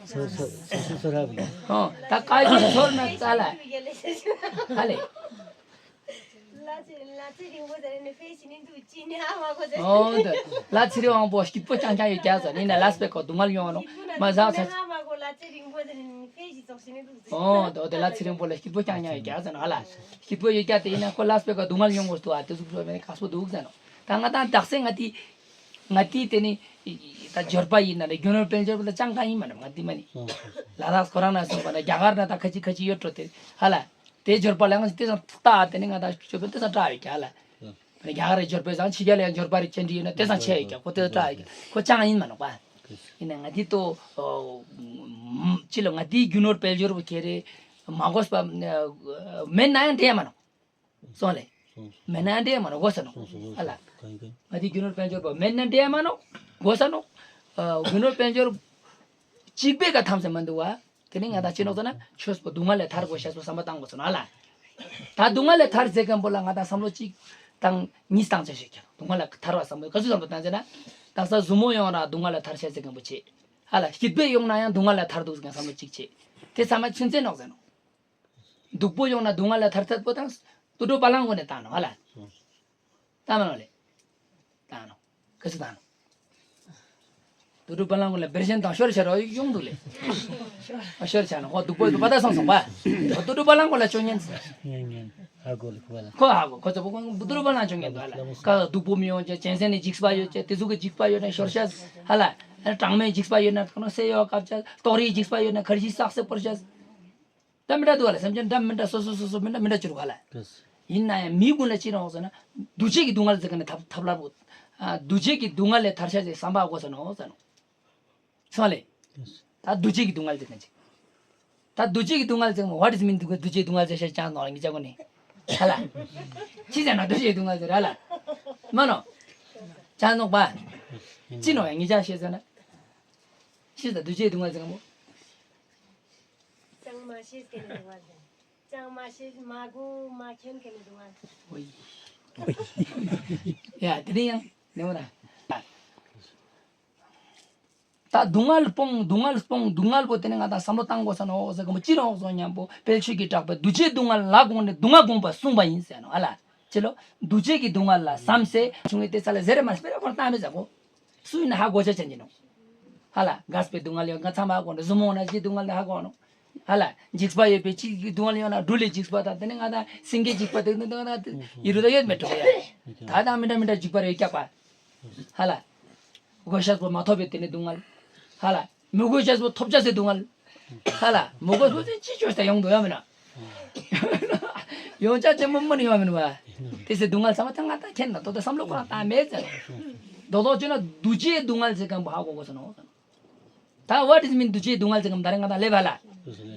སོ་སོ་སོ་སོ་རབ་ཡིན། ཨོ་ད་བཀའ་བཞིན་ཚོར་ན་ཙ་ལ། ཧ་ལེ། ལ་ཚེ་ལ་ཚེ་རིང་པོ་ཟེར་ནི་ཕེ་ཤི་ནི་འདུག་ཅི་ནི་ཨ་མ་གོ་ཟེར། ཨོ་ད་ལ་ཚེ་རིང་དབང་པོ་སྐྱིད་པོ་ཅང་ཅང་ཡོད་རྒྱ་ཟེར་ནི་ན་ལ་སྤེ་ཀོ་སྡུག་བསྔལ་ཡོང་ནོ་མ་ཟག་ཚ། ཨ་མ་གོ་ལ་ཚེ་རིང་པོ་ཟེར་ནི་ཕེ་ཤི་ཙོག་ཤི་ནི་འདུག་ཟེར། ཨོ་ད་ལ་ཚེ་རིང་པོ་ལ་སྐྱིད་པོ་ཅང་ཅང་ཡོད་རྒྱ་ཟེར་ནོ་ཧ་ལ། སྐྱིད་པོ་ཡོད་རྒྱ་དེ་ཡིན་ན་ཁོ་ལ་སྤེ་ཀོ་སྡུག་བསྔལ་ཡོང་དགོས་སུ་ཨ་དེ་ཟུག་ཚོ་མེ་ནི་ཁག་པོ་འདུག་ཟེར་ནོ། ད་ང་དང་དག་སེ་ང་དེ། ང་དེ་དེ་ནི། ད་འབྱོར་པ་ཡིན་ན་ནི་རྒྱུ་ནོར་དཔལ་འབྱོར་པ་ད་ཅང་གང་ཡིན་མ་ནི་ང་དེ་མ་ནི། ལ་དྭགས་ཁོ་རང་ན་སོང་པ་ན་རྒྱ་གར་ན་ད་ཁ་ཅིག་ཁ་ཅིག་ཡོད་འགྲོ་དེ་ཧ་ལ། དེ་འབྱོར་པ་ལ་ང་དེ་སང་ཏག་དེ་ནི་ང་ད་ཅོ་པན་དེ་སང་སྐྲག་ཡོད་ཀྱ་ལ། རྒྱ་གར་རི་འབྱོར་པའི་སང་ཕྱི་རྒྱལ་ལ་ཡང་འབྱོར་པ་རི་ཅན་འདྲི་ཡོད་ན་དེ་སང་ཆེ་ཡོད་ཀྱ་ཁོ་དེ་སང་སྐྲག་ཡོད་ཀྱ་ཁོ་ཅང་ཡིན་མ་ནོག་པ། ཡིན་ན་ང་དེ་ཏོ། ཅི་ལ་ང་དེ་རྒྱུ་ནོར་དཔལ་འབྱོར་བུ་ཁེ་རེ། མ་དགོས་པ། མེད་ན་ཡང་འདྲེ་མ་ནོག་སོང་ལེ། མེད་ན་འདྲེ་མ་ནོག་གོ་ས་ནོག་ཨ་ལ། ང་དེ་རྒྱུ་ནོར་དཔལ་འབྱོར་བུ་མེད་ན་འདྲེ་མ་ནོག་གོ་ས་ནོག་རྒྱུ་ནོར་དཔལ་འབྱོར། གཅིག་པའི་ཀ་ཐམས་ཅད་མ་འདུག་བ། དེ་ནི་ང་དང་ཅི་ནོག་ཟེར་ན་ཆོས་པོ་སྡུག་བསྔལ་ལས་ཐར་དགོས་ཤེས་པོ་བསམ་པ་བཏང་དགོས་སོ་ན་ལ། ད་སྡུག་བསྔལ་ལས་ཐར་ཟེར་མཁན་པོ་ལ་ང་དང་བསམ་བློ་གཅིག་དང་གཉིས་བཏང་ཆ་ཞིག་ཀྱང་སྡུག་བསྔལ་ལས་ཐར་བ་བསམ་བློ་ག་ཚོད་བསམ་བློ་བཏང་ཟེར་ན། དག་ས་ཟུར་མོ་ཡོང་ར་སྡུག་བསྔལ་ལས་ཐར་ཤེས་ཟེར་མཁན་པོ་བྱེད། ཧ་ལ་སྐྱིད་པོ་ཡོང་ན་ཡང་སྡུག་བསྔལ་ལས་ཐར་འདུག་ཟེར་མཁན་བསམ་བློ་གཅིག་བྱེད། དེ་ཚང་མ་ཚུན་ཆད་ནོག་ཟེར་ནོ། སྡུག་པོ་ཡོང་ན་སྡུག་བསྔལ་ལས་ཐར་ཚད་པོ་དང་། དུད་འགྲོ་བ་ལང་ངོ་ནས་བཏང་ནོ་ཧ་ལ། བཏང་མ་ནོ་ལེ། བཏང་ནོ། ག་ཚོད་བཏང་ནོ། དུད་འགྲོ་བ་ལང་ངོ་ལ་བེར་ཤན་དང་ཤོར་ཆ་རོ་ཡོང་འདུག་ལེ། ཤོར་ཆ་ནོ་ཧོ་སྡུག་པོ་སྡུག་པ་ད་སོང་སོང་བ། དུད་འགྲོ་བ་ལང་ངོ་ལ་ཅོ་ཉན། ཉན་ཉན་ཧ་གོ་ལེ་ཁོ་ལ། ཁོ་ཧ་གོ་ཁོ་ཚོ་པོ་དུད་འགྲོ་བ་ལང་ཅོ་ཉན་འདུག་ཧ་ལ། ཀ་སྡུག་པོ་མི་ཡོང་ཅེ་གཅན་གཟན་ནི་འཇིགས་པ་ཡོད་ཅེ་དེ་ཚོ་གི་འཇིགས་པ་ཡོད་ན་ཤོར་ཆ། ཧ་ལ། གྲང་མོའི་འཇིགས་པ་ཡོད་ན་ཁོ་ནོ་སེ་ཡོ་ཀབ་ཆ་ཏོག་རིའི་འཇིགས་པ་ཡོད་ན་ཁར་ཇི་སག་སེ་པོར་ཆ། ད་མི་འདྲ་འདུག་བ་ལ་སེམས་ཅན་འདྲ་མི་འདྲ་སོ་སོ་སོ་སོ་མི་འདྲ་མི་འདྲ་གྱུར་བ་ལ། ཡིན་ན་ཡང་མི་ཀུན་ལ་ཅི་རང་ཟེར་ན། འདུ་བྱེད་ཀྱི་སྡུག་བསྔལ་ཟེར་ག་ནས་ཐབས་ཐབས་ལ་བུ། འདུ་བྱེད་ཀྱི་སྡུག་བསྔལ་ལས་ཐར་ཤ་ཟེར་བསམ་པ་དགོས་ས་ནོ་ཟེར་ནོ། སོང་ལེ། ད་འདུ་བྱེད་ཀྱི་སྡུག་བསྔལ་ཟེར་ག་ཅི། ད་འདུ་བྱེད་ཀྱི་སྡུག་བསྔལ་ཟེར་ན་what is mean འདུ་བྱེད་ཀྱི་སྡུག་བསྔལ་ཟེར་ཤ་ཅང་ནོ་ལ་ངི་ཅག་གོ་ནི། ཧ་ལ། ཅི་ཟེར་ན་འདུ་བྱེད་ཀྱི་སྡུག་བསྔལ་ཟེར་ཧ་ལ། མ་ནོ། ཅང་ནོག་པ། ཅི་ནོ་ཡ་ངི་ཅག་ཤེས་ཟེར་ན། ཤེས་ད་འདུ་བྱེད་ཀྱི་སྡུག་བསྔལ་ཟེར་ག་མོ། ཅང་མ་ཤེས་ཀྱི་ནི་འདུག་བ། ཅང་མ་ཤེས་མ་གོ་མ་མཁྱེན་ཀྱི་ནི་འདུག་བ། ཡ་དེ་ནི་ཡང་ནེ་མོ་ན། ད་སྡུག་བསྔལ་སྤོང་སྡུག་བསྔལ་སྤོང་སྡུག་བསྔལ་པོ་དེ་ནི་ང་དང་བསམ་བློ་བཏང་དགོས་ས་ནོ་ཟེར་གི་མོ་ཅི་རང་སོང་སྙམ་པོ་དཔལ་ཆོས་ཀྱི་གྲགས་པས་འདུ་བྱེད་སྡུག་བསྔལ་ལ་དགོངས་ནས་སྡུག་བསྔལ་དགོངས་པ་གསུངས་པ་ཡིན་ཟེར་ནོ་ཨ་ལ། ཅི་ལོ། འདུ་བྱེད་ཀྱི་སྡུག་བསྔལ་ལ་བསམ་སེ་བྱུང་བའི་དེ་ས་ལ་ཟེར་མ་སྤེ་ར་ཁོར་བཏང་མེད་ཟེར་གོ། སུ་ཡིན་ན་ཧ་གོ་ཆ་ཅན་གྱི་ནོ། ཧ་ལ་རྒས་པའི་སྡུག་བསྔལ་ཡོད་ང་ཚང་མ་ཧ་གོ་ནོ་ཟུར་མོ་ན་ཅི་སྡུག་བསྔལ་ཧ་གོ་ནོ། ཧ་ལ་འཇིགས་པ་ཡོད་པའི་ཅི་སྡུག་བསྔལ་ཡོད་ན་སྦྲུལ་ལས་འཇིགས་པ་དང་དེ་ནི་ང་དང་སེང་གེ་འཇིགས་པ་དེ་ནི་ང་དང་ཡི་རུ་ད་ཡོད་མེད་འགྲོ་ཡ། ད་དང་མི་འདྲ་མི་འདྲ་འཇིགས་པ་རེ་སྐྱག་པ། ཧ་ལ། གོ་ཤ་པོ་མ་ཐོབ་པའི་དེ་ནི་སྡུག་བསྔལ། ཧ་ལ། མི་གོ་ཤ་པོ་ཐོབ་ཆ་སའི་སྡུག་བསྔལ། ཧ་ལ། མི་གོ་པོ་དེ་ཅི་བཅོས་ད་ཡོང་འདུག་ཡ་མིན་ན། ཡོངས་ཆགས་ཆེན་པོ་མིན་ཡོང་མིན་བ། དེ་སེ་སྡུག་བསྔལ་ཚང་མ་ད་ང་ད་མཁྱེན་ན་ཏོག་ད་བསམ་བློ་ཁོ་རང་བཏང་མེད་ཟེར། རྡོག་རྡོག་བྱས་ན་འདུ་བྱེད་སྡུག་བསྔལ་ཟེར་མཁན་པོ་ཧ་གོ་དགོས་ཟེར་ནོ། ད་what is mean འདུ་བྱེད་སྡུག་བསྔལ་ཟེར་མཁན་ད་རེས་ང་ད་ལེབ་ཧ་ལ།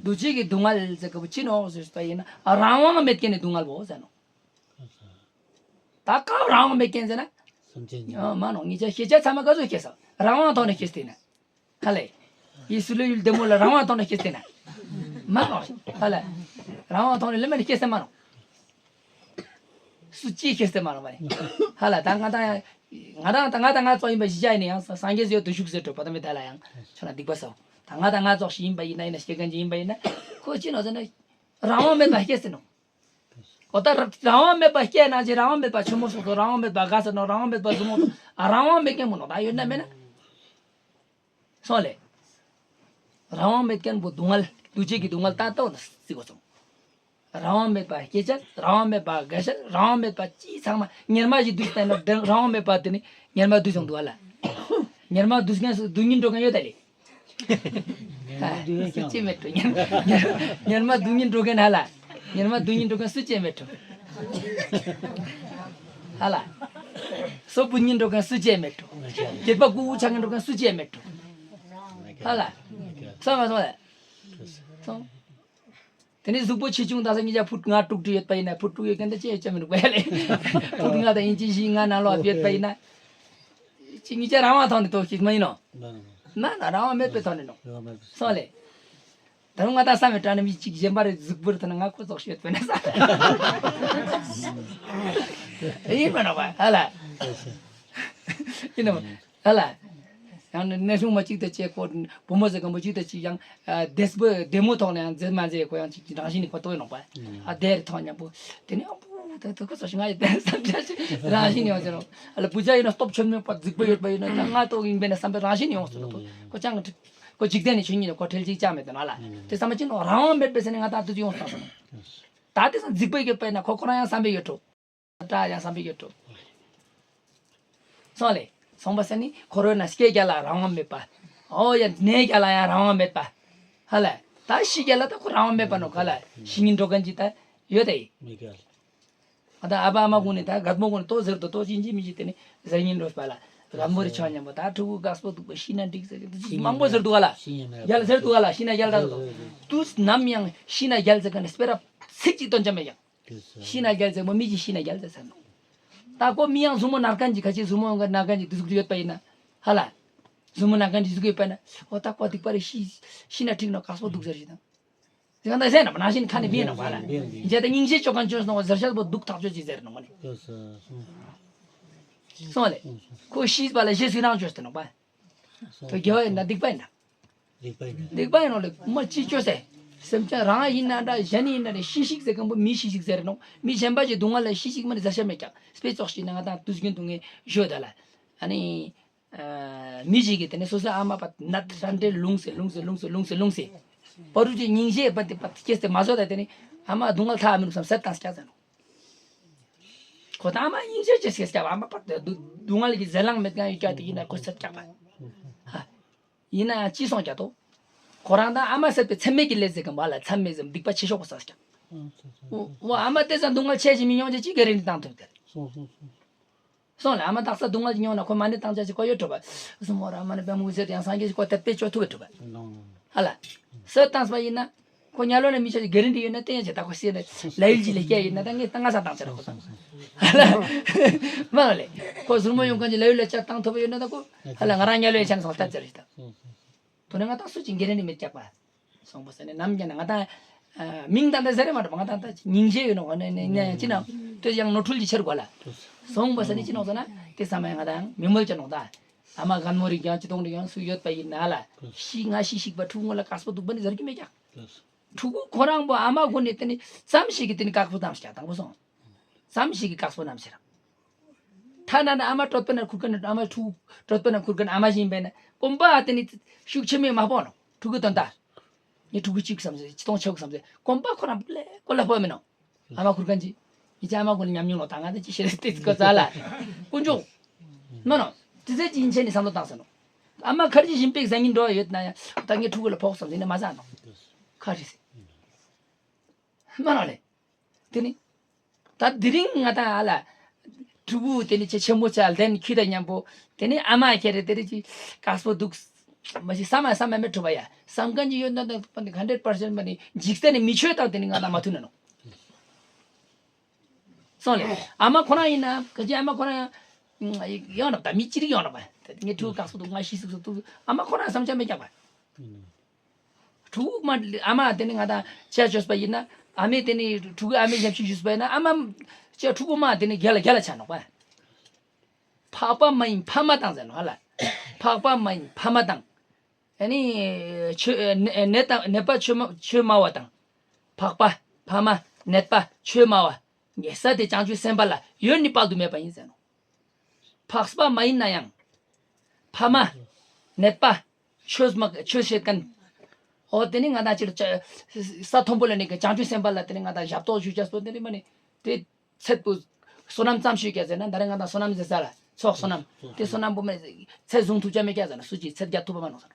འདུ་བྱེད་ཀྱི་སྡུག་བསྔལ་ཟེར་མཁན་པོ་ཅི་ནོ་ཟེར་ཞུས་པ་ཡིན་ན་རང་དབང་མེད་མཁན་ནི་སྡུག་བསྔལ་བོ་ཟེར་ནོ། ད་ཀ་རང་དབང་མེད་མཁན་ཟེར་ན། སེམས་ཅན་ཉིད། ཨ་མ་ནོ་ངེད་ཅག་ཤེས་བྱ་ཚང་མ་ག་ཚོད་ཤེས་སོང་། རང་དབང་ཐོག་ནས་ཤེས་ཏེ་ན། ཧ་ལས། ཡིད་སྲིད་ལུས་ཡུལ་བདེ་མོ་ལ་རང་དབང་ཐོག་ནས་ཤེས་ཏེ་ན། མ་ནོ། ཧ་ལས། རང་དབང་ཐོག་ནས་ལེ་མ་ནས་ཤེས་ཏེ་མ་ནོ། སུ་ཅིས་ཤེས་ཏེ་མ་ནོ་མ་ནི། ཧ་ལས་ད་ང་དང་ཡང་། ང་དང་ད་ང་དང་ང་ཙོགས་ཡིན་པ་གཞི་བཞག་ཡིན་ན་ཡང་སངས་རྒྱས་སུ་ཡོད་དུ་བཞུགས་ཟེར་འགྲོ་པ་ད་མི་ད་ལ་ཡང་ཁྱོད་ལ་སྡིག་པ་བསགས། ད་ང་དང་ང་ཙོགས་ཤིག་ཡིན་པ་ཡིན་ན་ཡིན་ན་ཤེས་མཁན་ཅིག་ཡིན་པ་ཡིན་ན། ཁོ་ཅི་ནོ་ཟེར་ན། རང་དབང་མེད་པ་སྐྱེས་ཟེར་ནོ། འོ་ད་རང་དབང་མེད་པ་སྐྱེས་ན་ཅི་རང་དབང་མེད་པ་ཆུ་མོ་སོགས་སོ་རང་དབང་མེད་པ་དགའ་ཟེར་ནོ་རང་དབང་མེད་པ་གཟུགས་མོ་སོགས་ཨ་རང་དབང་མེད་མཁན་མོ་ནོ་ད་ཡོད་ན་མེད་ན། སོང་ལེ། རང་དབང་མེད་མཁན་པོ་སྡུག་བསྔལ་འདུ་བྱེད་ཀྱི་སྡུག་བསྔལ་ད་ལྟ་བ་ན་སྲིད་གོ་སོང་། རང་དབང་མེད་པ་སྐྱེ་ཅན་རང་དབང་མེད་པ་དགའ་ཅན་རང་དབང་མེད་པ་ཅི་ཚང་མ་གཉེར་མ་ཞིག་འདུས་བསྟན་ན་རང་དབང་མེད་པ་དེ་ནི་གཉེར་མ་འདུས་སོང་འདུག་ཨ་ལ། གཉེར་མ་འདུས་མཁན་སུ་འདུས་ཉིན་འགྲོ་མཁན་ཡོད་ད་ལེ། སུ་སྐྱེ་མེད་འགྲོ། ཉེར་མ་སྡུག་ཉིན་འགྲོ་མཁན་ཧ་ལ། ཉེར་མ་སྡུག་ཉིན་འགྲོ་མཁན་སུ་སྐྱེ་མེད་འགྲོ། ཧ་ལ། སོ་བུ་ཉིན་འགྲོ་མཁན་སུ་སྐྱེ་མེད་འགྲོ། སྐྱེས་པ་ཀུ་ཀུ་ཆགས་མཁན་འགྲོ་མཁན་སུ་སྐྱེ་མེད་འགྲོ། ཧ་ལ། སོང་ང་སོང་ལ། སོང་། དེ་ནས་གཟུགས་པོ་ཆེ་ཆུང་དག་ས་ཉིས་བརྒྱ་ཕུད་ལྔ་དྲུག་ཅུ་ཡོད་པ་ཡིན་ན་ཕུད་དྲུག་ཡོད་མཁན་དེ་ཅི་ཡོད་ཅི་མི་འདུག་པ་ཡ་ལེ། ཕུད་ལྔ་དང་ཨིན་ཅི་བཞི་ལྔ་ནང་ལོགས་ཡོད་པ་ཡིན་ན། ཅི་ཉིས་བརྒྱ་རང་དབང་ཐོག་ནས་གཏོགས་ཤིག་མ་ཡིན་ནོ། མ་ན་རང་དབང་མེད་པའི་ཐོག་ནས་ནོ། སོང་ལེ། ད་རུང་ང་ད་བསམ་མེད་དྲ་ནས་མི་གཅིག་གཞན་པ་རེ་གཟུགས་པོར་ཐོན་ན་ང་ཁོ་ཙོག་ཤོད་པས་ན་ས། ཡིན་མ་ནོ་བ་ཧ་ལ། ཡིན་ནོ། ཧ་ལ། ཡང་ན་གནས་ཆུང་མ་གཅིག་ཏུ་བཅས་ཁོ་བུ་མོ་ཟེར་གམ་པོ་གཅིག་ཏུ་གཅིག་ཡང་བདེ་སྤོ་བདེ་མོ་ཐོག་ནས་ཡང་མཛེས་མ་མཛེས་ཁོ་ཡང་གཅིག་རང་བཞིན་ནས་ཁོ་ལྟོས་ནོ་བ། ཨ་བདེ་རེ་ཐོག་མཉམ་པོ། དེ་ནས་ཨ་བུ་ད་ད་ཁོ་ཚོ་ཞིག་ང་ཡི་བདེ་བསམ་འཆར་ཞིག་རང་བཞིན་ཡོང་ཟེར་རོ། ཨ་ལ་བུ་ཇ་ཡིན་ན་སྟོབས་ཆེན་མོ་བ་རྫིག་པོ་ཡོད་པ་ཡིན་ན་ད་ང་ཏོག་ཡིན་པས་ན་བསམ་པའི་རང་བཞིན་ཡོང་ཟེར་རོ། ཁོ་ཅང་ཁོ་འཇིག་རྟེན་ནས་ཆོས་ཉིད་ནས་ཁོ་ཁྲེལ་གཅིག་ཅང་མེད་དེ་ནོ་ལ། དེ་བསམ་པ་ཅི་ནོ་རང་དབང་མེད་པའི་ས་ནས་ང་ད་དུ་ཡོང་སོང་། ད་དེ་སང་རྫིག་པོ་ཡོད་པ་ཡིན་ན་ཁོ་ཁོ་རང་ཡང་བསམ་པའི་ཡོད་འགྲོ། ད་ཡང་བསམ་པའི་ཡོད་འགྲོ། སོང་ལེ། སོང་པ་ས་ནི་འཁོར་བའི་ནང་སྐྱེ་རྒྱ་ལ་རང་དབང་མེད་པ། ཨོ་ཡ་གནས་རྒྱ་ལ་ཡང་རང་དབང་མེད་པ། ཧ་ལ། ད་ཤི་རྒྱ་ལ་ད་ཁོ་རང་དབང་མེད་པ་ནོ་ག་ལ་ཤི་ཉིན་འགྲོ་མཁན་གྱི་ད་ཡོད་དེ། མི་གལ། ང་ད་ཨ་ཕ་ཨ་མ་ཀུན་ནི་ད་རྒད་མོ་ཀུན་ནི་ཏོ་ཟེར་དོ་ཏོ་ཅིན་ཅི་མི་ཅི་དེ་ནི་ཟེར་ཉིན་འགྲོ་པ་ལ་རྒད་མོ་རི་ཆ་མཉམ་པོ་ད་ཕྲུ་གུ་དགའ་སྤོ་སྡུག་པ་ཤི་ན་འགྲིག་ཟེར་གི་དུ་ཅི་མང་པོ་ཟེར་འདུག་ག་ལ། ཡ་ལ་ཟེར་འདུག་ག་ལ་ཤི་ན་རྒྱལ་ད་ཟེར་དོ། དུས་ནམ་ཡང་ཤི་ན་རྒྱལ་ཟེར་ག་ནི་སྤེ་ར་ཚིག་ཅིག་སྟོན་ཅམ་མེད་ཀྱང་། ཤི་ན་རྒྱལ་ཟེར་མོ་མི་གཅིག་ཤི་ན་རྒྱལ་ཟེར་ཟེར་ནོ། ད་ཁོ་མི་ཡང་ཟུར་མོ་ནར་མཁན་གྱི་ཁ་ཆེ་ཟུར་མོ་ཡོང་གི་ནར་མཁན་གྱི་དུས་ཟུག་ཡོད་པ་ཡིན་ན། ཧ་ལ། ཟུར་མོ་ནར་མཁན་གྱི་ཟུག་ཡོད་པ་ཡིན་ན། ཨོ་ད་ཁོ་སྡིག་པ་རེ་ཤི་ཤི་ན་འགྲིག་ནོ་དགའ་སྤོ་སྡུག་ཟེར་ཞིག་དང་། དེ་ག་ད་ཟེར་ན་མ་ནང་བཞིན་ཁ་ནས་བིན་ནོ་བ་ལ། རྗེས་ད་སྙིང་རྗེ་ཅོ་ག་ཅོས་ནོ་ཟེར་ཤ་པོ་སྡུག་ཐག་ཆོད་ཅིག་ཟེར་ནོ་མ་ནི། སོང་ལེ། ཁོ་ཤི་བ་ལ་ཞེ་སུ་རང་ཅོས་ཏེ་ནོ་བ། ཁོ་དགེ་བ་ཡིན་ན་སྡིག་པ་ཡིན་ན། སྡིག་པ་ཡིན་ན། སྡིག་པ་ཡིན་ནོ་ལེ་མ་ཅི་ཅོ་ཟེར། སེམས་ཅན་རང་ཡིན་ན་འདྲ་གཞན་ཡིན་ན་རེ་ཤི་ཤིག་ཟེར་མཁན་པོ་མི་ཤི་ཤིག་ཟེར་ནོ་མི་གཞན་པ་ཞིག་སྡུག་བསྔལ་ལ་ཤི་ཤིག་མ་ནི་ཟེར་ཤ་མེད་ཀྱང་དཔེ་ཙོགས་ཤིག་ན་ང་དང་དུས་རྒྱུན་དུ་ངས་ཞོ་ད་ལ། ཨ་ནི། མི་ཞིག་གིས་དེ་ནས་སོ་སོའི་ཨ་མ་པ་ནད་ཧྲ་འདྲེ་ལུང་ཟེར་ལུང་ཟེར་ལུང་ཟེར་ལུང་ཟེར་ལུང་ཟེར། པ་རུ་ཅིག་སྙིང་རྗེ་པ་དེ་པ་སྐྱེས་ཏེ་མ་བཟོ་ད་དེ་ནི་ཨ་མ་སྡུག་བསྔལ་ཐག་མི་འདུག་བསམ་སད་བཏང་སྐྱག་ཟེར་ནོ། ཁོ་ད་ཨ་མ་སྙིང་རྗེ་ཅེས་སྐྱེས་སྐྱག་ཨ་མ་པ་དེ་སྡུག་སྡུག་བསྔལ་གྱི་ཟེར་ལང་མེད་ཀྱང་ཡོད་ཀྱག་དེ་ཡིན་ན་ཁོ་སད་སྐྱག་པ། ཧ། ཡིན་ན་ཡང་ཅི་སོང་ཀྱག་ཏོ། ཁོ་རང་ད་ཨ་མ་སད་པའི་མཚམས་མེད་ཀྱི་ལས་ཟེར་གི་མ་ལ་མཚམས་མེད་ཟེར་སྡིག་པ་ཆེ་ཤོས་པ་བསགས་སྐྱག་འོ་ཨ་མ་དེ་ཙམ་སྡུག་བསྔལ་ཆེ་ཞིག་མི་མྱོང་ཅེས་ཅི་ག་རེ་ནི་བཏང་ཐུབ་དེ། སོང་ལ་ཨ་མ་དག་ས་སྡུག་བསྔལ་གྱི་མྱོང་ན་ཁོ་མ་ཎི་བཏང་བྱ་ཞིག་ཁོ་ཡོད་འགྲོ་བ། སུ་མོ་ར་མ་ཎི་པད་མོ་ཟེར་ཡང་སངས་རྒྱས་ཞིག་ཁོ་དད་པས་བཅོ་ཐུབ་འགྲོ་བ། ཧ་ལ། སོ་བཏང་སོང་ཡིན་ན། ཁོ་ཉལ་ལོ་ན་མི་ཆ་ཞིག་གེ་རེ་འདི་ཡོད་ན་བསྟན་ཡ་ཆེ་ད་ཁོ་སེ་ནས་ལ་ཡུལ་གྱི་ལས་སྐྱེ་ཡིན་ན་ད་ངས་ད་ང་ས་བཏང་ཆ་ར་ཁོ་བཏང་། ཧ་ལ། མ་ལ་ལས། ཁོ་ཟུར་མོ་ཡོང་མཁན་གྱི་ལ་ཡུལ་ལ་ཆ་བཏང་ཐུབ་ཡོད་ན་ད་ཁོ། ཧ་ལ་ང་རང་ཉལ་ལོ་ཡ་ཆ་ནས་སོང་ལྟ་ཚར་ཞིག་ད། དོ་ནས་ང་ད་སུ་ཅིག་གེ་རེ་འདི་མི་སྐྱག་པ། སོང་པ་ས་ནས་ནམ་རྒྱ་ན་ང་དང་། མིང་དང་དེ་ཟེར་རེ་མ་འགྲོ་བ་ང་དང་ད་སྙིང་རྗེ་ཡོད་ནོ་ཧོ་ནས་ནས་ནས་ཅི་ན་དེ་ཡང་ནོར་འཁྲུལ་གྱི་ཕྱིར་གོ་ལ། སོང་པ་ས་ནས་ཅི་ནོ་ཟེར་ན་དེ་ཚང་མ་ང་དང་མི་མོལ་ཅི་ནོ་ད། ཨ་མ་རྒན་མོ་རིགས་ཀྱང་ཅི་གཏོང་རིགས་ཀྱང་སུ་ཡོད་པ་ཡིན་ན་ལ། ཤི་ང་ཤི་ཤིག་པ་ཕྲུ་གུ་ལ་དཀར་སྤོ་སྡུག་པ་ནི་ཟེར་གྱི་མེད་ཀྱང་། ཕྲུ་གུ་ཁོ་རང་པོ་ཨ་མ་གོ་ནས་དེ་ནི་ཙམ་ཞིག་གིས་དེ་ནི་དཀར་སྤོ་བཏང་ཞིག་དང་པོ་སོང་། ཙམ་ཞིག་གིས་དཀར་སྤོ་རྣམས་ཟེར། ཐ་ན་ནི་ཨ་མ་གྲོད་པ་ན་ཁུར་མཁན་ཨ་མ་ཕྲུ་གུ་གྲོད་པ་ན་ཁུར་མཁན་ཨ་མ་ཞིག་ཡིན་པས་ན་གོམ་པ་ཨ་དེ་ནི་ཤུགས་ཆེ་མེད་མ་སྤོ་ནོ་ཕྲུ་གུ་དོན་དག་ངས་ཕྲུ་གུ་གཅིག་བསམ་ཟེར་ཅི་གཏོང་ཆོག་བསམ་ཟེར་གོམ་པ་ཁོ་རང་ལས་ཀོ་ལ་སྤོ་མེད་ནོ། ཨ་མ་ཁུར་མཁན་གྱི་ཡི་ཅི་ཨ་མ་ཀུན་ལ་ཉམས་མྱོང་ལོ་ད་ང་དེ་ཅི་ཤེས་རེད་དེ་ཚིག་གོ་ཙ་ལ་ཀུན་འབྱུང་མ་ནོ། དེ་ཚེ་ཅི་ཡིན་ཆེ་ནི་བསམ་བློ་བཏང་ཟེར་ནོ། ཨ་མ་ཁར་ཅི་བཞིན་པའི་ཟ་ཉིན་འགྲོ་ཡོད་ན་ཡང་ད་ངས་ཕྲུ་གུ་ལ་ཕོག་བསམ་ཟེར་ནས་མ་ཟ་ནོ། ཁ་རེད་ཟེར། མ་རང་ལས། དེ་ནི། ད་དེ་རིང་ང་དང་ཨ་ལ། ཕྲུ་གུ་དེ་ནི་ཆེ་ཆེན་མོ་ཆ་ལྡན་ཁྱི་དང་མཉམ་པོ་དེ་ནི་ཨ་མ་ཁྱེད་རེ་དེ་རེ་ཅིག་དཀགས་པོ་འདུག་མ་གཞི་བསམ་མ་བསམ་མ་མེད་གྲུབ་པ་ཡ་བསམ་མཁན་ཅིག་ཡོད་ན་ད་ཧན་ཌེཌ་པར་སེན་ཊི་མ་ནི་འཇིག་རྟེན་ནི་མི་ཆོས་དང་དེ་ནི་ང་དང་མ་མཐུན་ན་ནོ། སོང་ལེ། ཨ་མ་ཁོ་རང་ཡིན་ན་ག་ཅི་ཨ་མ་ཁོ་རང་ཡང་ཡོང་ན་ད་མི་ཅི་རིགས་ཡོང་ན་པ། ངས་ཕྲུ་གུ་དཀགས་པོ་འདུག་ང་ཤི་སུག་སུག་འདུག་ཨ་མ་ཁོ་རང་བསམ་འཆར་མེད་ཀྱག་པ། ཕྲུ་གུ་མ་ཨ་མ་དེ་ནི་ང་དང་ཆ་བཅོས་པ་ཡིན་ན་ཨ་མས་དེ་ནི་ཕྲུ་གུ་ཨ་མས་ཞབས་ཕྱི་ཞུས་པ་ཡིན་ན་ཨ་མ་ཆ་ཕྲུ་གུ་མ་དེ་ནི་རྒྱལ་ལ་རྒྱལ་ལ་ཆ་ནོག་པ། འཕགས་པ་མ་ཡིན་ཕ་མ་དང་ཟེར་ནོ་ཧ་ལ། འཕགས་པ་མ་ཡིན་ཕ་མ་དང་། ཨ་ནི་ཆོས་ནད་ནད་དང་ནད་པ་ཆོས་མ་ཆོས་སྨྲ་བ་དང་། འཕགས་པ་ཕ་མ་ནད་པ་ཆོས་སྨྲ་བ། ཉེ་ས་དེ་བྱང་ཆུབ་སེམས་དཔའ་ལ་ཡོད་ནི་དཔག་ཏུ་མེད་པ་ཡིན་ཟེར་ནོ། འཕགས་པ་མ་ཡིན་ན་ཡང་། ཕ་མ། ནད་པ། ཆོས་མ་ཆོས་བྱེད་མཁན། འོ་དེ་ནི་ང་དང་ཅིར་ས་མཐོན་པོ་ལ་ནི་གི་བྱང་ཆུབ་སེམས་དཔའ་ལ་དེ་ནི་ང་དང་ཞབས་ཏོག་ཞུ་བྱ་སོ་དེ་ནི་མ་ནི་དེ་ཚད་པོ་བསོད་ནམས་ཙམ་ཞུ་ཀྱ་ཟེར་ན་ད་རེ་ང་དང་བསོད་ནམས་ཟེར་ས་ལ་ཚོགས་བསོད་ནམས་དེ་བསོད་ནམས་པོ་མེད་ཚད་བཟུང་ཐུབ་ཀྱ་མེད་ཀྱ་ཟེར་ན་སུ་ཅིག་ཚད་རྒྱག་ཐུབ་པ་མ་ནོ་ཟེར་ན།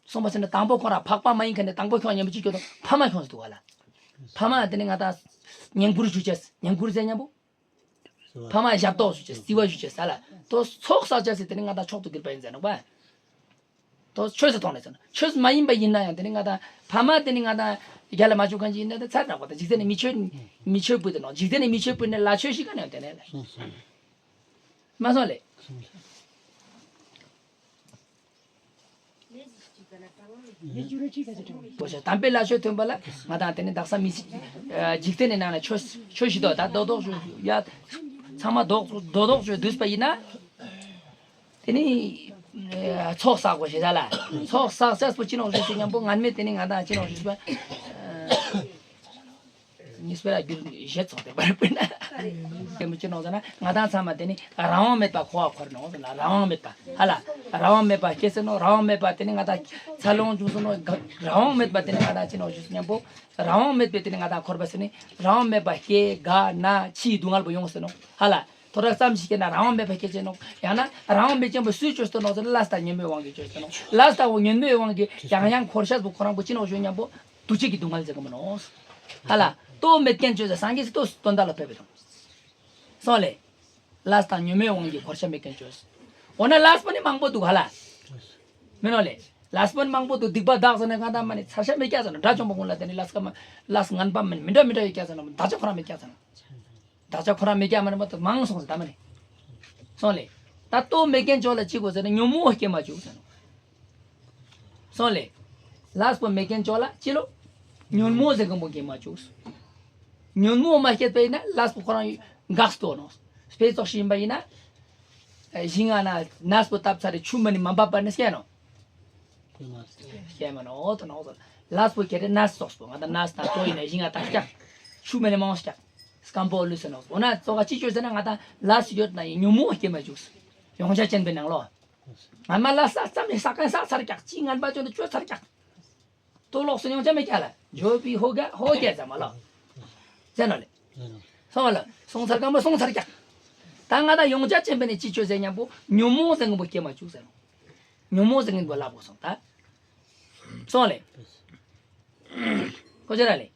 སོང་པ་ཟེར་ན་དང་པོ་ཁོ་ར་འཕགས་པ་མ་ཡིན་མཁན་ནི་དང་པོ་ཁྱོད་ཉན་པོ་ཅིག་ཁྱོད་དང་ཕ་མ་ཁྱོད་སུ་འདུག་བ་ལ། ཕ་མ་དེ་ནི་ང་དང་ཉན་མགུར་ཞུ་བྱ་ཉན་མགུར་ཟེར་ཉན་པོ། ཕ་མ་ཞབས་ཏོག་ཞུ་བྱེད་རྩི་བ་ཞུ་བྱེད་ས་ལ་དོ་ཚོགས་བསགས་བྱ་ཟེར་དེ་ནི་ང་དང་མཆོག་ཏུ་གྱུར་པ་ཡིན་ཟེར་ནོ་པ། དོ་ཆོས་སུ་མཐོང་ནས་ཟེར་ན་ཆོས་སུ་མ་ཡིན་པ་ཡིན་ན་ཡང་དེ་ནི་ང་དང་ཕ་མ་དེ་ནི་ང་དང་རྒྱ་ལ་མ་བཅུག་མཁན་ཅིག་ཡིན་ན་དེ་ཚར་དྲག་པ་དང་འཇིག་རྟེན་ནི་མི་ཆོས་མི་ཆོས་པོ་དེ་ནོ་འཇིག་རྟེན་ནི་མི་ཆོས་པོ་ནི་ལ་ཆོས་ཤིག་ག་ནས་དེ་ནས་ལ། མ་སོང་ལེ། དོ་ཆ་དམ་པའི་ལ་ཆོས་ཐོན་པ་ལ་ང་དང་དེ་ནི་དག་ས་མི་སྲིད། འཇིག་རྟེན་ནི་ནང་ན་ཆོས་ཆོས་ཤིག་དོ་ད་རྡོག་རྡོག་ཆོས་ཡ། ཚང་མ་རྡོག་རྡོག་རྡོག་ཆོས་བསྡུས་པ་ཡིན་ན། དེ་ནི་ཚོགས་བསགས་དགོས་ཞེས་ད་ལ་ཚོགས་བསགས་ས་སུ་ཅི་ནོག་ཞུས་སུ་མཉམ་པོ་ངན་མེད་དེ་ནི་ང་དང་ཅི་ནོག་ཞུས་པ། གཉིས་པ་ལ་རྒྱུ་བཞི་ཚོགས་ཏེ་པར་པོ་ན། དེ་མོ་ཅི་ནོག་ཟེར་ན་ང་དང་ཚང་མ་དེ་ནི་རང་དབང་མེད་པ་འཁོར་བ་འཁོར་ནོག་ཟེར་ན་རང་དབང་མེད་པ་ཧ་ལ་རང་དབང་མེད་པ་སྐྱེ་ཟེར་ནོ་རང་དབང་མེད་པ་དེ་ནི་ང་དང་འཚར་ལོངས་བྱུང་སོང་ནོ་རང་དབང་མེད་པ་དེ་ནི་ང་དང་ཅི་ནོག་ཞུས་སུ་མཉམ་པོ་རང་དབང་མེད་པའི་དེ་ནི་ང་དང་འཁོར་བ་ཟེར་ནི་རང་དབང་མེད་པ་སྐྱེ་རྒ་ན་འཆིའི་སྡུག་བསྔལ་པོ་ཡོང་ཟེར་ནོ་ཧ་ལ། ཐོ་ར་ཙམ་ཞིག་སྐྱེས་ན་རང་དབང་མེད་པ་སྐྱེ་ཅེ་ནོ། ཡང་ན་རང་དབང་མེད་ཅན་པོ་སུས་བཅོས་ཏེ་ནོག་ཟེར་ན་ལས་དང་ཉོན་མོངས་དབང་གིས་བཅོས་ཏེ་ནོག་ལས་དང་ཉོན་མོངས་དབང་གིས་ཡང་ཡང་འཁོར་ཤ་བུ་ཁོ་རང་པོ་ཅི་ནོག་ཞུ་མཉམ་པོ་འདུ་བྱེད་ཀྱི་སྡུག་བསྔལ་ཟེར་གི་མ་ནོག་ཧ་ལ། ལྟོ་མེད་མཁན་བཅོས་ཟེར་སངས་རྒྱས་སུ་ལྟོ་དོན་དག་ལ་ཕེབས་པའི་དང་། སོང་ལེ། ལས་དང་ཉོན་མོངས་དབང་གིས་འཁོར་ཤ་མེད་མཁན་བཅོས། འོ་ན་ལས་པོ་ནི་མང་པོ་འདུག་ཧ་ལ། མིན་ནོ་ལེ། ལས་པོ་ནི་མང་པོ་འདུག་སྡིག་པ་དག་ཟེར་ནས་ང་དང་མ་ནི་ཚར་ཤ་མེད་ཀྱག་ཟེར་ན་དགྲ་བཅོམ་པ་ཀུན་ལ་དེ་ནི་ལས་ཀ་མ་ལས་ངན་པ་མིན་མི་འདྲ་མི་འདྲ་ཡོད་ཀྱག་ཟེར་ན་དག་ཅག་ཁོ་རང་མེད་ཀྱག་ཟེར་ན། བདག་ཅག་ཁོ་རང་མེད་ཀྱག་མ་ནི་མ་གཏོགས་མང་སོང་ཟེར་ད་མ་ནི། སོང་ལེ། ད་ལྟོ་མེད་མཁན་ཅོག་ལ་ཅི་དགོས་ཟེར་ན་ཉོན་མོངས་སྐྱེ་མ་བཅུག་ཟེར་ནོ། སོང་ལེ། ལས་པོ་མེད་མཁན་ཅོག་ལ་ཅི་ལོ། ཉོན་མོངས་ཟེར་མཁན་པོ་སྐྱེ་མ་བཅུག་ཉོན་མོངས་མ་སྐྱེས་པ་ཡིན་ན་ལས་པོ་ཁོ་རང་འགག་སྟོ་ནོ། སྤེ་ཙོགས་ཤིག་ཡིན་པ་ཡིན་ན། ཞིང་ང་ན་ནས་པོ་བཏབ་ཚར་རེ་ཆུ་མ་ནི་མ་འབབ་པ་ནི་སྐྱེ་ནོ། སྐྱེ་མ་ནོ་དོ་ནོ་དོ། ལས་པོ་ཁྱེར་ཏེ་ནས་སོགས་པོ་ང་དང་ནས་དང་ལྟོ་ཡིན་ན་ཞིང་ང་ད་སྐྱག་ཆུ་མ་ནི་མང་སྐྱག་སྐམ་པོ་ལུས་ཟེར་ནོ། འོ་ན་ཙོག་ག་ཅི་བཅོས་ཟེར་ན་ང་དང་ལས་ཡོད་ན་ཡིན་ཉོན་མོངས་སྐྱེ་མ་བཅུག་ཡོང་ཆ་ཅན་པའི་ནང་ལོ། ང་མ་ལ་ས་ཙམ་ནས་ས་ཀན་ས་ཚར་ཀྱག་ཅི་ངན་པ་བཅོས་ན་བཅོས་ཚར་ཀྱག་ཏོ་ལོག་སུ་ཡོང་ཆ་མེད་ཀྱག་ལ། ཇོ་པི་ཧོ་ག་ཧོ་ག་ཙམ་མ་ལོ། ཟེར་ནོ་ལེ། སོང་བ་ལ་སོང་ཚར་ཀ་མ་སོང་ཚར་ཀྱག་ད་ང་དང་ཡོང་ཆ་ཅན་པའི་ནས་ཅི་བཅོས་ཟེར་མཉམ་པོ་ཉོན་མོངས་ཟེར་མཁན་པོ་སྐྱེ་མ་བཅུག་ཟེར་ནོ། ཉོན་མོངས་ཟེར་མཁན་པོ་ལ་པོ་སོང་ད། སོང་ལེ། ཁོ་ཅི་ར་ལེ།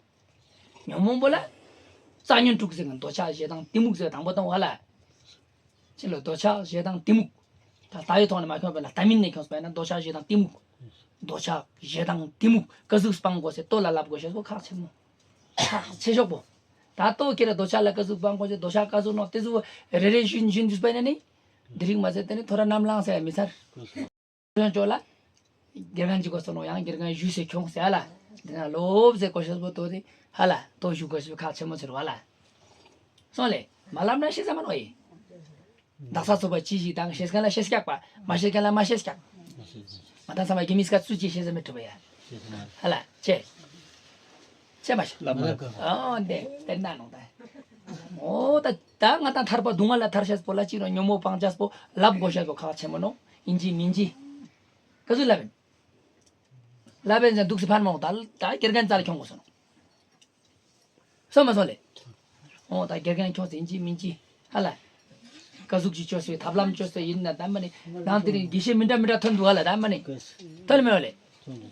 ཉོན་མོངས་པོ་ལ། རྩ་ཉོན་དྲུག་ཟེར་མཁན་འདོད་ཆགས་ཞེ་སྡང་གཏི་མུག་ཟེར་དང་པོ་དང་བ་ལ། ཅི་ལོ་འདོད་ཆགས་ཞེ་སྡང་གཏི་མུག་ད་ལྟ་བའི་ཐོག་ནས་མ་ཁྱོངས་པས་ན་ལྟ་མིན་ནས་ཁྱོངས་པས་ན་འདོད་ཆགས་ཞེ་སྡང་གཏི་མུག་འདོད་ཆགས་ཞེ་སྡང་གཏི་མུག་ཀ་ཟུག་སྤང་དགོས་ཟེར་ལྟོ་ལ་ལབ་དགོས་ཞེས་སོ་ཁག་ཆེན་མོ། ཁག་ཆེ་ཤོག་པོ། ད་ལྟོ་ཁྱེད་ར་འདོད་ཆགས་ལ་ཀ་ཟུག་སྤང་དགོས་ཟེར་འདོད་ཆགས་ཀ་ཟུག་ནོ་དེ་ཟུག་རེ་རེ་བཞིན་བཞིན་འདུས་པས་ན་ནི། འདི་རིགས་མ་ཟད་དེ་ནི་ཐོ་ར་ནམ་ལངས་ཟེར་ཡ་མི་ཚར། ཅོ་ལ། དགེ་རྒན་གཅིག་གོ་སོང་ནོ་ཡང་དགེ་རྒན་ཞུས་ཟེར་ཁྱོངས་ཟེར་ཧ་ལ། དེ་ན་ལོབ་ཟེར་གོ་ཤེས་པོ་ཏོ་དེ་ཧ་ལ་ཏོ་ཞུ་གོ་ཤེས་ཁག་ཆེན་མོ་ཟེར་བ་ལ། སོང་ལེ། མ་ལབ་ན་ཤེས་ས་མ་ནོ་ཡི། དག་ས་ཚོ་པ་ཅི་ཞིག་དང་ཤེས་མཁན་ལ་ཤེས་སྐྱག་པ་མ་ཤེས་མཁན་ལ་མ་ཤེས་སྐྱག་ང་དང་ཚང་མ་དགེ་མིས་ཀ་ཚུ་ཅི་ཤེས་ས་མེད་གྲུབ་ཡ། ཧ་ལ་ཅེ། ཅེ་མ་ཤེས། ལབ་མ་ལབ་ག་ཨོ་འདེ་དེ་ན་ནོ་ད། ཨོ་ད་ད་ང་དང་ཐར་པ་སྡུག་བསྔལ་ལ་ཐར་ཤེས་པོ་ལ་ཅི་རོ་ཉོན་མོངས་སྤང་ཤེས་པོ་ལབ་གོ་ཤེས་པོ་ཁག་ཆེན་མོ་ནོ་ཡིན་ཅི་མིན་ཅི། ཀ་ཚུ་ལབ་ཡིན། ལབ་པའི་ཚེ་འདུག་སེ་ཕན་མ་འོང་ད་ད་དགེ་རྒན་རྩ་ལ་ཁྱོང་དགོས་སོང་། སོང་མ་སོང་ལེ། འོ་ད་དགེ་རྒན་ཁྱོང་ཟིན་གྱི་མིན་གྱི་ཧ་ལ། ཀ་ཟུག་ཅིག་བཅོས་སོ་ཐབས་ལམ་བཅོས་སོ་ཡིན་ན་ད་མ་ནི་དང་དེ་རིང་དགེ་བཤེས་མི་འདྲ་མི་འདྲ་ཐོན་འདུག་ཧ་ལ་ད་མ་ནི། ཐོན་མེད་ལེ།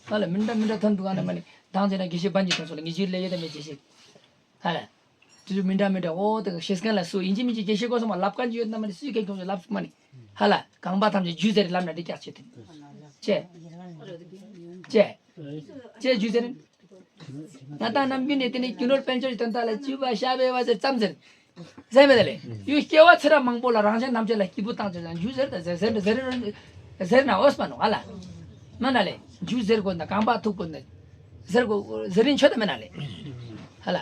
ཧ་ལ་མི་འདྲ་མི་འདྲ་ཐོན་འདུག་ཧ་ལ་མ་ནི་དང་དེ་ན་དགེ་བཤེས་བན་གྱི་ཐོན་སོང་ལེ་ངེས་ཅིག་ལེ་ཡོད་ད་མེད་དགེ་བཤེས། ཧ་ལ། སུ་མི་འདྲ་མི་འདྲ་འོ་དེ་ཤེས་མཁན་ལ་སུ་ཡིན་གཅིག་མིན་གཅིག་དགེ་བཤེས་སྐོར་སོང་མ་ལབ་མཁན་ཅིག་ཡོད་ན་མ་ནི་སུས་གང་ཁྱོང་ལབ་མ་ནི། ཧ་ལ་རྐང་པ་ཐམས་ཅད་རྒྱུ་ཟེར་ལབ་ན་འགྲིག་ཀྱག་ཆེ་དེ། ཅེ། ཅེ། ཅེ་རྒྱུ་ཟེར། ང་དང་ནམ་རྒྱུན་ནས་དེ་ནི་རྒྱུ་ནོར་དཔལ་འབྱོར་གྱི་དོན་དག་ལ་སྤྱོད་པ་བྱ་བའི་བ་ཟེར་ཙམ་ཟེར། ཟེར་མེད་ལེ། ཡུལ་སྐྱེ་བ་ཚེ་རབས་མང་པོ་ལ་རང་གཞན་ཐམས་ཅད་ལ་སྐྱིད་པོ་བཏང་ཆོག་ཀྱང་རྒྱུ་ཟེར་དང་ཟེར་ཟེར་ཟེར་ཟེར་ན་འོས་མ་ནོ་ཧ་ལ། མ་ན་ལེ། རྒྱུ་ཟེར་དགོས་ན་རྐང་པ་ཐུག་དགོས་ན། ཟེར་དགོས་ཟེར་རིན་ཆོད་ད་མེད་ན་ལེ། ཧ་ལ།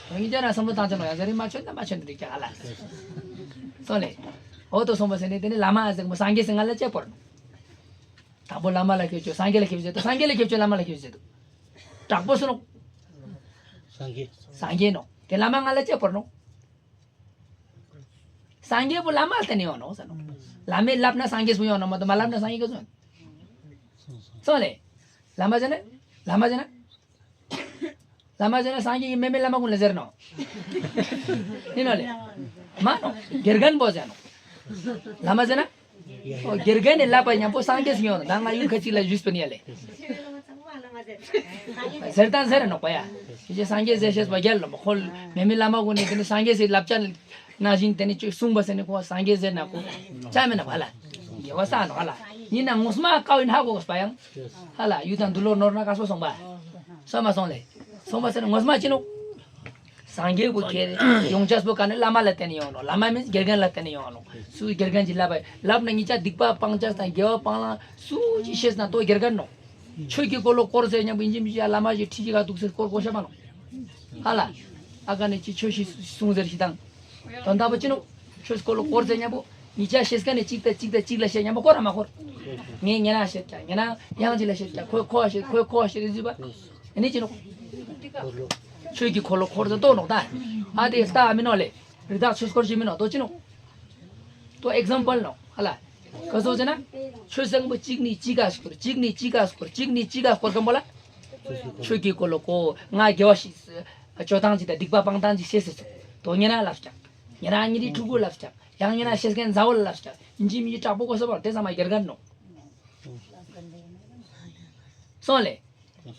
དོན་གྱི་ཅན་ན་བསམ་བློ་བཏང་ཆོག་ནོ་ཡང་ཟེར་རིན་མ་ཆོད་ན་མ་ཆོད་ན་འགྲིག་ཀྱག་ཧ་ལ། སོང་ལེ། འོ་དོ་སོང་བ་ཟེར་ནས་དེ་ནི་བླ་མ་ཟེར་མོ་སངས་རྒྱས་ཟེར་ང་ལ་ཅེ་བོར་ནོ། དང་པོ་བླ་མ་ལ་ཁྱེར་ཆོག་སངས་རྒྱས་ལ་ཁྱེར་ཆོག་ཟེར་དུ་སངས་རྒྱས་ལ་ཁྱེར་ཆོག་བླ་མ་ལ་ཁྱེར་ཆོག་ཟེར་དུ། དྲག་པོ་སུ་ནོ། སངས་རྒྱས། སངས་རྒྱས་ནོ། དེ་བླ་མ་ང་ལ་ཅེ་བོར་ནོ། སངས་རྒྱས་པོ་བླ་མ་ལ་བརྟེན་ནས་ཡོང་ནོ་ཟེར་ནོ། བླ་མས་བསླབ་ན་སངས་རྒྱས་སུ་ཡོང་ནོ་མ་གཏོགས་མ་བསླབ་ན་སངས་རྒྱས་ག་སུ་ཡོང་། སོང་ལེ། བླ་མ་ཟེར་ན། བླ་མ་ཟེར་ན། བླ་མ་ཟེར་ན་སངས་རྒྱས་ཀྱི་མེ་མེ་བླ་མ་ཀུན་ལ་ཟེར་ནོ། ཡིན་ནོ་ལེ། མ་ནོ། དགེ་རྒན་པོ་ཟེར་ནོ། བླ་མ་ཟེར་ན། ཨོ་དགེ་རྒན་ནས་བསླབ་པ་མཉམ་པོ་སངས་རྒྱས་སུ་ཡོང་ནོ་ད་ང་ཡུལ་ཁ་ཅིག་ལ་བཞུགས་པ་ནི་ཡ་ལེ། ཟེར་དང་ཟེར་ནོ་པ་ཡ། ཡིན་ཅེ་སངས་རྒྱས་ཟེར་ཤེས་པ་རྒྱལ་ལོ་མ་ཁོ་མེ་མེ་བླ་མ་ཀུན་ནས་དེ་ནི་སངས་རྒྱས་སི་བསླབ་བྱ་ན་བཞིན་དེ་ནི་ཅིག་གསུངས་པ་ཟེར་ནི་ཁོ་སངས་རྒྱས་ཟེར་ན་ཁོ་ཅག་མེད་ན་བ་ལ། དགེ་བ་བསགས་ནོ་ཧ་ལ། ཡིན་ན་ངོ་མ་དཀའ་བའི་ཧ་གོ་གོ་སྤ་ཡང་། ཧ་ལ་ཡུལ་དང་འདུལ་ལོ་ནོར་ན་དཀའ་སོ་སོང་པ། སོ་མ་སོང་ལེ། སོང་པ་ཟེར་ན་ངོ་མ་ཅི་ནོ། སངས་རྒྱས་པོ་ཁྱེར་ཡོང་ཅག་པོ་ག་ནི་བླ་མ་ལ་བརྟེན་ནས་ཡོང་ནོ། བླ་མ་མིན་དགེ་རྒན་ལ་བརྟེན་ནས་ཡོང་ནོ། སུ་དགེ་རྒན་གྱིས་བསླབ་པ་བསླབ་ན་ཉིད་ཅག་སྡིག་པ་སྤང་ཅག་དང་དགེ་བ་སྤང་ལ་སུ་ཅི་ཤེས་ན་དོ་དགེ་རྒན་ནོ། ཆོས་ཀྱི་འཁོར་ལོ་བསྐོར་ཟེར་མཉམ་པོ་ཡིན་གཅིག་མིན་གཅིག་བླ་མ་ཞིག་ཁྲིད་ཅིག་ག་འདུག་ཟེར་བསྐོར་བསྐོར་ཤ་མ་ནོ། ཧ་ལ། ཨ་ག་ནི་ཅི་ཆོས་ཤིག་གསུང་ཟེར་ཞིག་དང་། དོན་དག་པོ་ཅི་ནོ། ཆོས་འཁོར་ལོ་བསྐོར་ཟེར་མཉམ་པོ་ཉིད་ཅག་ཤེས་མཁན་ནི་གཅིག་དང་གཅིག་དང་གཅིག་ལ་བཤད་མཉམ་པོ་བསྐོར་ར་མ་བསྐོར། ངས་ཉེ་རང་བཤད་ཀྱང་ཉེ་རང་ཡང་གཅིག་ལ་བཤད་ཀྱང་ཁོས་ཁོ་བ་བཤད་ཁོས་ཁོ་བ་བཤད་རེད་ཟེར་བ། ཨ་ནི་ཅི་ནོ། ཆོས་ཀྱི་འཁོར་ལོ་བསྐོར་ཟེར་ལྟོ་ནོ་ད། ཨ་དེ་ལྟ་མི་ནོ་ལེ། རི་དྭགས་ཆོས་འཁོར་ཞིག་མི་ནོ་ལྟོ་ཅི་ནོ། ལྟོ་ཨེག་ཛམ་པལ་ནོ་ཧ་ལ། ག་སོ་ཟེར་ན། ཆོས་བཟང་པོ་གཅིག་ནས་གཅིག་ག་སྐོར་གཅིག་ནས་གཅིག་ག་སྐོར་གཅིག་ནས་གཅིག་ག་སྐོར་གམ་པོ་ལ། ཆོས་ཀྱི་འཁོར་ལོ་གོ་ང་དགེ་བ་ཞིག་སྤྱོད་སྟངས་ཅིག་དང་སྡིག་པ་སྤང་སྟངས་ཅིག་ཤེས་ཟེར་སོ། དོ་ཉེ་རང་ལབ་ཀྱང་། ཉེ་རང་ཉིད་ཀྱི་ཕྲུ་གུ་ལབ་ཀྱང་། ཡང་ཉེ་རང་ཤེས་མཁན་མཛའ་བོ་ལ་ལབ་ཀྱང་། ཡིན་གཅིག་མིན་གཅིག་དྲག་པོ་གོ་ས་བར་དེ་ཚང་མ་དགེ་རྒན་ནོ། སོང་ལེ།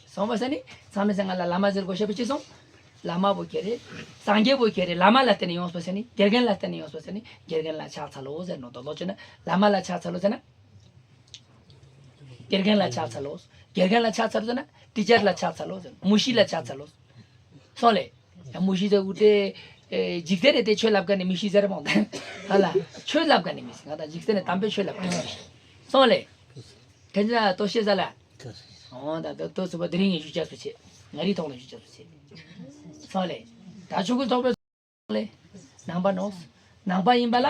སོང་བ་ཟེར་ནི། ཚང་མས་ཟེར་ང་ལ་བླ་མ་ཟེར་དགོས་ཤེས་པ་ཅི་སོང་། བླ་མ་བོ་ཁྱེར་རེད། སངས་རྒྱས་བོ་ཁྱེར་རེད། བླ་མ་ལ་བརྟེན་ནས་ཡོངས་པ་ཟེར་ནི། དགེ་རྒན་ལ་བརྟེན་ནས་ཡོངས་པ་ཟེར་ནི། དགེ་རྒན་ལ་ཕྱག་འཚལ་ལོ་ཟེར་ནོ་དོ་ལོ་ཅི་ན། བླ་མ་ལ་ཕྱག་འཚལ་ལོ་ཟེར་ན། དགེ་རྒན་ལ་ཕྱག་འཚལ་ལོ། དགེ་རྒན་ལ་ཕྱག་འཚལ་ལོ་ཟེར་ན། ཊི་ཅར་ལ་ཕྱག་འཚལ་ལོ་ཟེར་ན། མུ་ཤི་ལ་ཕྱག་འཚལ་ལོ། སོང་ལེ། ཡང་མུ་ཤི་ཟེར་འུ་ཏེ། འཇིག་རྟེན་ནས་དེ་ཆོས་ལབ་མཁན་ནི་མི་ཤི་ཟེར་མོང་ད། ཧ་ལ། ཆོས་ལབ་མཁན་ནི་མི་ཤི་ང་དང་འཇིག་རྟེན་ནས་དམ་པའི་ཆོས་ལབ་མཁན་ནི་མི་ཤི། སོང་ལེ། དེ་ཚོ་ལྟོ་ཤེས་ས་ལ། འོ་ད་ལྟོ་ལྟོ་ཚུགས་པ་དེ་རིང་ངས་ཞུ་ཆགས་སུ་བྱེད། ང་རིག་ཐོག་ནས་ཞུ་ཆགས་སུ་བྱེད། སོང་ལེ། ད་ཆུ་ཁུ་ཐོག་པའི། ལེ། ནང་པ་ནོ། ནང་པ་ཡིན་པ་ལ།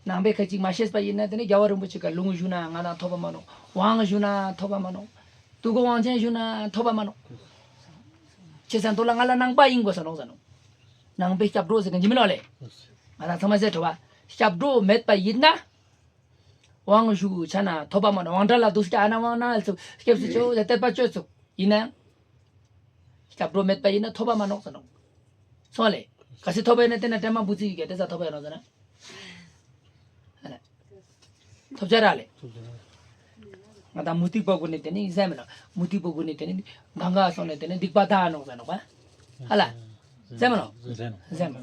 ནང་པའི་ཁ་ཅིག་མ་ཤེས་པ་ཡིན་ན་དེ་ནི་རྒྱལ་བ་རིན་པོ་ཆེ་ག་ལུང་ཞུ་ན་ང་དང་ཐོབ་པ་མ་ནོ། དབང་ཞུ་ན་ཐོབ་པ་མ་ནོ། ཐུགས་དགོངས་དབང་ཆེན་ཞུ་ན་ཐོབ་པ་མ་ནོ། ཅི་ཟེར་ན་དོ་ལ་ང་ལ་ནང་པ་ཡིན་དགོས་ས་ནོ་ཟེར་ནོ། ནང་པའི་སྐྱབས་འགྲོ་ཟེར་གི་འཇི་མི་ནོ་ལེ། ང་དང་ཚང་མ་ཟེར་ཐུབ་པ། སྐྱབས་འགྲོ་མེད་པ་ཡིན་ན། དབང་ཞུ་བྱ་ན་ཐོབ་པ་མ་ནོ། དབང་གྲལ་ལ་འདུག་སྐྱ་ཨ་ན་དབང་ན་ཚུ་སྐྱབས་སུ་མཆིའོ་ཟེར་དད་པ་བཅོལ་ཚུགས་ཡིན་ན་ཡང་། སྐྱབས་འགྲོ་མེད་པ་ཡིན་ན་ཐོབ་པ་མ་ནོག་ཟེར་ནོ། སོང་ལེ། ག་སྲིད་ཐོབ་པ་ཡིན་ན་དེ་ན་དྲན་མ་བུ་ཚིག་ཡི་གེ་དེ་ས་ཐོབ་པ་ཡིན་ནོ་ཟེར་ན། ཐོབ་ཆ་ར་ལེ། ང་དང་མུ་སྟེགས་པ་ཀུན་ནི་དེ་ནི་ཟེར་མི་ལ། མུ་སྟེགས་པ་ཀུན་ནི་དེ་ནི་གང་ག་སོང་ནས་དེ་ནི་སྡིག་པ་དག་ནོག་ཟེར་ནོག་པ། ཧ་ལ། ཟེར་མི་ལ། ཟེར་མི་ལ།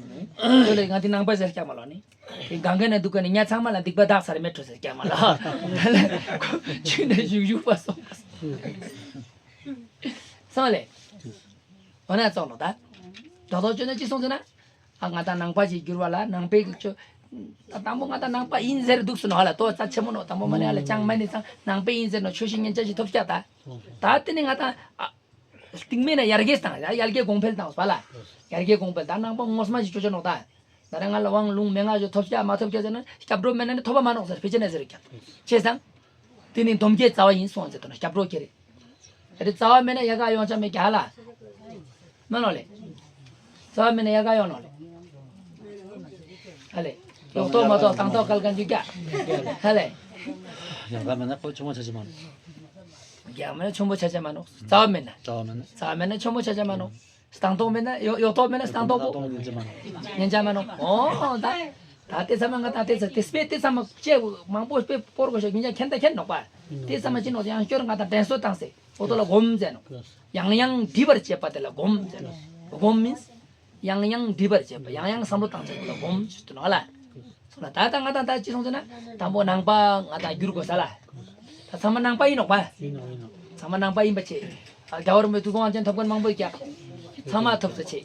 ཁྱོད་ལ་ང་དེ་ནང་པ་ཟེར་སྐྱ་མ་ལོ་ནི། དེ་གང་ག་ན་འདུག་ག་ནི་ཉ་ཚང་མ་ལ་སྡིག་པ་དག་ཚར་མེད་འགྲོ་ཟེར་སྐྱ་མ་ལོ། ཧ་ལ། ཁྱོད་ནི་བཞུགས་བཞུགས་པ་སོང་། སོང་ལེ། འོ་ན་ཙོག་ལོ་ད། རྡོག་རྡོག་བཅོས་ན་ཅི་སོང་ཟེར་ན། ཨ་ང་དང་ནང་པ་ཞིག་གྱུར་བ་ལ་ནང་པའི་ཆོས། ད་དང་པོ་ང་དང་ནང་པ་ཡིན་ཟེར་འདུག་སོང་ནོ་ཧ་ལ་ལྟོ་རྩ་ཆེན་མོ་ནོ་དང་པོ་མ་ནི་ཧ་ལ་ཅང་མ་ནི་ཚང་ནང་པའི་ཡིན་ཟེར་ནོ་ཆོས་ཤིག་ཉན་ཆ་ཞིག་ཐོབ་ཀྱག་ད། ད་དེ་ནི་ང་དང་ཨ། སྟིང་མེ་ན་ཡར་རྒྱས་བཏང་ཡ་ཡར་རྒྱས་གོང་འཕེལ་བཏང་བ་ལ། ཡར་རྒྱས་གོང་འཕེལ་ད་ནང་པ་ངོ་མ་ཞིག་ཆོས་ཆ་ནོ་ད། ད་རེ་ང་ལ་དབང་ལུང་མན་ངག་ཞིག་ཐོབ་ཀྱག་མ་ཐོབ་ཀྱག་ཟེར་ན་སྐྱབས་འགྲོ་མེད་ན་ནི་ཐོབ་པ་མ་ནོག་ཟེར་ཕལ་ཆེར་ནས་ཟེར་ཀྱག་ཅེས་སང་། དེ་ནི་སྡོམ་སྐྱེ་རྩ་བ་ཡིན་སོང་ཟེར་དོ་ན་སྐྱབས་འགྲོ་ཁྱེར་རེ། ཨ་རེ་རྩ་བ་མེད་ན་ཡ་ག་ཡོང་ཆ་མེད་ཀྱ་ཧ་ལ། མ་ནོ་ལེ། རྩ་བ་མེད་ན་ཡ་ག་ཡོང་ནོ་ལེ། ཧ་ལེ། ལོག་ཐོག་མ་ཐོག་དང་ཐོག་སྐལ་ག་འཇུ་ཀྱ། ཧ་ལེ། ཡ་ག་མེད་ན་ཁོ་ཆུང་མ་ཆ་ཆ་མ་ནོ། ཡ་མེད་ན་ཆུང་པོ་ཆ་ཆ་མ་ནོ། རྩ་བ་མེད་ན། རྩ་བ་མེད་ན། རྩ་བ་མེད་ན་ཆུང་པོ་ཆ་ཆ་མ་ནོ། སྟངས་ཐོག་མེད་ན་ཡོ་ཡོ་ཐོག་མེད་ན་སྟངས་ཐོག་པོ། ཉན་ཅ་མ་ནོ། ཉན་ཅ་མ་ནོ། ཨོ་ད། ད་དེ་ཚང་མ་ང་ད་དེ་ཚ་དེ་སྤེ་དེ་ཚང་མ་ཅེ་མང་པོ་སྤེ་སྤོར་གོ་ཤོག་ཉན་ཅ་མཁྱེན་ད་མཁྱེན་ནོག་པ། དེ་ཚང་མ་ཅི་ནོག་ཡང་སྐྱོར་ང་ད་དྲན་གསོ་བཏང་སེ་ཨོ་ཏོ་ལ་སྒོམ་ཟེར་ནོ། ཡང་ཡང་སྒྲིབ་པར་བྱེད་པ་དེ་ལ་སྒོམ་ཟེར་ནོ། སྒོམ་མིན། ཡང་ཡང་འདྲིས་པར་བྱེད་པ། ཡང་ཡང་བསམ་བློ་བཏང་བྱེད་པ་ལ་སྒོམ་ཞུ་དུ་ནོ་ལ། སོང་ལ་ད་ལྟ་ང་དང་ད་ཅི་སོང་ཟེར་ན། དང་པོ་ནང་པ་ང་དང་འགྱུར་དགོས་ས་ལ། ད་ཚང་མ་ནང་པ་ཡིན་ནོག་པ། ཡིན་ནོ་ཡིན་ནོ། ཚང་མ་ནང་པ་ཡིན་པ་བྱེད། རྒྱལ་བ་རིན་པོ་ཆེ་ཐུགས་དགོངས་ཅན་ཐོབ་མཁན་མང་པོ་སྐྱག། ཚང་མ་ཐོབ་ས་བྱེད།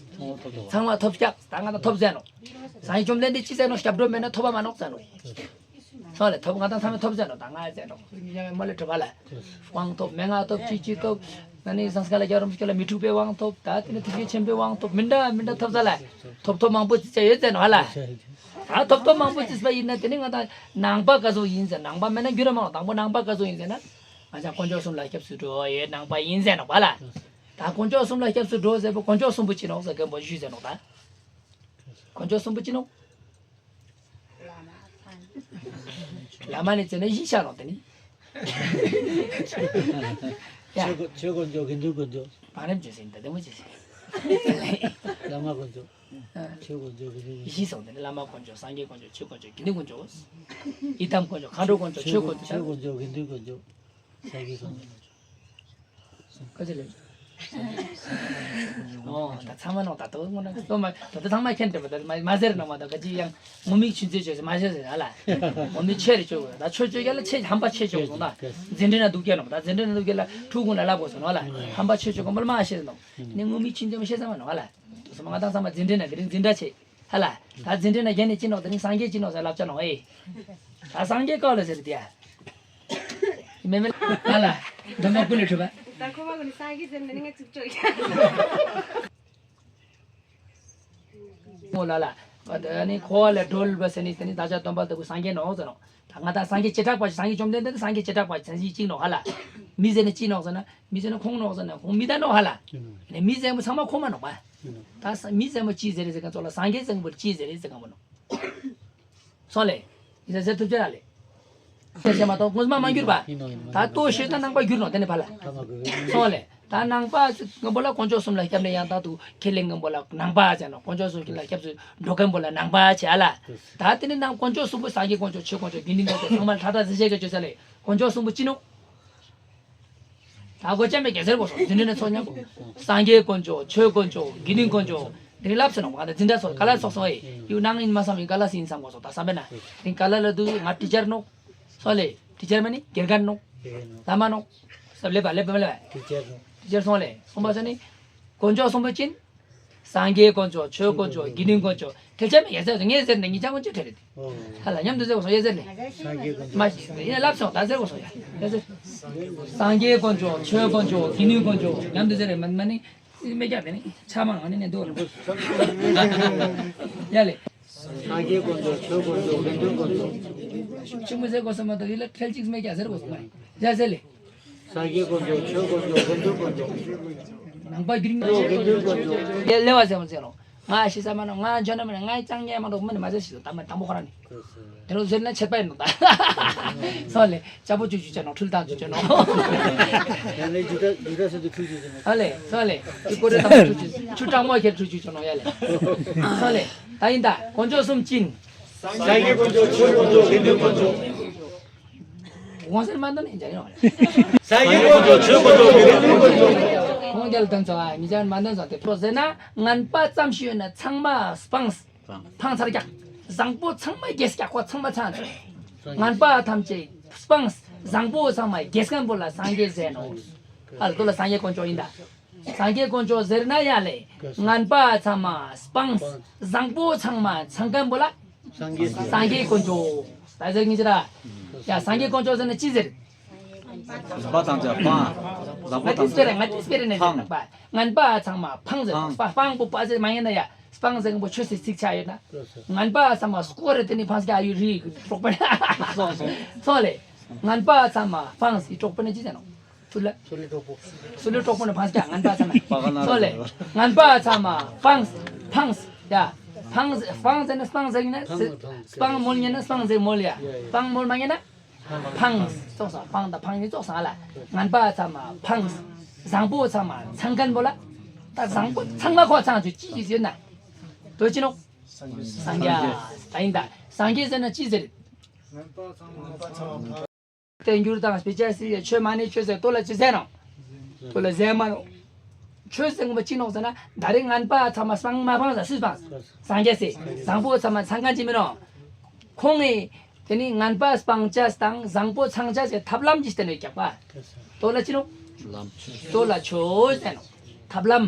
ཚང་མ་ཐོབ་སྐྱག། ད་ང་དང་ཐོབ་ཟེར་ནོ། སངས་རྒྱས་བཅོམ་ལྡན་འདས་ཅི་ཟེར་ནོ། སྐྱབས་འགྲོ་མེད་ན་ཐོབ་པ་མ་ནོག་ཟེར་ནོ། སོང་ལེ། ཐོབ། ང་དང་ཚང་མས་ཐོབ་ཟེར་ནོ། ད་ང་ཟེར་ནོ། མ་ལེ་གྲུབ་པ་ལ། དབང་ཐོབ། མན་ངག་ཐོབ། ཅི་ཅི་ཐོབ། ན་ནི་སངས་རྒྱས་ལ་རྒྱལ་བ་རིན་པོ་ཆེ་ལ་མི་འཁྲུགས་པའི་དབང་ཐོབ། ད་དེ་ནི་ཐུགས་རྗེ་ཆེན་པོའི་དབང་ཐོབ། མི་འདྲ་མི་འདྲ་ཐོབ་ས་ལ། ཐོབ་ཐོབ་མང་པོ་བརྩི་ས་ཡོད་ཟེར་ནོ་ཧ་ལ། ད་ཐོབ་ཐོབ་མང་པོ་བརྩིས་པ་ཡིན་ན་དེ་ནི་ང་དང་ནང་པ་ག་ཚོད་ཡིན་ཟེར། ནང་པ་མེད་ན་འགྱུར་ར་མང་། དང་པོ་ནང་པ་ག་ཚོད་ཡིན་ཟེར་ན། ང་ཅག་དཀོན་མཆོག་གསུམ་ལ་སྐྱབས་སུ་འགྲོ་ཡོད་ནང་པ་ཡིན་ཟེར་ནོ་ཧ་ལ། ད་དཀོན་མཆོག་གསུམ་ལ་སྐྱབས་སུ་འགྲོ་ཟེར་བོ་དཀོན་མཆོག་གསུམ་པོ་ཅི་ནོག་ཟེར་མཁན་པོ་ཞུས་ཟེར་ནོ་ད། དཀོན་མཆོག་གསུམ་པོ་ཅི་ནོག། བླ་མ་ནི་བརྩིས་ན་བཞི་ཆ་ནོག་དེ་ནི། ཡ། ཆོས་དཀོན་ཆོས་དཀོན་མཆོག། དགེ་འདུན་དཀོན་མཆོག། བང་རིམ་བརྗོད་ཟིན་ད་དེ་མོ་བརྗོད་ཟིན། བླ་མ་དཀོན་མཆོག། ཨ། ཆོས་དཀོན་མཆོག། དགེ་འདུན། བཞི་སོང་དེ་ནི་བླ་མ་དཀོན་མཆོག། སངས་རྒྱས་དཀོན་མཆོག། ཆོས་དཀོན་མཆོག། དགེ་འདུན་དཀོན་མཆོག། ཡི་དམ་དཀོན་མཆོག། མཁའ་འགྲོ་དཀོན་མཆོག། ཆོས་དཀོན་མཆོག། ཆོས་དཀོན་མཆོག། དགེ་འདུན་དཀོན་མཆོག། སངས་རྒྱས་དཀོན་མཆོག། ཁ་ཆེ་ལེ། ཨོ། ད་ཚང་མ་ནང་ད་དོ་ངོ་ན་ལོ་མ་ད་ད་ཚང་མ་མཁྱེན་འདྲ་པ་ད་མ་མ་ཟེར་ནང་མ་ད་ག་ཅི་ཡང་ངོ་མིག་ཆུ་མཛོད་བྱོས་མ་བྱོས་ཟེར་ཨ་ལ། ངོ་མིག་ཆེ་རེ་བྱོས་ད་ཆོས་བྱོས་ཡ་ལ་ཆེ་ཧམ་པ་ཆེ་བྱོས་སོང་ད། འཛིན་གྲྭ་ན་འདུག་ཀྱ་ནོ་ད་འཛིན་གྲྭ་ན་འདུག་ཀྱ་ལ་ཕྲུ་གུ་ན་ལབ་དགོས་སོང་ནོ་ལ། ཧམ་པ་ཆེ་བྱོས་གོམ་པ་ལ་མ་ཤེས་ནོ། ནི་ངོ་མིག་ཆུ་མཛོད་མ་ཤེས་ས་མ་ནོ་ཨ་ལ། དུ་སོང་ང་དང་ཚང་མ་འཛིན་གྲྭ་ན་གི་རིང་འཛིན་གྲྭ་ཆེ། ཧ་ལ། ད་འཛིན་གྲྭ་ན་རྒྱན་ནས་ཅི་ནོག་དེ་རིང་སངས་རྒྱས་ཅི་ནོག་ཟེར་ལབ་ཅ་ནོག་ཨེ། ད་སངས་རྒྱས་ཀ་ལ་ཟེར་དེ་ཡ། མེ་མེ་ཧ་ལ། འདོན་པ་ཀུན་ལས་གྲུབ་པ། ད་ཁོ་མ་ཀུན་ནི་སངས་རྒྱས་ཟེར་ནས་ནི་ང་ཚིག་སྤྲོད་ཡ། མོ་ལ་ལ། ཨ་ནི་ཁོ་བ་ལ་སྒྲོལ་བ་ཟེར་ནི་དེ་ནི་བདག་ཅག་སྟོན་པ་ལྟ་བུ་སངས་རྒྱས་ནོག་ཟེར་ནོག་ད་ང་ད་སངས་རྒྱས་བྱེ་བྲག་པ་ཞིག་སངས་རྒྱས་བཅོམ་ལྡན་འདས་དེ་སངས་རྒྱས་བྱེ་བྲག་པ་ཞིག་སངས་རྒྱས་གཅིག་ནོག་ཧ་ལ། མི་ཟེར་ནི་གཅིག་ནོག་ཟེར་ན་མི་ཟེར་ནི་ཁོང་ནོག་ཟེར་ན་ཁོང་མི་ད་ནོག་ཧ་ལ། ནི་མི་ཟེར་མོ་ཚང་མ་ཁོ་མ་ནོག་པ། ད་ས་མི་ཟེར་མོ་ཅི་ཟེར་རེད་ཟེར་ག་ཚོ་ལ་སངས་རྒྱས་ཟེར་ག་བོ་ཅི་ཟེར་རེད་ཟེར་ག་བོ་ནོག་སོང་ལེ། ཡིན་ས་ཟེར་ཐུབ་ཅེ་ར་ལེ། ཟེར་ཟེར་མ་གཏོགས་དངོས་མ་མ་འགྱུར་པ། ད་ལྟོ་ཤེས་ན་ནང་པ་འགྱུར་ནོ་དེ་ནི་ཕ་ལ། སོང་ལེ། ད་ནང་པ་སྐམ་པོ་ལ་དཀོན་མཆོག་གསུམ་ལ་སྐྱབས་ནས་ཡང་དག་ཏུ་ཁས་ལེན་སྐམ་པོ་ལ་ནང་པ་ཟེར་ནོ། དཀོན་མཆོག་གསུམ་ལ་སྐྱབས་སུ་འགྲོ་སྐམ་པོ་ལ་ནང་པ་ཟེར་ཨ་ལ། ད་དེ་ནི་ནང་དཀོན་མཆོག་གསུམ་པོ་སངས་རྒྱས་དཀོན་མཆོག་ཆོས་དཀོན་མཆོག་དགེ་འདུན་དཀོན་མཆོག་ཚང་མ་ལ་ཐ་ཐ་ཟེར་བྱས་ཀྱི་བརྗོད་ས་ལེ། དཀོན་མཆོག་གསུམ་པོ་ཅི་ནོ། ད་སྒོ་ཅན་པའི་རྒྱལ་སྲས་སྒོ་སོང་དེ་འདྲ་ནས་ཚོགས་མཉམ་པོ། སངས་རྒྱས་དཀོན་མཆོག་ཆོས་དཀོན་མཆོག་དགེ་འདུན་དཀོན་མཆོག་དེ་རིང་ལབ་སོང་ནོ་ང་ད་འཛིན་གྲྭ་སོགས་ག་ལ་སོགས་སོང་ཨེ། ཡུ་ནང་ཡིན་མ་བསམ་ཡིན་ག་ལ་སི་ཡིན་བསམ་དགོས་སོང་ད་བསམ་པས་ན། དེ་ག་ལ་ལ་དུ་ང་ཊི་ཅར་ནོ། སོ་ལེ་ཊི་ཅར་མ་ནི་དགེ་རྒན་ནོ། བླ་མ་ནོ། སབ་ལེ་བ་ལེ་བ་མ་ལེ་བ། ཊི་ཅར་ནོ། ཊི་ཅར་སོང་ལེ་སོང་པ་སོ་ནི། དཀོན་མཆོག་གསུམ་པོ་ཅི་ཡིན། སངས་རྒྱས་དཀོན་མཆོག་ཆོས་དཀོན་མཆོག་དགེ་འདུན་དཀོན་མཆོག་ཐེག་ཆེན་མི་ཡ་ཟེར་ངས་ཟེར་ནས་ངེད་ཅག་དཀོན་མཆོག་ཁྲེ་རེད་དེ། ཧ་ལ་མཉམ་དུ་ཟེར་དགོས་སོང་ཡ་ཟེར་ནས། མ་ཤེས་ཡིན་ན་ལབ་སོང་ད་ཟེར་དགོས་སོང་ཡ་ཡ་ཟེར། སངས་རྒྱས་དཀོན་མཆོག་ཆོས་དཀོན་མཆོག་དགེ་འདུན་དཀོན་མཆོག་མཉམ་དུ་ཟེར་རེད་མ་མ་ནི། སི་མེ་རྒྱག་དེ་ནི་ཆ་མ་ང་ནི་ནས་འདུག་ལ། ཡ་ལེ། སངས་རྒྱས་དཀོན་མཆོག་ཆོས་དཀོན་མཆོག་དགེ་འདུན་དཀོན་མཆོག་ཆི་མོ་ཟེར་དགོས་སོང་མ་གཏོགས་ཡིད་ལ་ཁྲེལ་གཅིག་སི་མེ་རྒྱག་ཟེར་དགོས་སོང་མ་ཡ་ཟེར་ལེ། སངས་རྒྱས་དཀོན་མཆོག་ཆོས་དཀོན་མཆོག་དགེ་འདུན་དཀོན་མཆོག་ནང་པ་རྒྱུན་མཆོག་དགེ་འདུན་དཀོན་མཆོག་ལེ་ལེ་བ་ཟེར་མ་ཟེར་རོ། ང་ཤི་ས་མ་ནོ་ང་འཇོན་ན་མ་ནོ་ང་ཅང་ཉན་མ་འགྲོ་མ་ནི་མ་ཟེར་ཤི་དང་མ་དང་པོ་ཁོ་ར་ནི། དེ་རུ་ཟེར་ན་ཆད་པ་ཡིན་ནོ་ད། སོ་ལེ་ཅ་པོ་ཆུ་ཆུ་ཅ་ནོ་འཁྲུལ་དང་ཆུ་ཅ་ནོ། ཡང་ལེ་ཇུ་ད་ཇུ་ད་ཟེར་དུ་ཁྲུ་ཆུ་ཅ་ནོ། ཨ་ལེ་སོ་ལེ་ཅི་ཀོ་རེ་དང་ཆུ་ཆུ་ཆུ་དྲང་མོ་ཁྱེར་ཁྲུ་ཆུ་ཅ་ནོ་ཡ་ལེ། སོ་ལེ་ད་ཡིན་ད་དཀོན་མཆོག་གསུམ་ཅི་ཡིན། སངས་རྒྱས་དཀོན་མཆོག་ཆོས་དཀོན་མཆོག་དགེ་འདུན་དཀོན་མཆོག་དགོངས་སེལ་མ་འདོན་ནས་འཇལ་ཡོང་། སངས་རྒྱས་དཀོན་མཆོག་ཆོས་དཀོན་མཆོག་དགེ་འདུན་དཀོན་མཆོག་ཁོང་རྒྱལ་དོན་ཚོ་ཨ་ཉི་ཅག་མ་འདོན་ཚོ་དེ་པོ་ཟེར་ན་ངན་པ་ཙམ་ཞིག་ཡོད་ན་ཚང་མ་སྤངས། འཕངས་ཚར་རྒྱག་བཟང་པོ་ཚང་མ་རྒྱས་རྒྱག་ཁོ་ཚང་མ་ཚང་ཚར། ངན་པ་ཐམས་ཅད་སྤངས། བཟང་པོ་ཚང་མ་རྒྱས་མཁན་པོ་ལ་སངས་རྒྱས་ཟེར་ནོ། ཨ་ལ་དོ་ལ་སངས་རྒྱས་དཀོན་མཆོག་ཡིན་ད། སངས་རྒྱས་དཀོན་མཆོག་ཟེར་ན་ཡ་ལེ། ངན་པ་ཚང་མ་སྤངས། བཟང་པོ་ཚང་མ་ཚང་མཁན་པོ་ལ། སངས་རྒྱས་སངས་རྒྱས་དཀོན་མཆོག་ད་ཟེར་ངེས་ཅི་ར། ཡ་སངས་རྒྱས་དཀོན་མཆོག་ཟེར་ན་ཅི་ཟེར། བཟང་པོ་ཐམས་ཅད་སྤངས། བཟང་པོ་ཐམས་ཅད་ང་ཏིས་པེ་རེ་ནས་ཟེར་ན་པ། ངན་པ་ཚང་མ་འཕངས་ཟེར། སྤངས་པོ་པ་ཟེར་མ་ཡིན་ན་ཡ། སྤངས་ཟེར་མཁན་པོ་ཆོས་སི་ཚིག་ཆ་ཡོད་ན། ངན་པ་ཚང་མ་སྐོར་རེ་དེ་ནི་འཕངས་ཀྱ་ཨ་ཡུ་རི་གྲོགས་པོ་ནི། སོང་ལེ། ངན་པ་ཚང་མ་འཕངས་སི་གྲོགས་པོ་ནི་ཅི་ཟེར་ནོ། ཚུར་ལ། སུ་ལུ་གྲོགས་པོ། སུ་ལུ་གྲོགས་པོ་ནི་འཕངས་ཀྱ་ངན་པ་ཚང་མ། སོང་ལེ། ངན་པ་ཚང་མ་འཕངས། འཕངས། ཡ། འཕངས། སྤངས་ཟེར་ན་སྤངས་ཟེར་ན། སྤངས་མོལ་ཉན་ན་སྤངས་ཟེར་མོལ་ཡ། སྤངས་མོལ་མ་ཉན་ན། འཕངས། ཙོགས་སོང་། སྤངས་དང་འཕངས་ནི་ཙོགས་སོང་ཨ་ལ། ངན་པ་ཚང་མ་འཕངས། བཟང་པོ་ཚང་མ་ཚང་མཁན་པོ་ལ། ད་བཟང་པོ་ཚང་མ་ཁོ་ཚང་ཆུ་ཅི་ཞིག་ཡོད་ན། དོ་ཅི་ནོ། སངས་རྒྱས། ད་ཡིན་ད། སངས་རྒྱས་ཟེར་ན་ཅི་ཟེར། བསྟན་འགྱུར་དང་དཔེ་ཆ་སྲིད་ཆོས་མ་ཎི་ཆོས་ཟེར་དོ་ལ་ཅི་ཟེར་ནོ། དོ་ལ་ཟེར་མ་ནོ། ཆོས་ཟེར་མཁན་པོ་ཅི་ནོག་ཟེར་ན། ད་རེས་ངན་པ་ཚང་མ་སྤང་མ་སྤང་ཟེར། སུས་སྤང་། སངས་རྒྱས་སི། བཟང་པོ་ཚང་མ་ཚང་མཁན་ཅི་མིན་ནོག། ཁོང་ངི་དེ་ནི་ངན་པ་སྤང་བྱ་དང་བཟང་པོ་ཚང་བྱ་ཟེར་ཐབས་ལམ་གྱི་སྟེང་ནས་རྒྱག་པ། ལྟོ་ལ་ཅི་ནོག། ལམ། ལྟོ་ལ་ཆོས་ཟེར་ནོག། ཐབས་ལམ།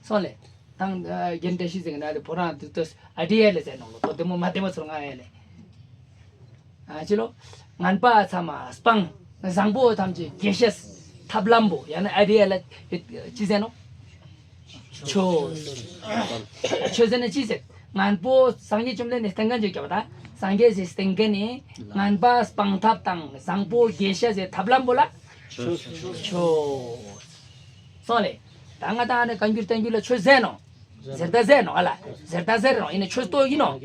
སོང་ལེ། དང་རྒན་བཀྲ་ཤིས་ཟེར་གི་ན་ལེ། བོ་རང་དུ་ལྟོས་ཨ་ཏི་ཡ་ལེ་ཟེར་ནོག་ལོ། ལྟོ་བདེ་མོ་མ་བདེ་མོ་ཚོར་ང་ཡ་ལེ། ཨ་ཅི་ལོ། ངན་པ་ཚང་མ་སྤང་། བཟང་པོ་ཐམས་ཅད་རྒྱས་ཤེས། ཐབས་ལམ་པོ་ཡང་ན་ཨ་ཏི་ཡ་ལ་ཅི་ཟེར་ནོག། ཆོས། ཆོས་ཟེར་ན་ཅི་ཟེར། ངན་པོ་སངས་རྒྱས་བཅོམ་ལྡན་འདས་སྟེང་ག་འཇོག་རྒྱབ་ད། སངས་རྒྱས་སི་སྟེང་ག་ནི་ངན་པ་སྤང་ཐབས་དང་བཟང་པོ་རྒྱས་ཤེས་ཟེར་ཐབས་ལམ་པོ་ལ། ཆོས། ཆོས། སོང་ལེ། ད་ང་དང་ཨ་ནི་བཀའ་འགྱུར་བསྟན་འགྱུར་ལ་ཆོས་ཟེར་ནོག། ཟེར་ད་ཟེར་ནོག་ཨ་ལ། ཟེར་ད་ཟེར་ནོག། ཡིན་ན་ཆོས་ལྟོ་ཡིན་ནོག།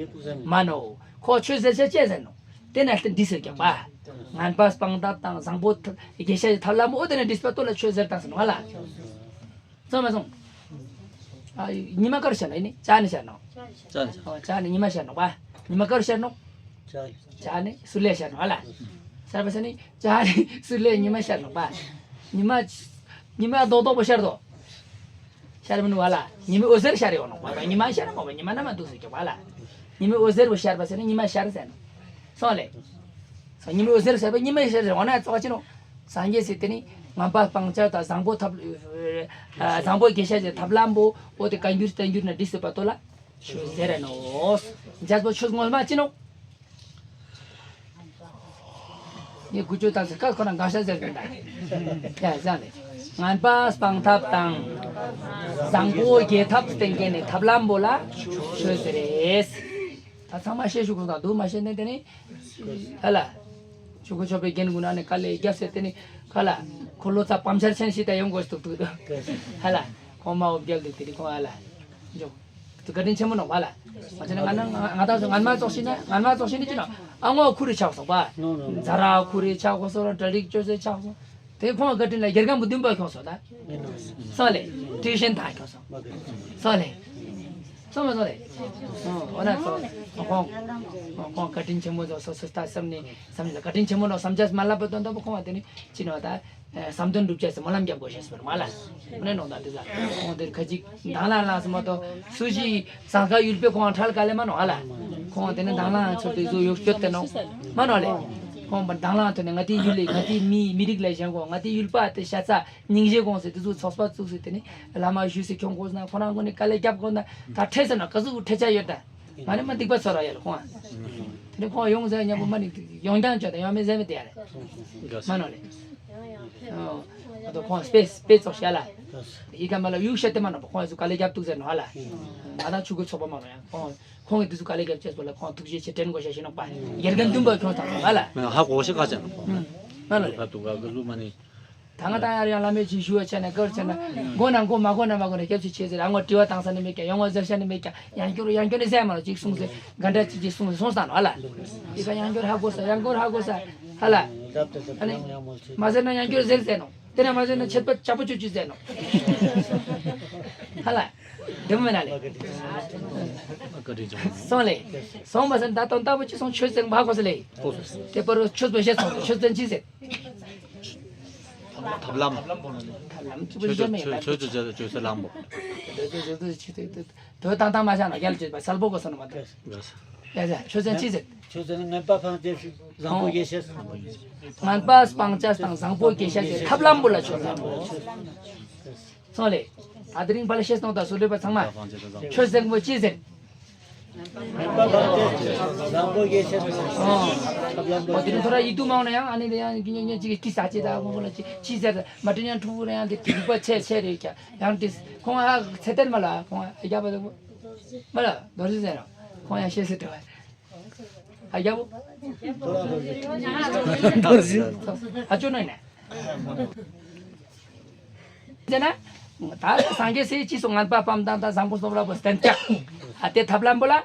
མ་ནོག། ཁོ་ཆོས་ཟེར་ཤེས་ཅི་ཟེར་ནོག། དེ་ན་ལྟ་འདི་ཟེར་ཀྱང་པ། ངན་པ་སྤང་ཐབས་དང་བཟང་པོ་རྒྱས་ཤེས་ཐབས་ལམ་པོ་དེ་ན་འདི་སྤ་ཏོ་ལ་ཆོས་ཟེར་ད་ཟེར་ནོག་ཨ་ལ། སོང་མ་སོང་། ཨ། ཉི་མ་ག་རུ་ཤར་ནོག། ཨེ་ནི་ཅ་ནི་ཤར་ནོག། ཅ་ནི་ཤར། ཨོ། ཅ་ནི་ཉི་མ་ཤར་ནོག་པ། ཉི་མ་ག་རུ་ཤར་ནོག། ཅ་ནི་ཟུར་ལས་ཤར་ནོག་ཨ་ལ། ཤར་བ་ས་ནི་ཅ་ནི་ཟུར་ལས་ཉི་མ་ཤར་ནོག་པ། ཉི་མ། ཉི་མ་རྡོག་རྡོག་པོ་ཤར་དོ། ཤར་མི་ནུག་ཨ་ལ། ཉི་མའི་འོད་ཟེར་ཤར་ཡོང་ནོག་པ། ཉི་མ་ཤར་མོ་པ། ཉི་མ་ན་མ་འདུག་ཟེར་ཀྱང་པ་ལ། ཉི་མའི་འོད་ཟེར་བོ་ཤར་བ་ས་ནི་ཉི་མ་ཤར་ཟེར་ནོག། སོང་ལེ། སོང་། ཉི་མའི་འོད་ཟེར་ཟེར་བ་ཉི་མ་ཤར་རེ་འོ་ན་ཙོག་ཅི་ནོག། སངས་རྒྱས་སི་དེ་ནི་ངན་པ་སྤང་བྱ་དང་བཟང་པོ་ཐབས། ཨ། བཟང་པོ་རྒྱས་ཤེས་ཟེར་ཐབས་ལམ་པོ་འོ་དེ་བཀའ་འགྱུར་བསྟན་འགྱུར་ན་འདི་ཟེར་བ་ཏོ་ལ་ཆོས་ཟེར་ར་ནོག། རྒྱས་པོ་ཆོས་ངོ་མ་ཅི་ནོག། ངས་དགུ་བཅུ་དང་ཟེར་སྐབས་ཁོ་ན་འགའ་ཤས་ཟེར་གི་འདུག། ཡ་ཟ་ནས། ངན་པ་སྤང་ཐབས་དང་། བཟང་པོ་རྒྱས་ཐབས་སྟེང་གི་ནས་ཐབས་ལམ་པོ་ལ་ཆོས་ཟེར་རེད། ད་ཚང་མ་ཤེས་ཞུ་དགོས་ག་འདུག། མ་ཤེས་ནས་དེ་ནི། ཧ་ལ། ཆུ་ཁོ་ཆོ་པའི་རྒན་དགུ་ན་ནས་དཀའ་ལས་རྒྱབ་ཟེར་དེ་ནི། ཧ་ལ། ཁོ་ལོ་ཙཱ་བམ་ཆར་ཆེན་ཞིག་ད་ཡོང་དགོས་འདུག་འདུག་འདུག། ཧ་ལ། ཁོང་མ་འོ་རྒྱལ་འདུག་དེ་ནི་ཁོང་ཧ་ལ། འཇོག། དུ་བཀའ་དྲིན་ཆེན་མོ་ནོག་པ་ལ། ང་ཚོ་ནི་ང་ན་ང་ང་དང་སོ་ངན་མ་ཙོག་ཤི་ན་ངན་མ་ཙོག་ཤི་ནི་ཅི་ན་ཨ་ངོ་ཁུ་རི་ཆགས་སོང་པ། ཛ་ར་ཁུ་རི་ཆགས་སོང་། སོ་ར་གྲ་སྒྲིག་ཅོ་ཟེར་ཆགས་སོང་། དེ་ཁོང་བཀའ་དྲིན་ལ་དགེ་རྒན་པོ་བདུན་པ་ཁྱོངས་སོང་ད། སོང་ལེ། ཊིའུ་ཤན་ད་ཁྱོངས་སོང་། སོང་ལེ། སོང་མ་སོང་ལེ། འོ་ན་སོང་། ཁོང་ཁོང་བཀའ་དྲིན་ཆེན་མོ་ཚོ་སོ་སོ་ད་བསམ་ནས་བསམ་ནས་བཀའ་དྲིན་ཆེན་མོ་ནོག་བསམ་བྱས་མ་ལབ་པ་དོན་དག་པོ་ཁོང་བ་དེ་ནི་ཅི་ནོག་ད། བསམ་དོན་འགྲུབ་ཅེས་སུ་སྨོན་ལམ་རྒྱབ་དགོས་ཤེས་སུ་མ་ལ། ཨ་ནི་ནོག་ད་དེ་ཟ། ཁོང་དེར་ཁ་ཅིག་དང་བླངས་བླངས་སུ་མ་གཏོགས་སུ་ཞིག་ཟངས་དཀར་ཡུལ་པའི་ཁོང་ཁྲལ་དཀའ་ལས་མ་ནོག་ཨ་ལ། ཁོང་དེ་ནི་དང་བླངས་ཚོ་དེ་ཚོ་ཡོད་སྐྱོད་དེ་ནོག་མ་ནོག་ལེ། ཁོང་པ་དང་བླངས་ཐོན་ནས་ང་དེའི་ཡུལ་ལས་ང་དེའི་མི་མི་རིགས་ལ་གཞན་གོ་ང་དེའི་ཡུལ་པ་དེ་ཤ་ཚ་སྙིང་རྗེ་གོང་སེ་དེ་ཚོ་ཚོགས་པ་བཙུགས་སེ་དེ་ནི་བླ་མ་ཞུས་སེ་ཁྱོང་དགོས་ན་ཁོ་རང་ངོ་ནས་དཀའ་ལས་རྒྱབ་དགོས་ན་ད་ཁྲེལ་ཟེར་ན་ག་ཟུག་ཁྲེལ་ཆ་ཡོད་ད། མ་ནི་མ་སྡིག་པ་ཚོར་བ་ཡ་ལ་ཁོང་ཨ། དེ་ནི་ཁོང་ཡོང་ཟེར་མཉམ་པོ་མ་ནི་ཡོང་རྐྱང་བྱོས་དང་ཡོང་མེད་ཟེར་མེད་དེ་ཡ་ལ། མ་ནོག་ལེ། ཨོ། ཨ་དོ་ཁོང་སྤེ་སྤེ་ཙོགས་ཤ་ལ། ཡི་ག་མ་ལ་ཡུག་ཤ་དེ་མ་ནོག་པ་ཁོང་ཡ་སུ་དཀའ་ལས་རྒྱབ་འདུག་ཟེར་ནོག་ཨ་ལ། ང་དང་ཆུ་ཁོལ་ཚོགས་པ་མ་ནོག་ཡ་ཁོང་ཁོང་གི་དེ་ཚོ་དཀའ་ལས་རྒྱབ་ཅེས་པོ་ལ་ཁོང་ཐུགས་རྗེ་ཆེ་དྲན་དགོས་ཤ་ཤེས་ནོག་པ། དགེ་རྒན་བདུན་པ་ཁྱོང་དང་ཨ་ལ། ཧ་གོ་ཤ་ཁ་ཅན་ནོག་པ། མ་ལ་ལེ། ད་ང་དང་ཡར་ཡང་བླ་མའི་ཆེད་ཞུ་བ་བྱས་ན་དཀར་བྱས་ན་དགོས་ན་དགོས་མ་དགོས་ན་མ་དགོས་ན་སྐྱབས་ཆུ་ཆེ་ཟེར་ཨ་ངོ་དྲི་བ་བཏང་ས་ནི་མེད་ཀྱང་ཡང་ངོ་ཟེར་ས་ནི་མེད་ཀྱང་ཡང་སྐྱོར་ཡང་སྐྱོར་ནི་ཟེར་མ་ལ་ཅིག་གསུངས་ཟེར་ག་འདྲ་ཅིག་ཅིག་གསུངས་ཟེར་སོང་ས་ནོག་ཨ་ལ། ཡི་ག་ཡང་སྐྱོར་ཧ་གོ་ས་ཡང་སྐྱོར་ཧ་གོ་ས་ཧ་ལ། ཨ་ནི་མ་ཟེར་ན་ཡང་སྐྱོར་ཟེར་ཟེར་ནོག་དེ་ན་མ་ཟེར་ན་ཆད་པ་ཆག་པོ་ཆུ་ཆུ་ཟེར་ནོག་ཧ་ལ། དེ་མོ་མེད་ན་ལེ། སོང་ལེ། སོང་མ་ཟེར་ན་ད་དོན་དག་པོ་ཅི་སོང་ཆོས་ཟེར་མ་གོ་ས་ལེ། དེ་པར་ཆོས་པོ་བཤད་སོང་ཆོས་ཟེར་ཅི་ཟེར། ཐབས་ལམ། ཐབས་ལམ་གཅིག་པུ་ཆོས་ཞིག་ཆོས་མེད་ལ། ཆོས་ཆོས་ཆོས་ཆོས་སེ་ལམ་པོ། དོ་དང་དང་མ་བྱ་ན་རྒྱལ་བྱེད་པ་སལ་པོ་གོ་སོ་ན་མ་དོ། ཡ་ཟེར་ཆོས་ཟེར་ཅི་ཟེར། ཆོས་ཟེར་ན་ངན་པ་སྤང་བྱ་བཟང་པོ་རྒྱས་ཤེས། ངན་པ་སྤང་བྱ་དང་བཟང་པོ་རྒྱས་ཤེས་ཀྱི་ཐབས་ལམ་པོ་ལ་ཆོས་ཟེར། སོང་ལེ། ད་དེ་རིང་ཕ་ལ་ཤེས་སོང་ད་སུ་ལེ་པ་ཚང་མ། ཆོས་ཟེར་པོ་ཅི་ཟེར། ཨོ། དེ་རིང་ཐོ་ར་ཡིད་དུ་མ་འོང་ན་ཡང་ཨ་ནི་དེ་ཡང་ཉོ་ཉོ་ཅིག་ཏི་ས་ཅི་ད་ཁོང་ལ་ཅི་ཅི་ཟེར་མ་དྲན་ཡང་ཕྲུ་གུ་ར་ཡང་དེ་དེ་རིག་པ་ཆེ་ཆེ་རེད་ཀྱ་ཡང་ཏི་ཁོང་ཨ་ཚེ་ཏན་མ་ལ་ཁོང་ཨ་རྒྱ་པ་དེ་མ་ལ་རྡོ་རྗེ་ཟེར་ར་ཁོང་ཡང་ཤེས་སེ་དེ་བ་ཨ་རྒྱ་པོ་རྡོ་རྗེ་ཨ་ཅོ་ནོ་ཡིན་ན། ཟེར་ན། ད་སངས་རྒྱས་སྲས་ཀྱིས་སུ་ངན་པ་སྤང་དང་དང་བཟང་པོ་སློབ་ར་པོ་བསྟན་ཀྱང་། ཨ་དེ་ཐབས་ལམ་པོ་ལ།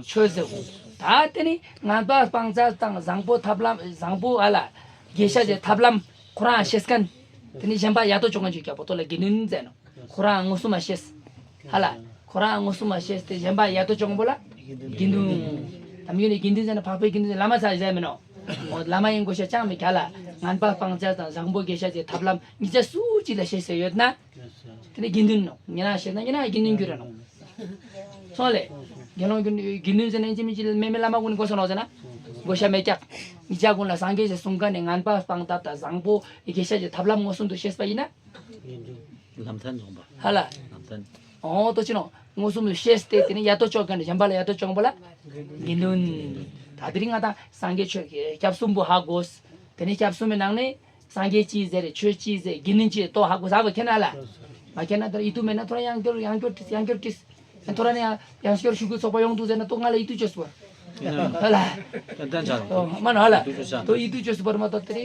ཆོས་ཟེར་གོ། ད་དེ་ནི་ངན་པ་སྤང་བྱ་དང་བཟང་པོ་ཐབས་ལམ་བཟང་པོ་ཨ་ལ། དགེ་བཤེས་ཀྱི་ཐབས་ལམ་ཁོ་རང་ཤེས་མཁན། དེ་ནི་གཞན་པ་ཡ་ཏོ་ཅོ་མཁན་ཅིག་ཀྱང་པོ་ཏོ་ལ་དགེ་འདུན་ཟེར་ནོ། ཁོ་རང་དངོས་སུ་མ་ཤེས། ཧ་ལ། ཁོ་རང་དངོས་སུ་མ་ཤེས་ཏེ་གཞན་པ་ཡ་ཏོ་ཅོ་མཁན་པོ་ལ། དགེ་འདུན། དམ་ཡུལ་ནི་དགེ་འདུན་ཟེར་ན་འཕགས་པའི་དགེ་འདུན་ཟེར་བླ་མ་ཚ་ཟེར་མིན་ནོ། འོ་བླ་མ་ཡིན་དགོས་ཤ་ཅང་མི་ཁ་ལ། ངན་པ་སྤང་བྱ་དང་བཟང་པོ་དགེ་བཤེས་ཀྱི་ཐབས་ལམ་ཉིས་བརྒྱ་སུ་གཅིག་ལ་ཤེས་ཟེར་ཡོད་ན། དེ་ནི་དགེ་འདུན་ནོ། ཉེ་རང་ཤེས་ན་ཉེ་རང་དགེ་འདུན་གྱུར་ར་ནོ། སོང་ལེ། དགེ་སློང་གི་དགེ་འདུན་ཟེར་ན་ཅི་མི་ཅི་མེ་མེ་བླ་མ་ཀུན་གོ་སོང་ལོ་ཟེར་ན། གོ་ཤ་མེ་ཀྱག་ཉིད་ཅག་ཀུན་ལ་སངས་རྒྱས་ཞེས་གསུང་མཁན་ནི་ངན་པ་སྤང་ཐབས་དང་བཟང་པོ་དགེ་བཤེས་ཀྱི་ཐབས་ལམ་མངོན་སུམ་དུ་ཤེས་པ་ཡིན་ན། ལམ་ཐན་འཛོམས་པ། ཧ་ལ། ལམ་ཐན། འོ་ཏོ་ཅི་ནོ། མངོན་སུམ་དུ་ཤེས་ཏེ་དེ་ནི་ཡ་ཏོ་ཅོ་མཁན་ནི་གཞན་པ་ལ་ཡ་ཏོ་ཅོ་མཁན་པོ་ལ། དགེ་འདུན། ད་དེ་རིང་ང་དང་སངས་རྒྱས་ཆོས་ཀྱི་སྐྱབས་གསུམ་པོ་ཧ་གོ། དེ་ནི་སྐྱབས་གསུམ་པའི་ནང་ནས། སངས་རྒྱས་ཅི་ཟེར་རེ་ཆོས་ཅི་ཟེར་དགེ་འདུན་ཅི་ཏོ་ཧ་གོ་ཟ་བ་ཁྱེད་ན་ལ། མ་ཁྱེད་ན་ད་ཡིད་དུ་མེད་ན་ཐོ་ར་ཡང་སྐྱོར་ཡང་སྐྱོར་ཏིས་ཡང་སྐྱོར་ཏིས། ཐོ་ར་ནས་ཡང་སྐྱོར་ཞུ་གུ་ཚོགས་པ་ཡོང་འདུག་ཟེར་ན་ཏོ་ང་ལ་ཡིད་དུ་ཅོས་སུ་བར། ཧ་ལ། ཏན་ཏན་ཆ་རུ། མ་ན་ཧ་ལ། ཏོ་ཡིད་དུ་ཅོས་སུ་བར་མ་ཏོ་དེ་རེ།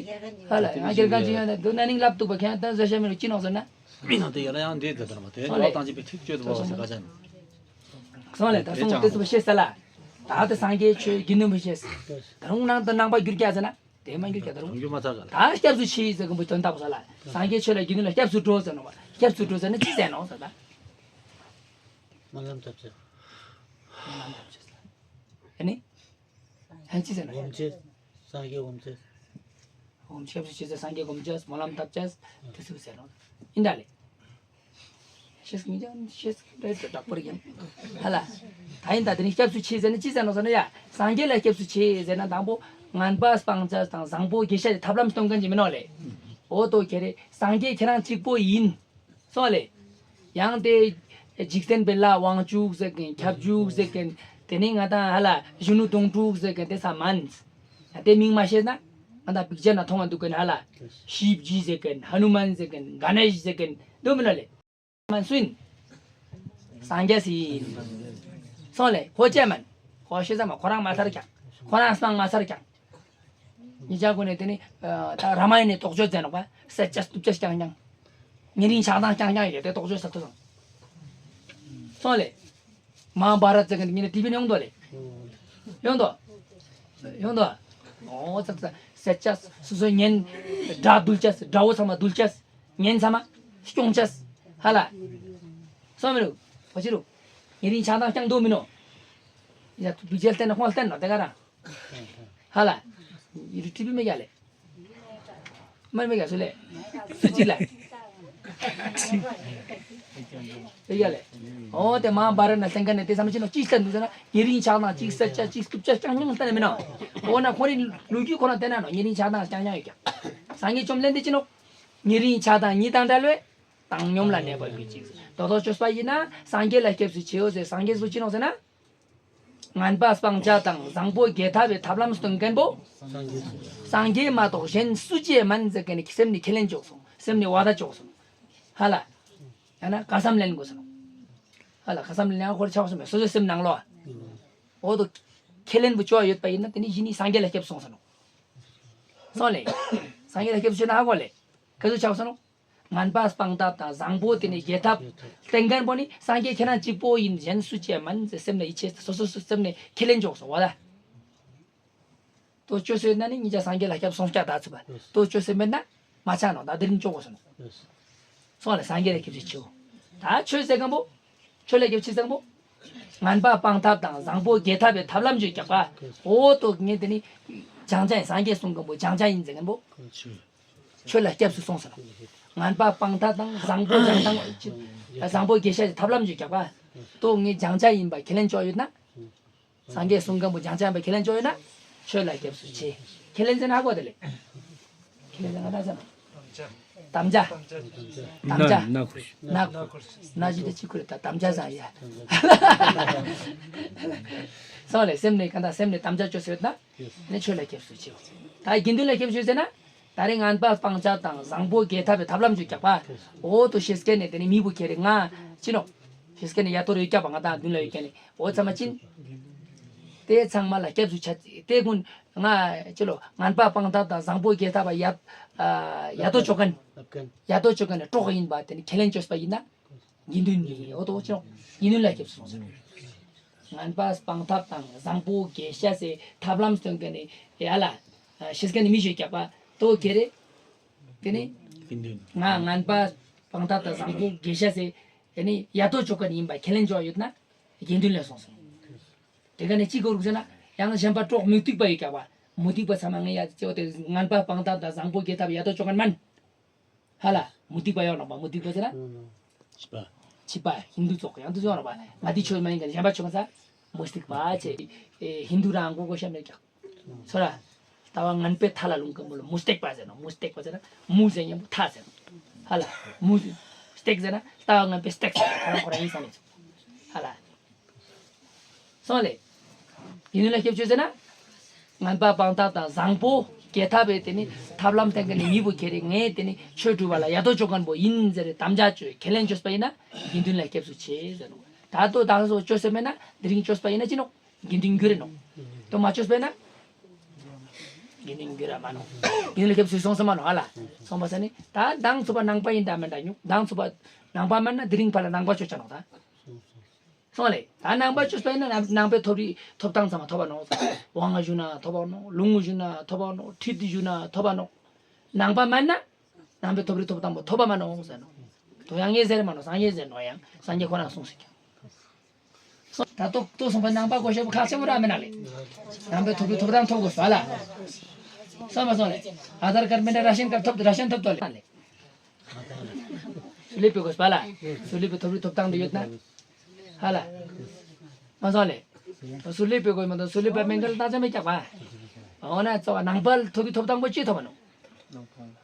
ཧ་ལ་ཡང་སྐྱེར་གང་ཅི་ཡང་ན་ཏོ་ན་ནིང་ལབ་ཏུ་བ་ཁྱེད་ན་ད་ཟ་ཤ་མེ་རུ་ཅི་ནོག་ཟེར་ན། མི་ནང་དེ་ཡ་ལ་ཡང་འདི་དེ་དར་མ་དེ་ལོ་དང་ཅི་པའི་ཐིག་ཅོས་སུ་བར་ཟེར་ག་ཅན། སོང་ལེ་ད་སོང་དེ་ཚོ་བ་ཤེས་ས་ལ། ད་དེ་སངས་རྒྱས་ཆོས་དགེ་འདུན་པོ་ཤེས། ད་རུང་ནང་དུ་ནང་པ་རྒྱུད་རྒྱ་ཟེར་ན། དེ་མ་འགྱུར་གྱི་ད་རུང་། གང་འགྱུར་མ་ཚར་ག་ལ། ད་སྐྱབས་སུ་མཆི་ཟེར་གི་འབུ་དོན་དག་ས་ལ། སངས་རྒྱས་ཆོས་ལ་དགེ་འདུན་ལ་སྐྱབས་སུ་འགྲོ་ཟེར་ནོ་བ། སྐྱབས་སུ་འགྲོ་ཟེར་ན་ཅི་ཟེར་ནོ་ཟེར་ད། སྨོན་ལམ་བཏབ་ཚེ། སྨོན་ལམ་བཏབ་ཚེ། ཨ་ནི། ཨ་ཅི་ཟེར་ནོ། སྒོམ་ཚེ། སངས་རྒྱས་སྒོམ་ཚེ། སྒོམ་སྐྱབས་སུ་མཆི་ཟེར་སངས་རྒྱས་སྒོམ་ཚེ་སྨོན་ལམ་བཏབ་ཚེ། དེ་ཚུ་ཟེར་ནོ། ཡིན་ད་ལེ། ཤེས་ཀྱང་ཤེས་ཀྱང་དྲག་པོ་རེད་ཡིན། ཧ་ལ། ད་ཡིན་ད་དེ་ནི་སྐྱབས་སུ་མཆི་ཟེར་ན་ཅི་ཟེར་ནོ་ཟེར་ན་ཡ། སངས་རྒྱས་ལ་སྐྱབས་སུ་མཆི་ཟེར་ན་དང་པོ་ངན་པ་སྤང་བྱ་དང་བཟང་པོ་དགེ་བཤེས་ཀྱི་ཐབས་ལམ་སྟོན་མཁན་གྱི་མི་ནོ་ལེ། འོ་ཏོ་ཁྱེད་རེ་སངས་རྒྱས་ཁྱེད་རང་གཅིག་པོ་ཡིན། སོང་ལེ། ཡང་དེ་འཇིག་རྟེན་པའི་ལ་དབང་ཕྱུག་ཟེར་མཁན་ཁྱབ་འཇུག་ཟེར་མཁན་དེ་ནི་ང་དང་ཧ་ལ་གཞོན་ནུ་དོང་སྤྲུག་ཟེར་མཁན་དེ་ས་མན། དེ་མིང་མ་ཤེས་ན་ང་དང་པིག་ཅར་ན་མཐོང་བ་འདུག་མཁན་ཧ་ལ། ཤིབ་ཇི་ཟེར་མཁན་ཧ་ནུ་མན་ཟེར་མཁན་ག་ནེ་ཤི་ཟེར་མཁན་འདུག་མི་ལ་ལེ། མན་སུ་ཡིན། སངས་རྒྱས་སུ་ཡིན། སོང་ལེ་ཁོ་ཅེ་མན། ཁོ་ཤེས་ས་མ་ཁོ་རང་མ་ཚར་ཀྱང་། ཁོ་རང་སྤང་མ་ཚར་ཀྱང་། ཉིད་ཅག་ཀུན་ནས་དེ་ནི་ད་ར་མ་ཡན་ནས་དོགས་གཅོད་མཛད་ནོ་པ་སད་ཅས་སྟུབ་ཅས་རྐྱང་རྐྱང་། ཉེ་རིང་ཆགས་སྡང་རྐྱང་རྐྱང་ཡོད་དེ་དོགས་གཅོད་ས་ཐུབ་སོང་། སོང་ལེ། མ་བ་ར་ཙེ་ག་ནི་ངེད་ནས་དེ་བས་ཡོང་དོ་ལེ། ཡོང་དོ། ཡོང་དོ། ཨོ་ཙ་ཙ་སད་ཅས་སོ་སོ་ཉན། དགྲ་འདུལ་ཅས་དགྲ་བོ་ཚང་མ་འདུལ་ཅས། ཉན་ཚང་མ་སྐྱོང་ཅས། ཧ་ལ། སོང་མི་རུ། ཨོ་ཅི་རུ། ཉེ་རིང་ཆགས་སྡང་རྐྱང་འདུག་མི་ནོ། ཡ་དུ་རྒྱལ་བསྟན་ན་ཧོན་བསྟན་ནོ་དེ་ག་རང་། ཧ་ལ། ཡི་རུ་ཀྲི་པི་མེ་ག་ལེ། མར་མེ་ག་སུ་ལེ། སུ་ཅིག་ལ། ཨེ་ཡ་ལེ། ཨོ་དེ་མ་བ་ར་ན་སེང་ག་ནས་དེ་བསམ་ཅི་ནོ་ཅིག་སྟན་འདུག་ཟེར་ན་ཉེ་རིང་ཆགས་སྡང་ཅིག་སད་ཅ་ཅིག་སྟུབ་ཅ་རྐྱང་རྐྱང་སྟན་མེ་ནོ། ཨོ་ན་ཁོ་རེ་ལོ་རྒྱུས་ཁོ་ན་བསྟན་ན་ནོ་ཉེ་རིང་ཆགས་སྡང་རྐྱང་རྐྱང་ཡོད་ཀྱང་། སངས་རྒྱས་བཅོམ་ལྡན་འདས་ཅི་ནོ། ཉེ་རིང་ཆགས་སྡང་ཉིད་དང་བྲལ་བའི། བཏང་སྙོམས་ལ་གནས་པ་ཡོད་ཅིག་དོ་དོ་བཅོས་པ་ཡིན་ན་སངས་རྒྱས་ལ་སྐྱབས་སུ་མཆིའོ་ཟེར་སངས་རྒྱས་སུ་ཅི་ནོ་ཟེར་ན། ངན་པ་སྤང་བྱ་དང་བཟང་པོ་དགེ་ཐབས་པའི་ཐབས་ལམ་སྟོན་མཁན་པོ། སངས་རྒྱས་མ་གཏོགས་གཞན་སུ་ཅི་མན་ཟེར་མཁན་ནི་སེམས་ནི་ཁས་ལེན་བཅོས་སོང་། སེམས་ནི་བ་ད་བཅོས་སོང་། ཧ་ལ། ཡང་ན་ག་བསམ་ལེན་དགོས་སོང་། ཧ་ལ་ག་བསམ་ལེན་ཡང་ཁོར་ཆགས་སོང་མེད་སོ་སོའི་སེམས་ནང་ལོ། འོ་དོ། ཁས་ལེན་པོ་བཅོ་བ་ཡོད་པ་ཡིན་ན་དེ་ནི་གཞི་ནི་སངས་རྒྱས་ལ་སྐྱབས་སོང་ཟེར་ནོ། སོང་ལེ། སངས་རྒྱས་ལ་སྐྱབས་སུ་མཆི་ན་ཧ་གོ་ལེ། ག་ཚོད་ཆགས་སོང་ནོ། ངན་པ་སྤང་ཐབས་དང་བཟང་པོ་དེ་ནི་དགེ་ཐབས་སྟོན་མཁན་པོ་ནི་སངས་རྒྱས་ཁྱེད་རང་གཅིག་པོ་ཡིན་གཞན་སུ་ཅི་མན་ཟེར་སེམས་ནས་ཡིད་ཆེས་སོ་སོ་སོ་སེམས་ནས་ཁས་ལེན་འཇོག་སོང་བ་ལ། དོ་བཅོས་སོང་ན་ནི་ཉིད་ཀྱང་སངས་རྒྱས་ལ་སྐྱབས་སོང་སྐྱ་ད་ཚུད་པ། དོ་བཅོས་སོང་མེད་ན་མ་ཆགས་ནོ་ད་དེ་རིང་བཅོ་དགོས་སོང་། སོང་ལ་སངས་རྒྱས་ལ་སྐྱབས་སུ་མཆིའོ། ད་ཆོས་ཟེར་མཁན་པོ། ཆོས་ལ་སྐྱབས་སུ་མཆི་ཟེར་མཁན་པོ། ངན་པ་སྤང་ཐབས་དང་བཟང་པོ་དགེ་ཐབས་པའི་ཐབས་ལམ་བརྗོད་རྒྱག་པ། འོ་དོ་ངས་དེ་ནི། སྦྱང་བྱ་ཡིན་སངས་རྒྱས་གསུང་མཁན་པོ་སྦྱང་བྱ་ཡིན་ཟེར་མཁན་པོ། ཆོས་ལ་སྐྱབས་སུ་སོང་ཟེར། ངན་པ་སྤང་ཐབས་དང་བཟང་པོ་སྦྱང་ཐབས། བཟང་པོ་དགེ་བཤེས་ཀྱི་ཐབས་ལམ་བརྗོད་རྒྱག་པ། དོ་ངས་སྦྱང་བྱ་ཡིན་པ་ཁས་ལེན་ཆོག་ཡོད་ན། སངས་རྒྱས་གསུང་མཁན་པོ་སྦྱང་བྱ་ཡིན་པ་ཁས་ལེན་ཆོག་ཡོད་ན། ཆོས་ལ་སྐྱབས་སུ་མཆི། ཁས་ལེན་ཟེར་ན་ཧ་གོ་དེ་ལེ། ཁས་ལེན་ཟེར་ན་ད་ཟེར་ན། དམ་བཅའ། དམ་བཅའ། ན་ན་ཁུར། ན་ཁུར། ན་ཞིག་དེ་ཅི་ཁུར་ད་དམ་བཅའ་ཟེར་ཡ། སོང་ལེ་སེམས་ནས་གང་ལྟར་སེམས་ནས་དམ་བཅའ་བཅོས་ཟེར་ན། ནི་ཆོས་ལ་སྐྱབས་སུ་མཆིའོ། ད་དགེ་འདུན་ལ་སྐྱབས་སུ་མཆིའོ་ཟེར་ན། ད་རེས་ངན་པ་སྤང་བྱ་དང་བཟང་པོ་དགེ་ཐབས་པའི་ཐབས་ལམ་བརྗོད་རྒྱག་པ། འོ་དོ་ཤེས་མཁན་ནི་དེ་ནི་མི་བུ་ཁྱེད་རེ་ང་ཅི་ནོ། ཤེས་མཁན་ནི་ཡ་དོ་རེ་རྒྱབ་པ་ང་དང་མདུན་ལ་ཡོད་མཁན་ནི་འོ་ཚ་མ་ཅིན། དེ་ཚང་མ་ལ་སྐྱབས་སུ་ཆ་དེ་ཀུན་ང་ཅི་ལོ་ངན་པ་སྤང་ཐབས་དང་བཟང་པོ་དགེ་ཐབས་པ་ཡ། ཡ་དོ་ཅོ་མཁན། ཡ་དོ་ཅོ་མཁན་ནི་གྲོགས་ཡིན་པ་དེ་ནི་ཁས་ལེན་བཅོས་པ་ཡིན་ན། དགེ་འདུན་ནི་འོ་དོ་ཅོ་དགེ་འདུན་ལ་སྐྱབས་སུ་སོང་ཟེར། ངན་པ་སྤང་ཐབས་དང་བཟང་པོ་དགེ་བཤེས་སའི་ཐབས་ལམ་སྟོན་མཁན་ནི་ཡ་ལ། ཤེས་མཁན་ནི་མི་ཞིག་རྒྱག་པ་དོ་ཁྱེད་རེ། དེ་ནི། དགེ་འདུན། ང་ངན་པ་སྤང་ཐབས་དང་བཟང་པོ་དགེ་བཤེས་སའི། དེ་ནི་ཡ་དོ་ཅོ་མཁན་ཡིན་པ་ཁས་ལེན་ཆོག་ཡོད་ན། དགེ་འདུན་ལ་སོང་ཟེར། དེ་ག་ནས་ཅི་དགོས་རུག་ཟེར་ན། ཡང་གཞན་པ་གྲོགས་མུ་སྟེགས་པ་ཡོད་རྒྱག་པ། མུ་སྟེགས་པ་ཚང་མ་ངས་ཡ་ཅེ་འོ་དེ་ངན་པ་སྤང་ཐབས་དང་བཟང་པོ་དགེ་ཐབས་ཡ་དོ་ཅོ་མཁན་མན། ཧ་ལ། མུ་སྟེགས་པ་ཡོད་ནོ་པ་མུ་སྟེགས་པ་ཟེར་ན། བྱིས་པ། བྱིས་པ་ཧིན་དུ་ཙོགས་ཡང་དུ་ཙོགས་ར་བ། ང་དེ་ཆོས་མ་ཡིན་ག་གཞན་པ་ཆོས་ག་ས། མུ་སྟེགས་པ་ཆེ། ཨེ་ཧིན་དུ་རང་གོ་གོ་ཤ་མེད་ཀྱག་སོ་ར། ལྟ་བ་ངན་པའི་མཐའ་ལ་ལྷུང་མཁན་པོ་ལ་མུ་སྟེགས་པ་ཟེར་ནོ། མུ་སྟེགས་པ་ཟེར་ན་མུ་ཟེར་མཁན་པོ་མཐའ་ཟེར་ནོ། ཧ་ལ། མུ། སྟེགས་ཟེར་ན་ལྟ་བ་ངན་པའི་སྟེགས་ཟེར་ནོ། ཁོ་རང་ཁོ་རང་ཡིན་ས་མེད་ཚུལ། ཧ་ལ། སོང་ལེ། ཡིན་ནི་ལ་སྐྱབས་བཅོལ་ཟེར་ན། ངན་པ་སྤང་ཐབས་དང་བཟང་པོ་སྐྱེ་ཐབས་པའི་དེ་ནི་ཐབས་ལམ་སྟེང་གི་ནི་མི་བུ་ཁྱེད་རེ་ངས་དེ་ནི་ཆོས་སྒྲུབ་པ་ལ་ཡ་དོ་ཅོ་མཁན་པོ་ཡིན་ཟེར་དམ་བཅའ་བཅོས་ཁས་ལེན་བཅོས་པ་ཡིན་ན། དགེ་འདུན་ལ་སྐྱབས་སུ་མཆི་ཟེར་ནོ། ད་ལྟོ་དང་སོ་བཅོས་ཟེར་མེད་ན་དེ་རིང་བཅོས་པ་ཡིན་ན་ཅི་ནོ། དགེ་འདུན་འགྱུར་རེ་ནོ། དོ་མ་བཅོས་པ་ཡིན་ན། དགེ་འདུན་འགྱུར་ར་མ་ནོ། དགེ་འདུན་ལ་སྐྱབས་སུ་སོང་ས་མ་ནོ་ཧ་ལ། སོང་པ་ས་ནི་ད་མདང་ཚུགས་པ་ནང་པ་ཡིན་ད་མེད་ད་ཉུག་མདང་ཚུགས་པ་ནང་པ་མེད་ན་དེ་རིང་ཕ་ལ་ནང་པ་བཅོས་ཆ་ནོ་ད། སོང་ལེ། ད་ནང་པ་བཅོས་པ་ཡིན་ན་ནང་པའི་ཐོབ་རིག་ཐོབ་ཐང་ཚང་མ་ཐོབ་པ་ནོ། དབང་ང་བཞུགས་ན་ཐོབ་པ་ནོ། ལུང་ངུ་བཞུགས་ན་ཐོབ་པ་ནོ། ཁྲིད་དུ་བཞུགས་ན་ཐོབ་པ་ནོ། ནང་པ་མེད་ན་ནང་པའི་ཐོབ་རིག་ཐོབ་ཐང་པོ་ཐོབ་པ་མ་ནོ་ཟེར་ནོ། དོ་ཡང་ངས་ཟེར་མ་ནོ། སངས་རྒྱས་ཟེར་ནོ། ཡང་སངས་རྒྱས་ཁོ་རང་གསུངས་ཟེར་ཀྱང་། ད་ཏོག་ཏོག་སོང་པ་ནང་པ་གོ་ཤེས་པོ་ཁག་ཆེ་བོ་ར་མེད་ན་ལེ། ནང་པའི་ཐོབ་རིག་ཐོབ་ཐང་ཐོབ་དགོས་སོ་ལ། སོང་མ་སོང་ལེ། ཨ་དྷར་ཀར་མེད་ན་ར་ཤན་ཀར་ཐོབ་ར་ཤན་ཐོབ་ཏོ་ལེ། སུ་ལེ་པའི་གོ་སྤ་ལ། སུ་ལེ་པའི་ཐོབ་རིག་ཐོབ་ཐང་དུ་ཡོད་ན། ཧ་ལ། མ་སོང་ལེ། སུ་ལེ་པའི་གོ་མ་དང་སུ་ལེ་པ་མེན་གལ་ད་ཅམ་མེ་ཀྱག་པ། འོ་ན་ཙོག་ནང་པ་ཐོབ་རིག་ཐོབ་ཐང་པོ་ཅི་ཐོབ་ནོ།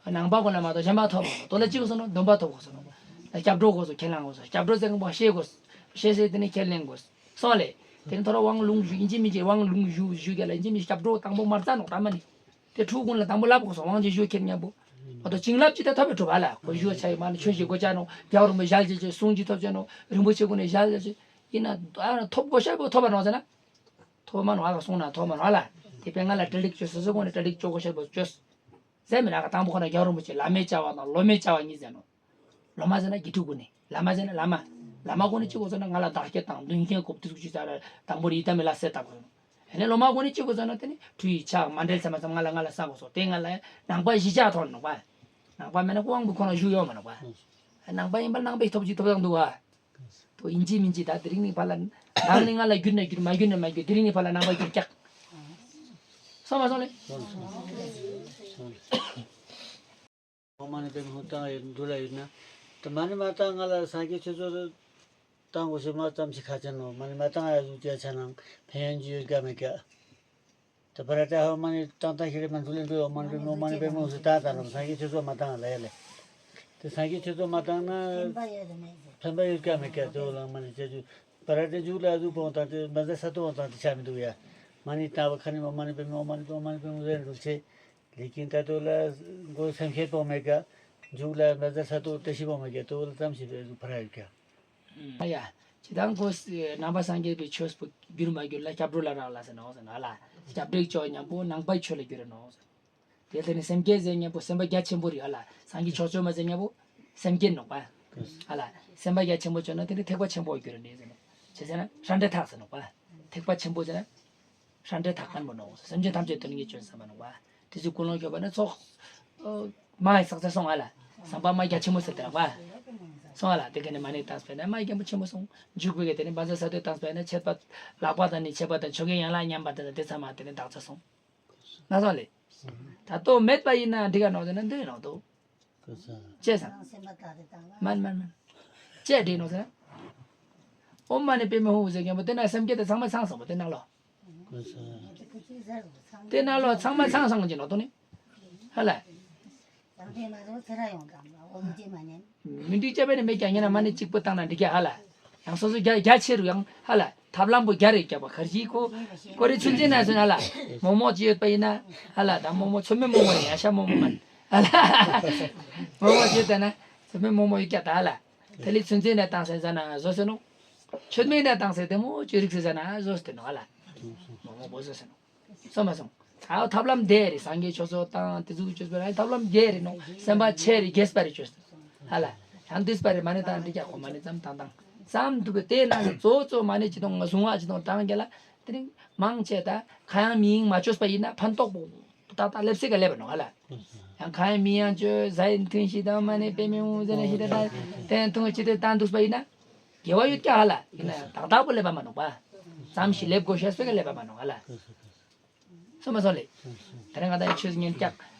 ནང་པ་གོ་ན་མ་གཏོགས་གཞན་པ་ཐོབ་ནོ། དོ་ལ་ཅི་གོ་སོ་ནོ། སྡོམ་པ་ཐོབ་གོ་སོ་ནོ། སྐྱབས་འགྲོ་གོ་སོ། ཁས་བླངས་གོ་སོ། སྐྱབས་འགྲོ་ཟེར་མཁན་པོ་ཤེས་གོ་སོ། ཤེས་ཟེར་དེ་ནི་ཁས་ལེན་གོ་སོ། སོང་ལེ། དེ་ནི་ཐོ་ར་དབང་ལུང་ཞུ་ཡིན་གཅིག་མིན་གཅིག་དབང་ལུང་ཞུ་ཞུ་རྒྱ་ལ་ཡིན་གཅིག་མིན་གཅིག་སྐྱབས་འགྲོ་དང་པོ་མར་རྩ་ནོ་ད་མ་ནི། དེ་ཕྲུ་གུ་ཀུན་ལ་དང་པོ་ལབ་དགོས་སོ། དབང་ཅིག་ཞུ་ཁྱེར་མཉམ་པོ། མ་གཏོགས་བྱིན་རླབས་ཅིག་ད་ཐོབ་པའི་གྲུབ་པ་ལ་གོ་ཞུ་ཆ་ཡི་མ་ནི་ཆོས་ཞིག་གོ་ཅག་ནོ། རྒྱལ་བ་རིན་པོ་ཆེ་ཞལ་མཇལ་ཅིག་གསུང་ཅིག་ཐོབ་ཅིག་ནོ། རིན་པོ་ཆེ་ཀུན་ནས་ཞལ་མཇལ་ཅིག་ཡིན་ན་ཨ་ཐོབ་གོ་ཤ་པོ་ཐོབ་པ་ནོ་ཟེར་ན། ཐོབ་མ་ནོ་ཨ་ག་སོང་ན་ཐོབ་མ་ནོ་ཨ་ལ། དེ་པས་ང་ལ་གྲ་སྒྲིག་བཅོས་སོ་སོ་ཀུན་ནས་གྲ་སྒྲིག་བཅོ་གོ་ཤ་པོ་བཅོས། ཟེར་མི་ལ་ག་དང་པོ་ཁོ་ན་རྒྱལ་བ་རིན་པོ་ཆེ་བླ་མའི་བྱ་བ་དང་སློབ་མའི་བྱ་བ་གཉིས་ཟེར་ནོ། སློབ་མ་ཟེར་ན་དགེ་ཕྲུག་ཀུན་ནས། བླ་མ་ཟེར་ན་བླ་མ། བླ་མ་ཀུན་ནས་གཅིག་གོ་ཟེར་ན་ང་ལ་བདག་རྐྱེན་དང་མདུན་རྐྱེན་དགོས་དུས་ཀྱི་ཆ་ལ་དང་པོ་རི་ད་མི་ལ་སེ་བཏབ་དགོས། ཨ་ནི་སློབ་མ་ཀུན་ནས་གཅིག་གོ་ཟེར་ན་དེ་ནི་ཁྲུས་ཡི་ཆ་མ་འབྲེལ་ཚད་མ་ཙམ་ང་ལ་ང་ལ་བསག་དགོས་སོ། དེ་ང་ལ་ནང་པ་གཞིས་ཆགས་ཐོག་ནོག་པ། ནང་པ་མེད་ན་ཀུན་དབང་པོ་ཁོ་ན་བཞུགས་ཡོང་མ་ནོག་པ། ནང་པ་ཡིན་པ་ནང་པའི་ཐོབ་ཅིག་ཐོབ་ཐང་འདུག་བ། དོ་ཡིན་གཅིག་མིན་གཅིག་ད་དེ་རིང་ནི་ཕར་ལ། ནང་ནི་ང་ལ་བསྒྱུར་ན་བསྒྱུར་མ་བསྒྱུར་ན་མ་བསྒྱུར་དེ་རིང་ནི་ཕར་ལ་ནང་པ་བསྒྱུར་ཀྱག་སོང་མ་སོང་ལེ། ཨོཾ་མ་ཎི་པདྨེ་ཧཱུྃ་བཏང་ཡོད་འདུག་ལ་ཡོད་ན། དེ་མ་ཎི་མ་བཏང་ང་ལ་སངས་རྒྱས་ཆོས་ཚོགས་བཏང་དགོས་ཞེས་མ་ཙམ་ཞིག་ཁ་ཅན་ནོ། མ་ཎི་མ་བཏང་ཡ་ཟུག་ཅེ་ཆ་ནང་ཕན་ཡོན་ཅི་ཡོད་ཀ་མེད་ཀ། དེ་པ་ར་ཏ་ཧོ་མ་ཎི་བཏང་བཏང་ཤེས་རེ་མ་འདུག་ལེ་འདུག་ཨོཾ་མ་ཎི་པདྨེ་ཧཱུྃ་ཨོཾ་མ་ཎི་པདྨེ་ཧཱུྃ་ཟེར་བཏང་བཏང་ནོ། སངས་རྒྱས་ཆོས་ཚོགས་མ་བཏང་ལ་ཡ་ལེ། དེ་སངས་རྒྱས་ཆོས་ཚོགས་མ་བཏང་ན་ཕན་པ་ཡོད་ཀ་མེད་ཀ་དེ་འོ་ལང་མ་ཎི་ཅ་ཅུ་པ་ར་ཏ་མཇུག་ལ་ཨ་ཟུག་པོ་བཏང་དེ་བཛྲ་ས་ཏྭ་བཏང་དེ་ཆ་མི་འདུག་ཡ། མ་ཎི་བཏང་བ་ཁ་ནི་ཨོཾ་མ་ཎི་པདྨེ་ཧཱུྃ་ཨོཾ་མ་ཎི་པདྨེ་ཧཱུྃ་ཨོཾ་མ་ཎི་པདྨེ་ཧཱུྃ་ཟེར་འདུག་ཆེ། ལེ་ཀིན་ད་དོ་ལ་མགོ་སེམས་ཤེས་པོ་མེད་ཀ། མཇུག་ལ་བཛྲ་ས་ཏྭ་ཏ་ཤི་པོ་མེད་ཀ་དོ་ལ་ཙམ་ཞིག་རེ་ཟུག་ཕ་ར་ཡོད་ཀ། ཨ་ཡ། ཇི་ལྟར་ཁོ་ནང་པ་སངས་རྒྱས་པའི་ཆོས་པོ་བསྒྱུར་མ་བསྒྱུར་ལ་སྐྱབས་འགྲོ་ལ་རག་ལ་ཟེར་ནོ་ཟེར་ན་ལ། སྐྱབས་འགྲོའི་ཆོས་མཉམ་པོ་ནང་པའི་ཆོས་ལ་བསྒྱུར་ནོ་ཟེར། དེ་ལྟ་ནི་སེམས་བསྐྱེད་ཟེར་མཉམ་པོ་སེམས་པ་རྒྱ་ཆེན་པོ་རེད་ཨ་ལ། སངས་རྒྱས་ཕྱོགས་བཅོས་མ་ཟེར་མཉམ་པོ་སེམས་བསྐྱེད་ནོག་པ། ཨ་ལ། སེམས་པ་རྒྱ་ཆེན་པོ་བཅོས་ན་དེ་ནི་ཐེག་པ་ཆེན་པོ་བསྒྱུར་ནི་ཟེར་ནོ། ཅི་ཟེར་ན་ཧྲ་འདྲེ་ཐག་ཟེར་ནོག་པ། ཐེག་པ་ཆེན་པོ་ཟེར་ན། ཧྲ་འདྲེ་ཐག་ཁན་པོ་ནོ། སེམས་ཅན་ཐམས་ཅད་དོན་གཉིས་སྐྱོན་བསམ་པ་ནོ་བ། དེ་ཚོ་ཀུན་སློང་སྐྱོབ་པ་ནི་ཚོགས། མ་ཡི་བསགས་ཚད་སོང་ཨ་ལ། བསམ་པ་མ་རྒྱ་ཆེན་པོ་ཟེར་དེ་རག་བ། སོང་ཨ་ལ་དེ་ག་ནས་མ་ཎི་བཏང་སྤེལ་ན་མ་རྒྱ་མོ་ཆེན་པོ་སོང་། མཇུག་པོ་གི་དེ་ནས་བཛྲ་ས་ཏྭ་བཏང་སྤེལ་ན་ཆད་པ་ལག་པ་དང་ནི་ཆད་པ་དང་ཆོ་གའི་ཡན་ལག་མཉམ་པ་དང་དེ་ཚང་མ་དེ་ནས་དག་ཚད་སོང་། ན་སོང་ལེ། ད་ལྟོ་མེད་པ་ཡིན་ན་འགྲིག་ག་ནོ་ཟེར་ན་འདོད་ནོ་དོ། ཅེས་སམ། མན་མན་མན། ཅེས་འདྲི་ནོ་ཟེར། ཨོཾ་མ་ཎི་པདྨེ་ཧཱུྃ་ཟེར་མཁན་པོ་དེ་ན་སེམས་བསྐྱེད་དེ་ཚང་མ་ཚང་སོང་པོ་དེ་ནང་ལོ། དེ་ནང་ལོ་ཚང་མ་ཚང་སོང་གི་ནོ་དོ་ནི། ཧ་ལ། མི་འགྲིག་ཅེས་པ་ནི་མེད་ཀྱང་ཡིན་ན་མ་ཎི་གཅིག་པུ་བཏང་ན་འགྲིག་གི་ཧ་ལ། ཡང་སོ་སོ་རྒྱ་རྒྱ་ཆེ་རུ་ཡང་ཧ་ལ། ཐབས་ལམ་པོ་རྒྱ་རེ་རྒྱབ་པ་གར་གྱིས་ཁོ། ཁོ་རེ་ཚུན་ཆད་ན་ཟེར་ན་ལ། མོག་མོག་ཅི་ཡོད་པ་ཡིན་ན། ཧ་ལ་ད་མོག་མོག་ཚོད་མེད་མོག་མོག་ཡིན་ཡ་ཤ་མོག་མོག་མན། ཧ་ལ། མོག་མོག་ཅི་ཡོད་ད་ན། ཚོད་མེད་མོག་མོག་ཡོད་ཀྱ་ད་ཧ་ལ། དེ་ལས་ཚུན་ཆད་ན་བཏང་ཟེར་ཟ་ན་བཟོ་ཟེར་ནོ། ཆོད་མེད་ན་བཏང་ཟེར་དེ་མོ་ཅི་རིགས་ཟེར་ཟ་ན་བཟོ་ཟེར་ནོ་ཧ་ལ། མོག་མོག་པོ་བཟོ་ཟེར་ནོ། སོང་མ་སོང་། ད་ཐབས་ལམ་དེ་རེད། སངས་རྒྱས་ཆོས་ཚོགས་དང་དེ་ཚོ་གི་ཆོས་པ་རེད། ཐབས་ལམ་དེ་རེད་ནོ། སེམས་པ་ཆེ་རེད། རྒྱས་པ་རེད་ཆོས། ཧ་ལ། ཡང་དུས་པ་རེད། མ་ཎི་དང་འགྲིག་ཀྱ་ཁོ་མ་ཎི་ཙམ་བཏང་བཏང་ཙམ་འདུག་གི་དེ་ནང་གི་གཙོ་གཙོ་མ་ཎི་ཅི་དང་ང་གཟུང་བ་ཅི་དང་བཏང་རྒྱ་ལ། དེ་རིང་མང་ཆེ་ད་ཁ་ཡང་མིང་མ་བཅོས་པ་ཡིན་ན་ཕན་ཐོགས་པོ་ཏག་ཏག་སླེབས་སྲིད་ག་སླེབས་པ་ནོ་ཧ་ལ། ཡང་ཁ་ཡང་མིང་ཡང་བཅོས་ཟ་ཡིན་ཐུན་ཤི་དང་མ་ཎི་པདྨེ་ཧཱུྃ་ཟེར་ན་ཤི་ད་ད་དེ་ཐུན་ཅི་དེ་བཏང་འདུག་པ་ཡིན་ན། དགེ་བ་ཡོད་ཀྱ་ཧ་ལ། ཡིན་ན་ཏག་ཏག་པོ་སླེབས་པ་མ་ནོ་པ། ཙམ་ཞིག་སླེབས་དགོས་ཤེས་སོ་ག་སླེབས་པ་མ་ནོ་ཧ་ལ། སོང་མ་སོང་ལེ། ད་རེས་ང་ད་ཆོས་ཉན་ཀྱག་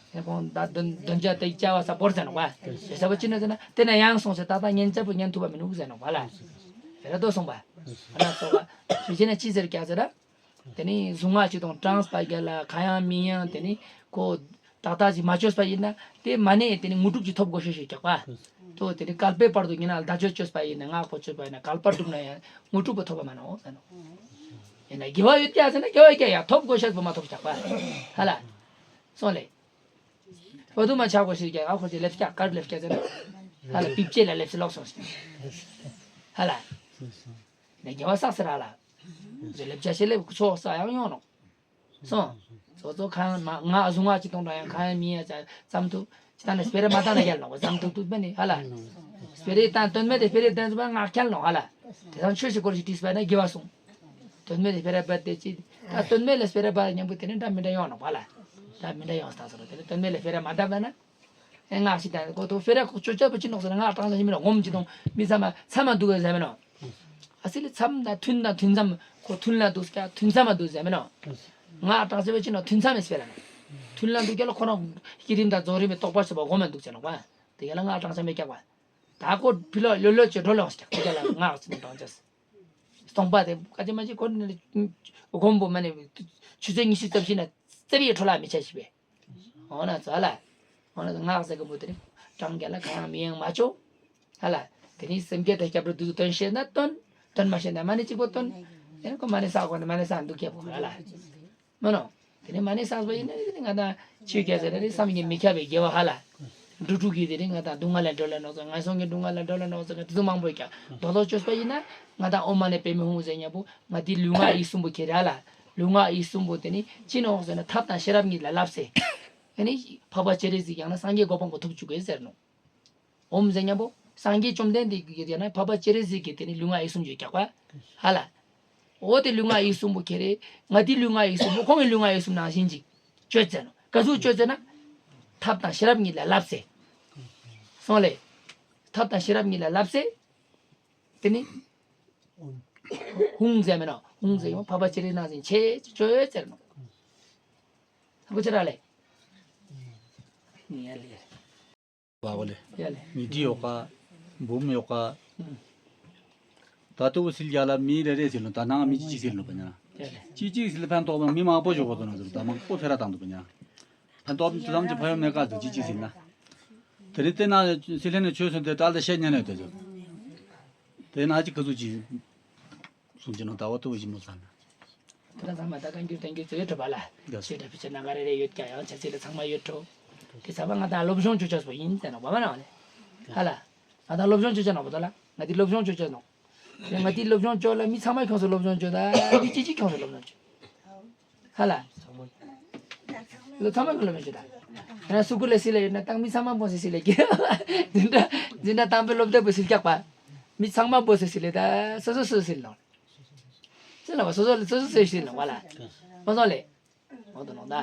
ཁོང་ད་འདོན་འདོན་བྱ་དེ་བྱ་བ་ས་བོར་ཟེར་ནོག་པ། དེ་ས་བ་ཅི་ནས་ཟེར་ན་དེ་ན་ཡང་སོང་ཟེར་ཏག་ཏག་ཉན་ཅེས་པོ་ཉན་ཐུབ་པ་མི་ནུག་ཟེར་ནོག་པ་ལ། དེ་ར་ཏོ་སོང་པ། ཨ་ན་སོ་པ། ཞུ་ཅེ་ན་ཅི་ཟེར་ཀྱག་ཟེར་ར། དེ་ནི་གཟུངས་སྔགས་ཅི་དང་གྲངས་པ་རྒྱ་ལ་ག་ཡང་མི་ཡང་དེ་ནི་ཁོ་ཏག་ཏག་ཅིག་མ་བཅོས་པ་ཡིན་ན་དེ་མ་ནས་དེ་ནི་དངོས་གྲུབ་ཅིག་ཐོབ་དགོས་ཤེས་ཤིག་ཀྱག་པ། ཏོ་དེ་ནི་བསྐལ་པའི་བར་དུ་ཡིན་ན་ལ་བཟླས་བརྗོད་བཅོས་པ་ཡིན་ན་སྔགས་པོ་བཅོས་པ་ཡིན་ན་བསྐལ་པ་བསྒྲུབས་ན་ཡང་དངོས་གྲུབ་པོ་ཐོབ་པ་མ་ནོག་ཟེར་ནོག་ཡིན་ན་དགེ་བ་ཡོད་ཀྱག་ཟེར་ན་དགེ་བ་ཡོད་ཀྱག་ཡ་ཐོབ་དགོས་ཤེས་པོ་མ་ཐོབ་ཀྱག་པ། ཧ་ལ། སོང་ལེ། བ་དུ་མ་ཆག་པོ་ཞིག་ཀྱང་ཨ་ཁོ་ཅི་ལེབ་ཀྱག་གར་ལེབ་ཀྱག་ཟེར་ན། ཧ་ལ་པིབ་ཅེ་ལ་ལེབ་སི་ལོག་སོང་ཞིག་ཧ་ལ། ནས་དགེ་བ་བསགས་ཟེར་ཧ་ལ། ཟེར་ལེབ་བྱ་ཤེས་ལེབ་ཚོགས་ས་ཡང་ཡོང་ནོག་སོང་། ཚོགས་ཚོགས་ཁང་མ་ང་གཟུངས་སྔགས་ཅི་གཏོང་འདྲ་ཡང་གང་ཡང་མི་ཡ་ཙམ་དུ་ཅི་ད་ནས་སྤེ་ར་མ་བཏང་ན་ཡར་ནོག་ཙམ་དུ་དུ་མེ་ནི་ཧ་ལ། སྤེ་ར་བཏང་དོན་མེད་དེ་སྤེ་ར་བཏང་ཟུ་བ་ངག་འཁྱལ་ནོག་ཧ་ལ། དེ་དང་ཆོས་ཤིག་སྐོར་ཞིག་དྲིས་པ་ན་དགེ་བ་སོང་། དོན་མེད་དེ་སྤེ་ར་བཏང་དེ་ཅི། ད་དོན་མེད་ལ་སྤེ་ར་བཏང་མཉམ་པོ་དེ་ནི་འདྲ་མི་འདྲ་ཡོང་ནོག་ཧ་ལ། འདྲ་མི་འདྲ་ཡོང་སྟངས་སོ་ར་དེ་ནི་དོན་མེད་ལ་སྤེ་ར་མ་བཏང་པ་ན། ཨེ་ངག་ཞིག་དང་ཁོ་ཐོག་ཕེ་ར་ཁོ་ཅོ་ཅོ་པོ་ཅི་ནོག་ཟེར་ན་ངག་དྲང་ས་ཞིག་མི་ནོག་ངོམ་ཅི་དང་མི་ཚང་མ་ཚང་མ་འདུག་ག་ཟེར་མི་ནོག་ཨ་སི་ལི་མཚམས་དང་ཐུན་དང་ཐུན་མཚམས་ཁོ་ཐུན་ལ་འདུག་ཀྱག་ཐུན་མཚམས་མ་འདུག་ཟེར་མི་ནོག་ངག་དྲང་ས་པོ་ཅི་ནོག་ཐུན་མཚམས་མི་སྤེལ་ལ་ནོག་ཐུན་ལ་འདུག་ཀྱག་ལ་ཁོ་རང་བསྐྱེད་རིམ་དང་རྫོགས་རིམ་མི་རྟོགས་པ་ཆོད་པ་སྒོམ་མ་འདུག་ཟེར་ནོག་པ། དེ་ག་ལ་ངག་དྲང་ས་མི་ཀྱག་པ། ད་ཁོ་ཕི་ལོ་ལོ་ལོ་ཅི་འགྲོ་ལོང་ཞིག་ཀྱག་དེ་ག་ལ་ངག་ཅི་ནོག་དྲང་ཅེས། སྟོང་པ་དེ་ཀ་ཅི་མ་ཅི་ཁོ་ནི་སྒོམ་པོ་མ་ནི་ཆུ་ཚོད་ཉི་ཤུ་རྩ་བཞི་ན་རྩ་བའི་འཕྲོ་བརླག་མི་ཆ་ཞིག་པས། འོ་ན་ཚོ་ཧ་ལ། འོ་ན་ཚོ་ངག་ཟེར་གི་མོ་དེ་ནི་གྲངས་རྒྱ་ལ་གང་ཡང་མི་ཡང་མ་ཆོག་ཧ་ལ། དེ་ནི་སེམས་བསྐྱེད་དང་སྐྱབས་འགྲོ་དུས་སུ་དོན་ཤེས་ན་དོན། དོན་མ་ཤེས་ན་མ་ཎི་གཅིག་པོ་དོན། ཡང་ཁོ་མ་ཎི་བསགས་དགོས་ན་མ་ཎི་བསགས་འདུག་ཁྱེད་པོ་ཧ་ལ། མ་ནོ། དེ་ནི་མ་ཎི་བསགས་པ་ཡིན་ན་དེ་ནི་ང་དང་ཆོས་སྐད་ཟེར་ན་དེ་བསམ་གྱིས་མི་ཁྱབ་པའི་དགེ་བ་ཧ་ལ། འགྲོ་དྲུག་གི་དེ་ནི་ང་དང་སྡུག་བསྔལ་ལས་སྒྲོལ་ལ་ནོག་ཚོ་ངན་སོང་གི་སྡུག་བསྔལ་ལས་སྒྲོལ་ལ་ནོག་ཚོ་ང་དེ་ཚོ་མང་པོ་ཀྱང་རྡོག་རྡོག་བཅོས་པ་ཡིན་ན་ང་དང་ཨོཾ་མ་ཎི་པདྨེ་ཧཱུྃ་ཟེར་མཉམ་པོ་ང་དེ་ལུས་ངག་ཡིད་གསུམ་པོ་ཁྱེར་ཧ་ལ། ལུས་ངག་ཡིད་གསུམ་པོ་དེ་ནི་ཅི་ནོག་ཟེར་ན་ཐབས་དང་ཤེས་རབ་གཉིས་ལ་བསླབས་ཟེར། ཨ་ནི་འཕགས་པ་སྤྱན་རས་གཟིགས་ཀྱང་ན་སངས་རྒྱས་གོ་འཕང་པོ་ཐོབ་བཅུག་གི་ཟེར་ནོག་ཨོཾ་ཟེར་མཉམ་པོ་སངས་རྒྱས་བཅོམ་ལྡན་འདས་ཀྱི་ཡང་ན་འཕགས་པ་སྤྱན་རས་གཟིགས་ཀྱི་དེ་ནི་ལུས་ངག་ཡིད་གསུམ་ཡོད་ཀྱག་པ། ཧ་ལ། འོ་དེ་ལུས་ངག་ཡིད་གསུམ་པོ་ཁྱེར་རེ། ང་དེ་ལུས་ངག་ཡིད་གསུམ་པོ་ཁོང་གི་ལུས་ངག་ཡིད་གསུམ་ནང་བཞིན་ཅིག་བཅོས་ཟེར་ནོག་ག་ཟུག་བཅོས་ཟེར་ན། ཐབས་དང་ཤེས་རབ་གཉིས་ལ་བསླབས་ཟེར། སོང་ལེ། ཐབས་དང་ཤེས་རབ་གཉིས་ལ་བསླབས་ཟེར། དེ་ནི། ཧཱུྃ་ཟེར་མི་ནོག་ཧཱུྃ་ཟེར་ཡང་འཕགས་པ་སྤྱན་རས་གཟིགས་ནང་བཞིན་ཆེ་ཆེ་བཅོས་ཟེར་ནོག་ཧ་གོ་ཆེ་ར་ལེ། ཡ་ལེ། བ་བ་ལེ། ཡ་ལེ། ཉི་ཁྲི་ཡོད་ཀ། འབུམ་ཡོད་ཀ། ད་ལྟ་བུ་སིལ་རྒྱ་ལ་མི་རེ་རེ་སིལ་ལོ་ད་ནང་མི་གཅིག་གཅིག་སིལ་ལོ་པ་ཉ། ཡ་ལེ། གཅིག་གཅིག་སིལ་ཕན་ཐོགས་མི་མང་པོ་ཞིག་གོ་དོ་ན་ཟེར་ད་མང་པོ་ཕེ་ར་བཏང་འདུག་པ་ཉ། ཕན་ཐོགས་དུ་ཐམས་ཅད་ཕ་ཡོད་མེད་ཀ་ཟེར་གཅིག་གཅིག་སིལ་ན། དེ་རིང་བལྟས་ན་སིལ་ལྷན་ནས་ཆོས་གསུངས་ཏེ་དགྲ་ལ་བཤད་ཉན་ནས་དེ་ཚོ། དེ་ན་གཅིག་ག་ཚོད་གཅིག་གསུང་གི་ནོ་ཟླ་བ་ལྟ་བུ་ཞིག་མོ་ཚང་ན། དེ་ལ་ཚང་མ་ད་བཀའ་འགྱུར་བསྟན་འགྱུར་ཚོ་ཡོད་གྲུབ་པ་ལ། དགའ་བསུ། ཆོས་དང་ཕལ་ཆེར་ནང་ག་རེ་རེ་ཡོད་ཀྱང་ཡང་ཆ་ཚིག་ལ་ཚང་མ་ཡོད་གྲུབ། དེ་ཚང་མ་ང་དང་སློབ་སྦྱོང་བྱེད་ཆོག་པོ་ཡིན་ཟེར་ནོ་བ་མ་ན་བ་ལེ། ཧ་ལ། ང་དང་སློབ་སྦྱོང་བྱེད་ཆོག་ནོ་བ་དོ་ལ། ང་དེ་སློབ་སྦྱོང་བྱེད་ཆོག་ནོ། དེ་ང་དེ་སློབ་སྦྱོང་བྱེད་ལ་མི་ཚང་མ་ཁྱོངས་སུ་སློབ་སྦྱོང་བྱེད་ད་མི་གཅིག་གཅིག་ཁྱོངས་སུ་སློབ་སྦྱོང་བྱེད། ཧ་ལ། ལོ་ཚང་མ་གི་ལོ་མི་བྱེད་ད། ཡང་སུ་གུ་ལ་སི་ལ་ཡོད་ན་ཏང་མི་ཚང་མ་བོ་སི་སི་ལ་གི། འཛིན་གྲྭ་འཛིན་གྲྭ་དང་པོའི་སློབ་དེབ་བོ་སིལ་རྒྱག་པ། མི་ཚང་མ་བོ་སི་སི་ལ་ད་སོ་སོ་སོ་སིལ་ལོ། སིལ་ལ་བ་སོ་སོ་ལ་སོ་སོ་སོ་སིལ་ལོ་བ་ལ། མ་སོང་ལེ། འོ་དོ་ནོ་ད།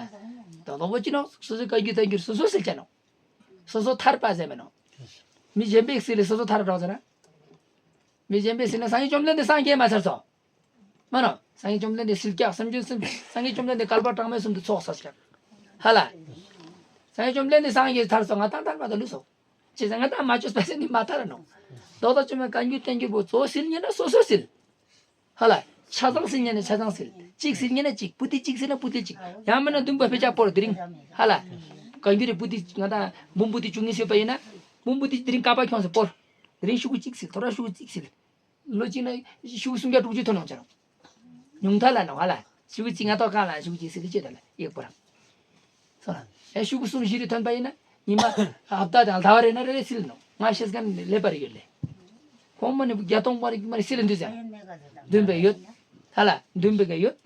ད་དོ་བོ་ཅི་ནོ་སོ་སོའི་བཀའ་འགྱུར་བསྟན་འགྱུར་སོ་སོ་སིལ་ཅན་ནོ། སོ་སོ་ཐར་པ་ཟེར་མེད་ནོ། མི་གཞན་པའི་སིལ་ལ་སོ་སོ་ཐར་རོགས་ཟེར་ན། མི་གཞན་པའི་སིལ་ན་སངས་རྒྱས་བཅོམ་ལྡན་འདས་སངས་རྒྱས་མ་ཚར་སོ། མ་ནོ། སངས་རྒྱས་བཅོམ་ལྡན་འདས་སིལ་ཀྱག་སེམས་ཅན་སེམས་སངས་རྒྱས་བཅོམ་ལྡན་འདས་བསྐལ་པ་གྲངས་མེད་གསུམ་དུ་ཚོགས་བསགས་ཀྱག་ཧ་ལ། སངས་རྒྱས་བཅོམ་ལྡན་འདས་སངས་རྒྱས་ཐར་སོང་ང་ཏང་ཐར་མ་ཐར་ལུས་སོ། ཅི་ཟེར་ང་ཏང་མ་བཅོས་པ་ཟེར་ནི་མ་ཐར་ནོ། རྡོག་རྡོག་བཅོས་མའི་བཀའ་འགྱུར་བསྟན་འགྱུར་པོ་གཙོ་བོ་སིལ་ཉན་ན་སོ་སོ་སིལ། ཧ་ལ། ཆ་ཚང་སིལ་ཉན་ན་ཆ་ཚང་སིལ། གཅིག་སིལ་ཉན་ན་གཅིག་པུ་ཏི་གཅིག་སིལ་ན་པུ་ཏི་གཅིག་ཡང་མིན་ན་བདུན་པ་ཕེ་ཆ་པོར་དེ་རིང་། ཧ་ལ། བཀའ་འགྱུར་རེ་པུ་ཏི་ང་ཏང་འབུམ་པུ་ཏི་བཅུ་གཉིས་ཡོད་པ་ཡིན་ན། འབུམ་པུ་ཏི་དེ་རིང་ཀ་པ་ཁྱོངས་སུ་པོར། དེ་རིང་ཤུ་གུ་གཅིག་སིལ་ཐོ་ར་ཤུ་གུ་གཅིག་སིལ། ལོ་གཅིག་ན་ཤུགས་སུམ་བརྒྱ་དྲུག་ཅུ་ཐོན་ཡོང་ཆ་རུང་། ཉུང་མཐའ་ལ་ནོ་ཧ་ལ། ཤུགས་གཅིག་ང་ཏོག་གང་ལ་ཤུགས་གཅིག་སིལ་ཅེ་ད་ལ་ཡེག་པོ་རང་། སོ་ལ། ཨེ་ཤུགས་སུམ་བཞི་རེ་ཐོན་པ་ཡིན་ན་ཉི་མ་ཧབ་ཏ་དང་ཟླ་བ་རེ་ན་རེ་རེ་སིལ་ནོ། ང་ཤེས་མཁན་ལེ་པར་ཡོད་ལེ། ཁོང་མ་ནི་བརྒྱ་སྟོང་མ་རེ་མ་རེ་སིལ་འདུག་ཟེར། འདུན་པའི་ཡོད། ཧ་ལ་འདུན་པའི་ག་ཡོད།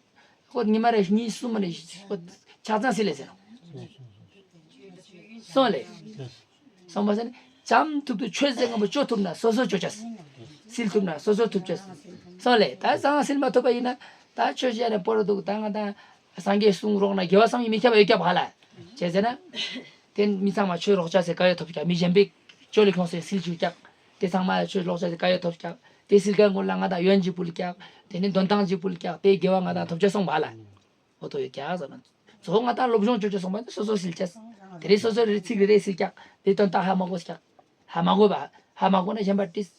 ཁོ་ཉི་མ་རེ་གཉིས་གསུམ་མ་རེ་ཆ་ཚང་སིལ་ལེ་ཟེར། སོང་ལེ། སོང་པ་ཟེར་ནས་བྱམས་ཐུབ་ཏུ་ཆོས་ཟེར་ངན་པོ་བཅོ་ཐུབ་ན་སོ་སོ་བཅོ་ཅེས། སིལ་ཐུབ་ན་སོ་སོ་ཐུབ་ཅེས། སོང་ལེ་ད་ཚང་སིལ་མ་ཐུབ་པ་ཡིན་ན་ད་ཆོས་བཤད་ནས་པོ་ར་འདུག་ད་ང་ད་སངས་རྒྱས་གསུང་རོགས་ན་དགེ་བ་བསམ་ཡས་མི་ཁྱབ་པ་ཡོད་ཀྱག་ཧ་ལ། ཅི་ཟེར་ན། དེ་མི་ཚང་མ་ཆོས་རོགས་ཅེས་སི་དཀའ་ཡོད་ཐོབ་ཀྱག་མི་གཞན་པའི་ཅོ་ལེ་ཁོང་སེ་སིལ་བཅུག་ཀྱག་དེ་ཚང་མ་ཆོས་རོགས་ཅེས་སི་དཀའ་ཡོད་ཐོབ་ཀྱག་དེ་སིལ་ཀ་ངོ་ལ་ང་ད་ཡོན་ཅིག་ཕུལ་ཀྱག་དེ་ནི་འདོན་ཐང་ཅིག་ཕུལ་ཀྱག་དེ་དགེ་བ་ང་ད་ཐོབ་ཅེས་སོང་བ་ལ། འོ་ཐོ་ཡོད་ཀྱག་ཟེར་ན། གཙོ་བོ་ང་དང་སློབ་སྦྱོང་བྱོས་བྱོས་སོང་བ་ནི་སོ་སོ་སིལ་ཅེས། དེ་རེད་སོ་སོ་རེ་ཚིག་རེ་རེ་སིལ་ཀྱག་དེ་དོན་དག་ཧ་མ་གོ་ཀྱག་ཧ་མ་གོ་བ། ཧ་མ་གོ་ན་གཞན་པ་དྲིས།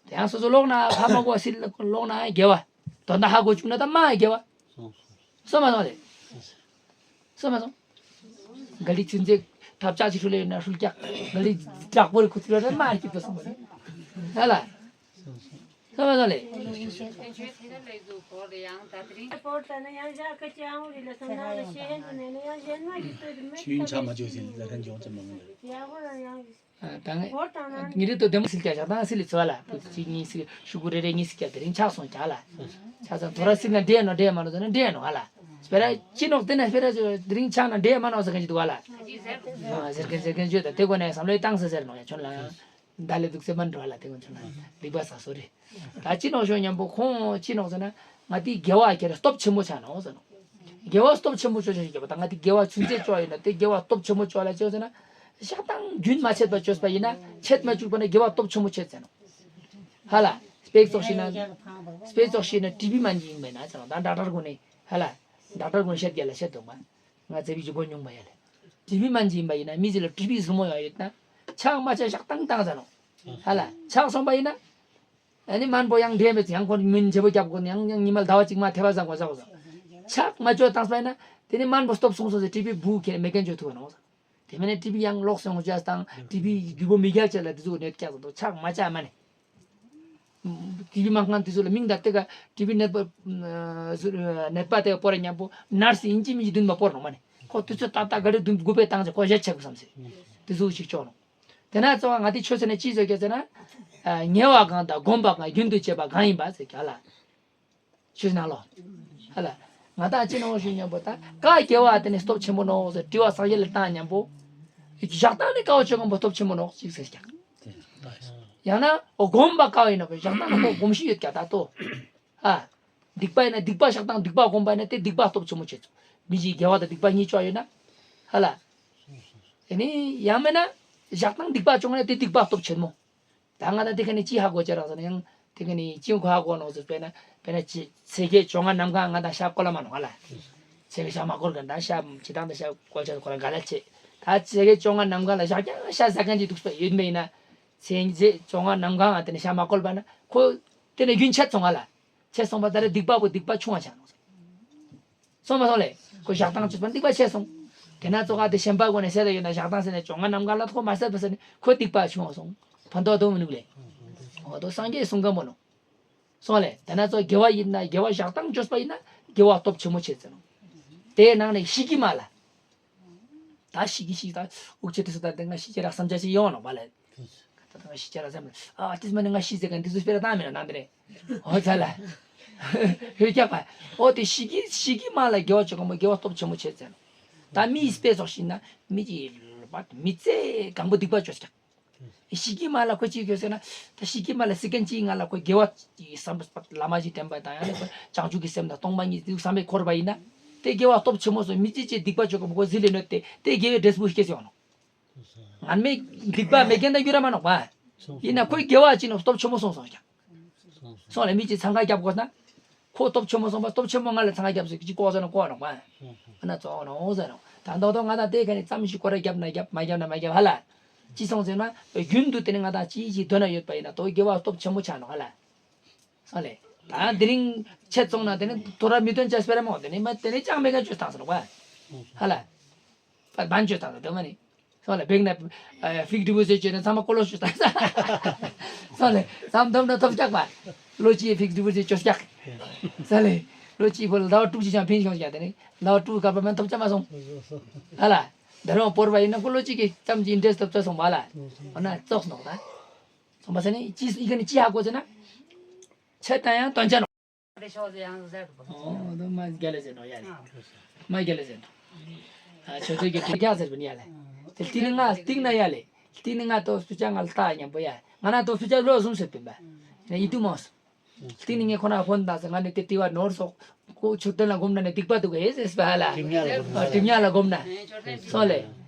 དེ་ཡང་སོ་སོ་ཀློག་ན་ཧ་མ་གོ་བ་སིལ་ཀློག་ན་དགེ་བ། དོན་དག་ཧ་གོ་བཅུག་ན་ད་མ་དགེ་བ། སོང་མ་སོང་ལེ། སོང་མ་སོང་། ག་ལི་ཚུན་ཚེ་ཐབས་ཆག་ཅིག་ཧྲུལ་ལེ་ཡོད་ན་ཧྲུལ་ཀྱག་ག་ལི་དྲག་པོ་རེ་ཁུ་ཚུར་ལ་མ་རེ་སྐྱིད་པོ་སོང་མ་སོང་། ཧ་ལ། སོང་མ་སོང་ལེ། ཆུ་ཡིན་ཆ་མ་བཅོས་ཟིན་ལ་རན་འཇོག་ཙམ་མ་ངུ་ལེ། ད་ངས་ཉི་རེ་དོ་བདེ་མོ་སིལ་ཀྱག་ཞག་དང་སིལ་ལི་ཚོ་ལ་བུ་གཅིག་གཉིས་སིལ་ཤུ་གུ་རེ་རེ་གཉིས་སིལ་ཀྱག་དེ་རིང་ཆག་སོང་ཀྱག་ལ། ཆག་སོང་དོ་ར་སིལ་ན་འདྲེ་ནོ་འདྲེ་མ་ནོ་ཟེར་ན་འདྲེ་ནོ་ཧ་ལ། སྤེ་ར་ཅི་ནོག་དེ་ན་སྤེ་ར་དེ་རིང་ཆག་ན་འདྲེ་མ་ནོ་ཟེར་མཁན་ཅིག་འདུག་ཧ་ལ། ཟེར་མཁན་ཟེར་མཁན་བརྗོད་ད་དེ་གོ་ནས་བསམ་བློའི་བཏང་ས་ཟེར་ནོ་ཡ་ཁྱོད་ལ། ད་ལས་འདུག་སེ་མ་འགྲོ་ཧ་ལ་དེ་གོ་ཁྱོད་ལ་སྡིག་པ་ཟ་སོ་རེད། ད་ཅི་ནོག་ཤོ་མཉམ་པོ་ཁོང་ཅི་ནོག་ཟེར་ན་ང་དེའི་དགེ་བ་ཁྱེར་སྟོབས་ཆེན་པོ་ཆག་ནོ་ཟེར་ནོ། དགེ་བ་སྟོབས་ཆེན་པོ་ཆོག་ཆོག་བྱེད་པ་དང་ང་དེ་དགེ་བ་ཆུང་ཙེ་ཆོག་ཡིན་ན་དེ་དགེ་བ་སྟོབས་ཆེན་པོ་ཆོག་ལ་ཆོག་ཟེར་ན། ཞག་དང་རྒྱུན་མ་ཆད་པ་བཅོས་པ་ཡིན་ན་ཆད་མ་བཅུག་པ་ན་དགེ་བ་སྟོབས་ཆེན་པོ་ཆེ་ཟེར་ནོ། ཧ་ལ། དཔེ་ཚོགས་ཤིག་ན། དཔེ་ཚོགས་ཤིག་ན་ཊི་བི་མན་གྱི་ཡིན་པས་ན་ཟེར་ནོ་ད་ཌག་ཊར་གོ་ནས་ཧ་ལ། ཌག་ཊར་གོ་ནས་བཤད་རྒྱ་ལ་བཤད་འདུག་མ། ང་ཚེ་བི་ཇི་གོ་མྱོང་པ་ཡ་ལ། ཊི་བི་མན་གྱི་ཡིན་པ་ཡིན་ན་མི་ཚེ་ལ་ཊི་བི་ཟུར་མོ་ཡང་ཡོད་ན། ཆག་མ་ཆག་ཞག་དང་བཏང་ཟེར་ནོ། ཧ་ལ། ཆག་སོང་པ་ཡིན་ན། ཨ་ནི་སྨན་པོ་ཡང་འདྲེས་མེད་ཡང་ཁོ་མུན་བྱེད་པོ་རྒྱབ་དགོས་ནས་ཡང་ཡང་ཉི་མ་ཟླ་བ་གཅིག་མ་ཐེ་བ་ཟ་དགོས་ཟ་དགོས་ཟ། ཆག་མ་བཅོས་བཏང་སྤ་ན་དེ་ནི་སྨན་པོ་སྟོབས་སོང་སོང་ཟེར་ཊི་བི་བུ་ཁྱེར་མེ་རྐན་བཅོས་ཐུབ་ནོ། དེ་མིན་ནས་ཊི་བི་ཡང་ལོག་སོང་བཅོས་དང་ཊི་བི་རྒྱུ་བོ་མི་རྒྱག་བཅོས་ལ་དེ་ཚོ་གནོད་སྐྱག་ཟ་འདུག་ཆག་མ་ཆག་མ་ནི། ཊི་བི་མ་ཁང་དེ་ཚོ་ལ་མིང་ད་ལྟ་ག་ཊི་བི་ནད་པ་ནད་པ་དེ་བ་པོ་ར་མཉམ་པོ་ནར་སི་ཡིན་གཅིག་མིན་གཅིག་བདུན་པ་པོར་ནོ་མ་ནི་ཁོ་དུས་ཚོད་ཏག་ཏག་ག་རེ་བདུན་དགུ་པའི་བཏང་ཚེ་ཁོ་གཞས་ཆག་བསམ་སེ་དེ་ཚོ་ཞིག་བཅོས་ནོ། དེ་ན་གཙོ་བོ་ང་དེ་ཆོས་ཟེར་ན་ཅི་ཟེར་གི་ཟེར་ན། ཉེ་བ་གང་དང་སྒོམ་པ་གང་རྒྱུན་དུ་བྱེད་པ་གང་ཡིན་པ་ཟེར་གི་ཧ་ལ། ཆོས་ནང་ལོ། ཧ་ལ། ང་དང་ཅི་ནང་ཞུ་སྙམ་པོ་ད་ཀ་དགེ་བ་དེ་ནི་སྟོབས་ཆེན་པོ་ནོ་ཟེར་དྲི་བ་སངས་རྒྱས་ལ་བཏང་སྙམ་པོ། ཞག་དང་ནི་ཀ་བ་ཆོས་སྒོམ་པ་སྟོབས་ཆེན་པོ་ནོ་ཅིག་ཟེར་ཀྱང་། ཡང་ན་འོ་སྒོམ་པ་ཀ་བ་ཡིན་ནོ་བས་ཞག་དང་ནི་ཁོ་སྒོམ་ཤེས་ཡོད་ཀྱང་ད་ལྟོ། ཨ། སྡིག་པ་ཡིན་ན་སྡིག་པ་བཤགས་སྟངས་སྡིག་པ་སྒོམ་པ་ཡིན་ན་དེ་སྡིག་པ་སྟོབས་ཆེན་མོ་བྱེད་ཚུལ། མི་གཞིའི་དགེ་བ་དང་སྡིག་པ་གཉིས་ཅོག་ཡོད་ན། ཧ་ལ། དེ་ནི་ཡང་མིན་ན། བཤགས་སྟངས་སྡིག་པ་བྱུང་ན་དེ་སྡིག་པ་སྟོབས་ཆེན་མོ། ད་ང་དང་དེ་ཁ་ནས་ཅི་ཧ་གོ་ཅེ་རག་ཟེར་ན་ཡང་དེ་ཁ་ནས་ཅི་གོ་ཧ་གོ་ནོ་ཟེར་དཔེར་ན་དཔེར་ན་ཅི་ཚེས་བརྒྱད་བཅོ་ལྔ་གནམ་གང་ང་དང་ཤ་བཀོལ་ལ་མ་ནོ་ཧ་ལ། ཚེས་བརྒྱད་ཤ་མ་བཀོལ་ག་ད་ཤ་ཇི་ལྟར་ད་ཤ་བཀོལ་ཆ་ཁོ་རང་ག་ལ་ཆེ། ད་ཚེས་བརྒྱད་བཅོ་ལྔ་གནམ་གང་ལ་བཤགས་ཀྱང་ཤ་ཟ་མཁན་ཅིག་འདུག་པ་ཡོད་མེད་ཡིན་ན། ཚེས་བརྒྱད་བཅོ་ལྔ་གནམ་གང་ང་དེ་ནས་ཤ་མ་བཀོལ་པ་ན་ཁོ་དེ་ནས་རྒྱུན་ཆད་སོང་ང་ལ། ཆད་སོང་བ་ད་རེ་སྡིག་པ་པོ་སྡིག་པ་ཆུང་བ་ཆགས་ནོ། སོང་མ་སོང་ལེ། ཁོ་བཤགས་སྟངས་བཅོས་པ་སྡིག་པ་ཆད་སོང་། དེ་ན་ཙོག་ག་དེ་ཞེན་པ་སྒོ་ནས་སད་ད་ཡོད་ན་བཤགས་སྟངས་ཟེར་ནས་བཅོ་ལྔ་གནམ་གང་ལ་ཁོ་མ་སད་པ་ཟེར་ནས་ཁོ་སྡིག་པ་ཆུང་བ་སོང་། ཕན་ཐོགས་དོ་མི་ནུག་ལེ། འོ་དོ་སངས་རྒྱས་གསུང་ག་མོ་ནོ། སོང་ལེ། དེ་ན་ཙོག་དགེ་བ་ཡིན་ན་དགེ་བ་བཤགས་སྟངས་བཅོས་པ་ཡིན་ན་དགེ་བ་སྟོབས་ཆེན་མོ་ཆེ་ཟེར་ནོ། དེའི་ནང་ནས་ཤི་གི་མ་ལ། ད་ཤི་གི་ཤི་ད་འུག་ཆེ་དེ་སུ་ད་དེ་ང་ཤི་ཅེ་ར་བསམ་བྱ་ཞིག་ཡོང་ནོ་མ་ལེ། ད་ང་ཤི་ཅེ་ར་བསམ་ཨ་ཏིས་མ་ནི་ང་ཤི་ཟེར་ག་འདི་ཚོ་སྤེ་ར་བཏང་མེད་ན་ནང་དེ་རེད། འོ་ཚ་ལ། ཧོས་རྒྱག་པ། འོ་དེ་ཤི་གི་ཤི་གི་མ་ལ་དགེ་བ་ཆོ་གང་མོ་དགེ་བ་སྟོབས་ཆེན་མོ་ཆེ་ཟེར་ནོ། ད་མིའི་དཔེ་ཚོགས་ཤིག་ན་མི་གི་མི་ཚེ་གང་པོ་སྡིག་པ་ཆོ་ཀྱག་ཤི་གི་མ་ལ་ཁོ་ཅི་ཁྱོད་ཟེར་ན། ད་ཤི་གི་མ་ལ་སི་ཀན་ཅིའི་ང་ལ་ཁོ་དགེ་བ་ཡི་བསམ་པ་བླ་མ་ཞིག་དྲན་པ་དང་ཡང་ན་ཁོ་བྱང་ཆུབ་ཀྱི་སེམས་དང་སྟོང་པ་ཉིད་དུ་བསམ་པའི་འཁོར་བ་ཡིན་ན། དེ་དགེ་བ་སྟོབས་ཆེན་མོ་སོང་མི་ཅི་ཅི་སྡིག་པ་ཆོ་ག་མོ་ཁོ་ཟི་ལེ་ནོད་དེ་དེ་དགེ་བའི་འབྲས་བུ་སྐྱེ་སོང་ནོ། ངན་མེད་སྡིག་པ་མེད་མཁན་དང་འགྱུར་ར་མ་ནོག་པ། ཡིན་ན་ཁོའི་དགེ་བ་ཅི་ནོ་སྟོབས་ཆེན་མོ་སོང་སོང་ཀྱང་། སོང་ལེ་མི་ཅི་འཚང་ཁ་རྒྱབ་དགོས་ན། ཁོ་སྟོབས་ཆེན་མོ་སོང་བ་སྟོབས་ཆེན་མོ་ང་ལ་འཚང་ཁ་རྒྱབ་སོང་ཅི་ལྐོག་ཟེར་ན་ལྐོག་ནོག་པ། ཨ་ན་ཙོག་ནོ་ཟེར་ནོ། ད་མདོག་མདོག་ང་དང་དེ་ག་ནས་ཙམ་ཞིག་སྐོར་ར་རྒྱབ་ན་རྒྱབ་མ་རྒྱབ་ན་མ་རྒྱབ་ཧ་ལ། ཅི་སོང་ཟེར་ན། རྒྱུན་དུ་དེ་ནི་ང་དང་ཅི་ཞིག་འདོད་ན་ཡོད་པ་ཡིན་ན་དོ་དགེ་བ་སྟོབས་ཆེན་མོ་ཆགས་ནོག་ཧ་ལ། སོང་ལེ། ད་དེ་རིང་ཆད་སོང་ན་དེ་ནི་དོ་ར་མི་དོན་ཅེས་སྤེ་ར་མོ་དེ་ནི་མ་དེ་ནི་ཅང་མེད་མཁན་བཅོས་བཏང་ཟེར་ནོག་པ། ཧ་ལ། པ་བན་བཅོས་བཏང་ཟེར་དོ་མ་ནི། སོང་ལེ་བེག་ན་ཕིག་ཌི་པོ་ཟིཊ་བཅོས་ན་ཚང་མ་ཀོ་ལོ་ཤུ་ད། སོང་ལེ་ཙམ་འདོམ་ན་ཐོབ་ཆག་པ། ལོ་གཅིག་ཕིག་ཌི་པོ་ཟིཊ་བཅོས་ཆག་སོང་ལེ་ལོ་གཅིག་པོ་ཟླ་བ་དྲུག་ཅིག་ཅང་ཕིན་ཤོང་ཆག་དེ་ནི་ཟླ་བ་དྲུག་སྐར་པ་མན་ཐོབ་ཆ་མ་སོང་། ཧ་ལ། ད་རུང་བོར་བ་ཡིན་ན་ཀོ་ལོ་གཅིག་གི་ཙམ་གྱི་ཨིན་ཊེ་རེ་སི་ཐོབ་ཆ་སོང་བ་ལ། འོ་ན་ཙོགས་ནོག་ད། སོང་པ་ས་ནི་ཅི་ཡི་ག་ནི་ཅི་ཧ་གོ་ཟེར་ན། ཆད་ད་ཡང་དོན་ཆ་ནོག་ཨོ་དོ་མ་རྒྱ་ལ་ཟེར་ནོ་ཡ་ལེ། མ་རྒྱ་ལ་ཟེར་ནོ། ཨ་ཆོས་ཚོད་ཀྱི་ཏི་ཀྱ་ཟེར་བ་ནི་ཡ་ལེ། དེ་ཏི་ནི་ང་ཏིག་ན་ཡ་ལེ། ཏི་ནི་ང་དོ་སུ་ཅག་ང་ལ་ལྟ་མཉམ་པོ་ཡ། ང་ན་དོ་སུ་ཅག་ལོ་ཟུམ་ཟེར་པིན་པ། ན་ཡི་ཏུ་མོ་སུ། ཏི་ནི་ངས་ཁོ་ན་ཧོན་དང་ཟེར་ང་ནི་དེ་ཏི་བ་ནོར་སོག་ཁོ་ཆུ་ཏན་ལ་སྒོམ་ན་ནི་སྡིག་པ་འདུག་ཨེ་ཟེར་སྤ་ཧ་ལ། གྲིབ་ཉག་ལ་སྒོམ་ན། གྲིབ་ཉག་ལ་སྒོམ་ན། སོང་ལེ།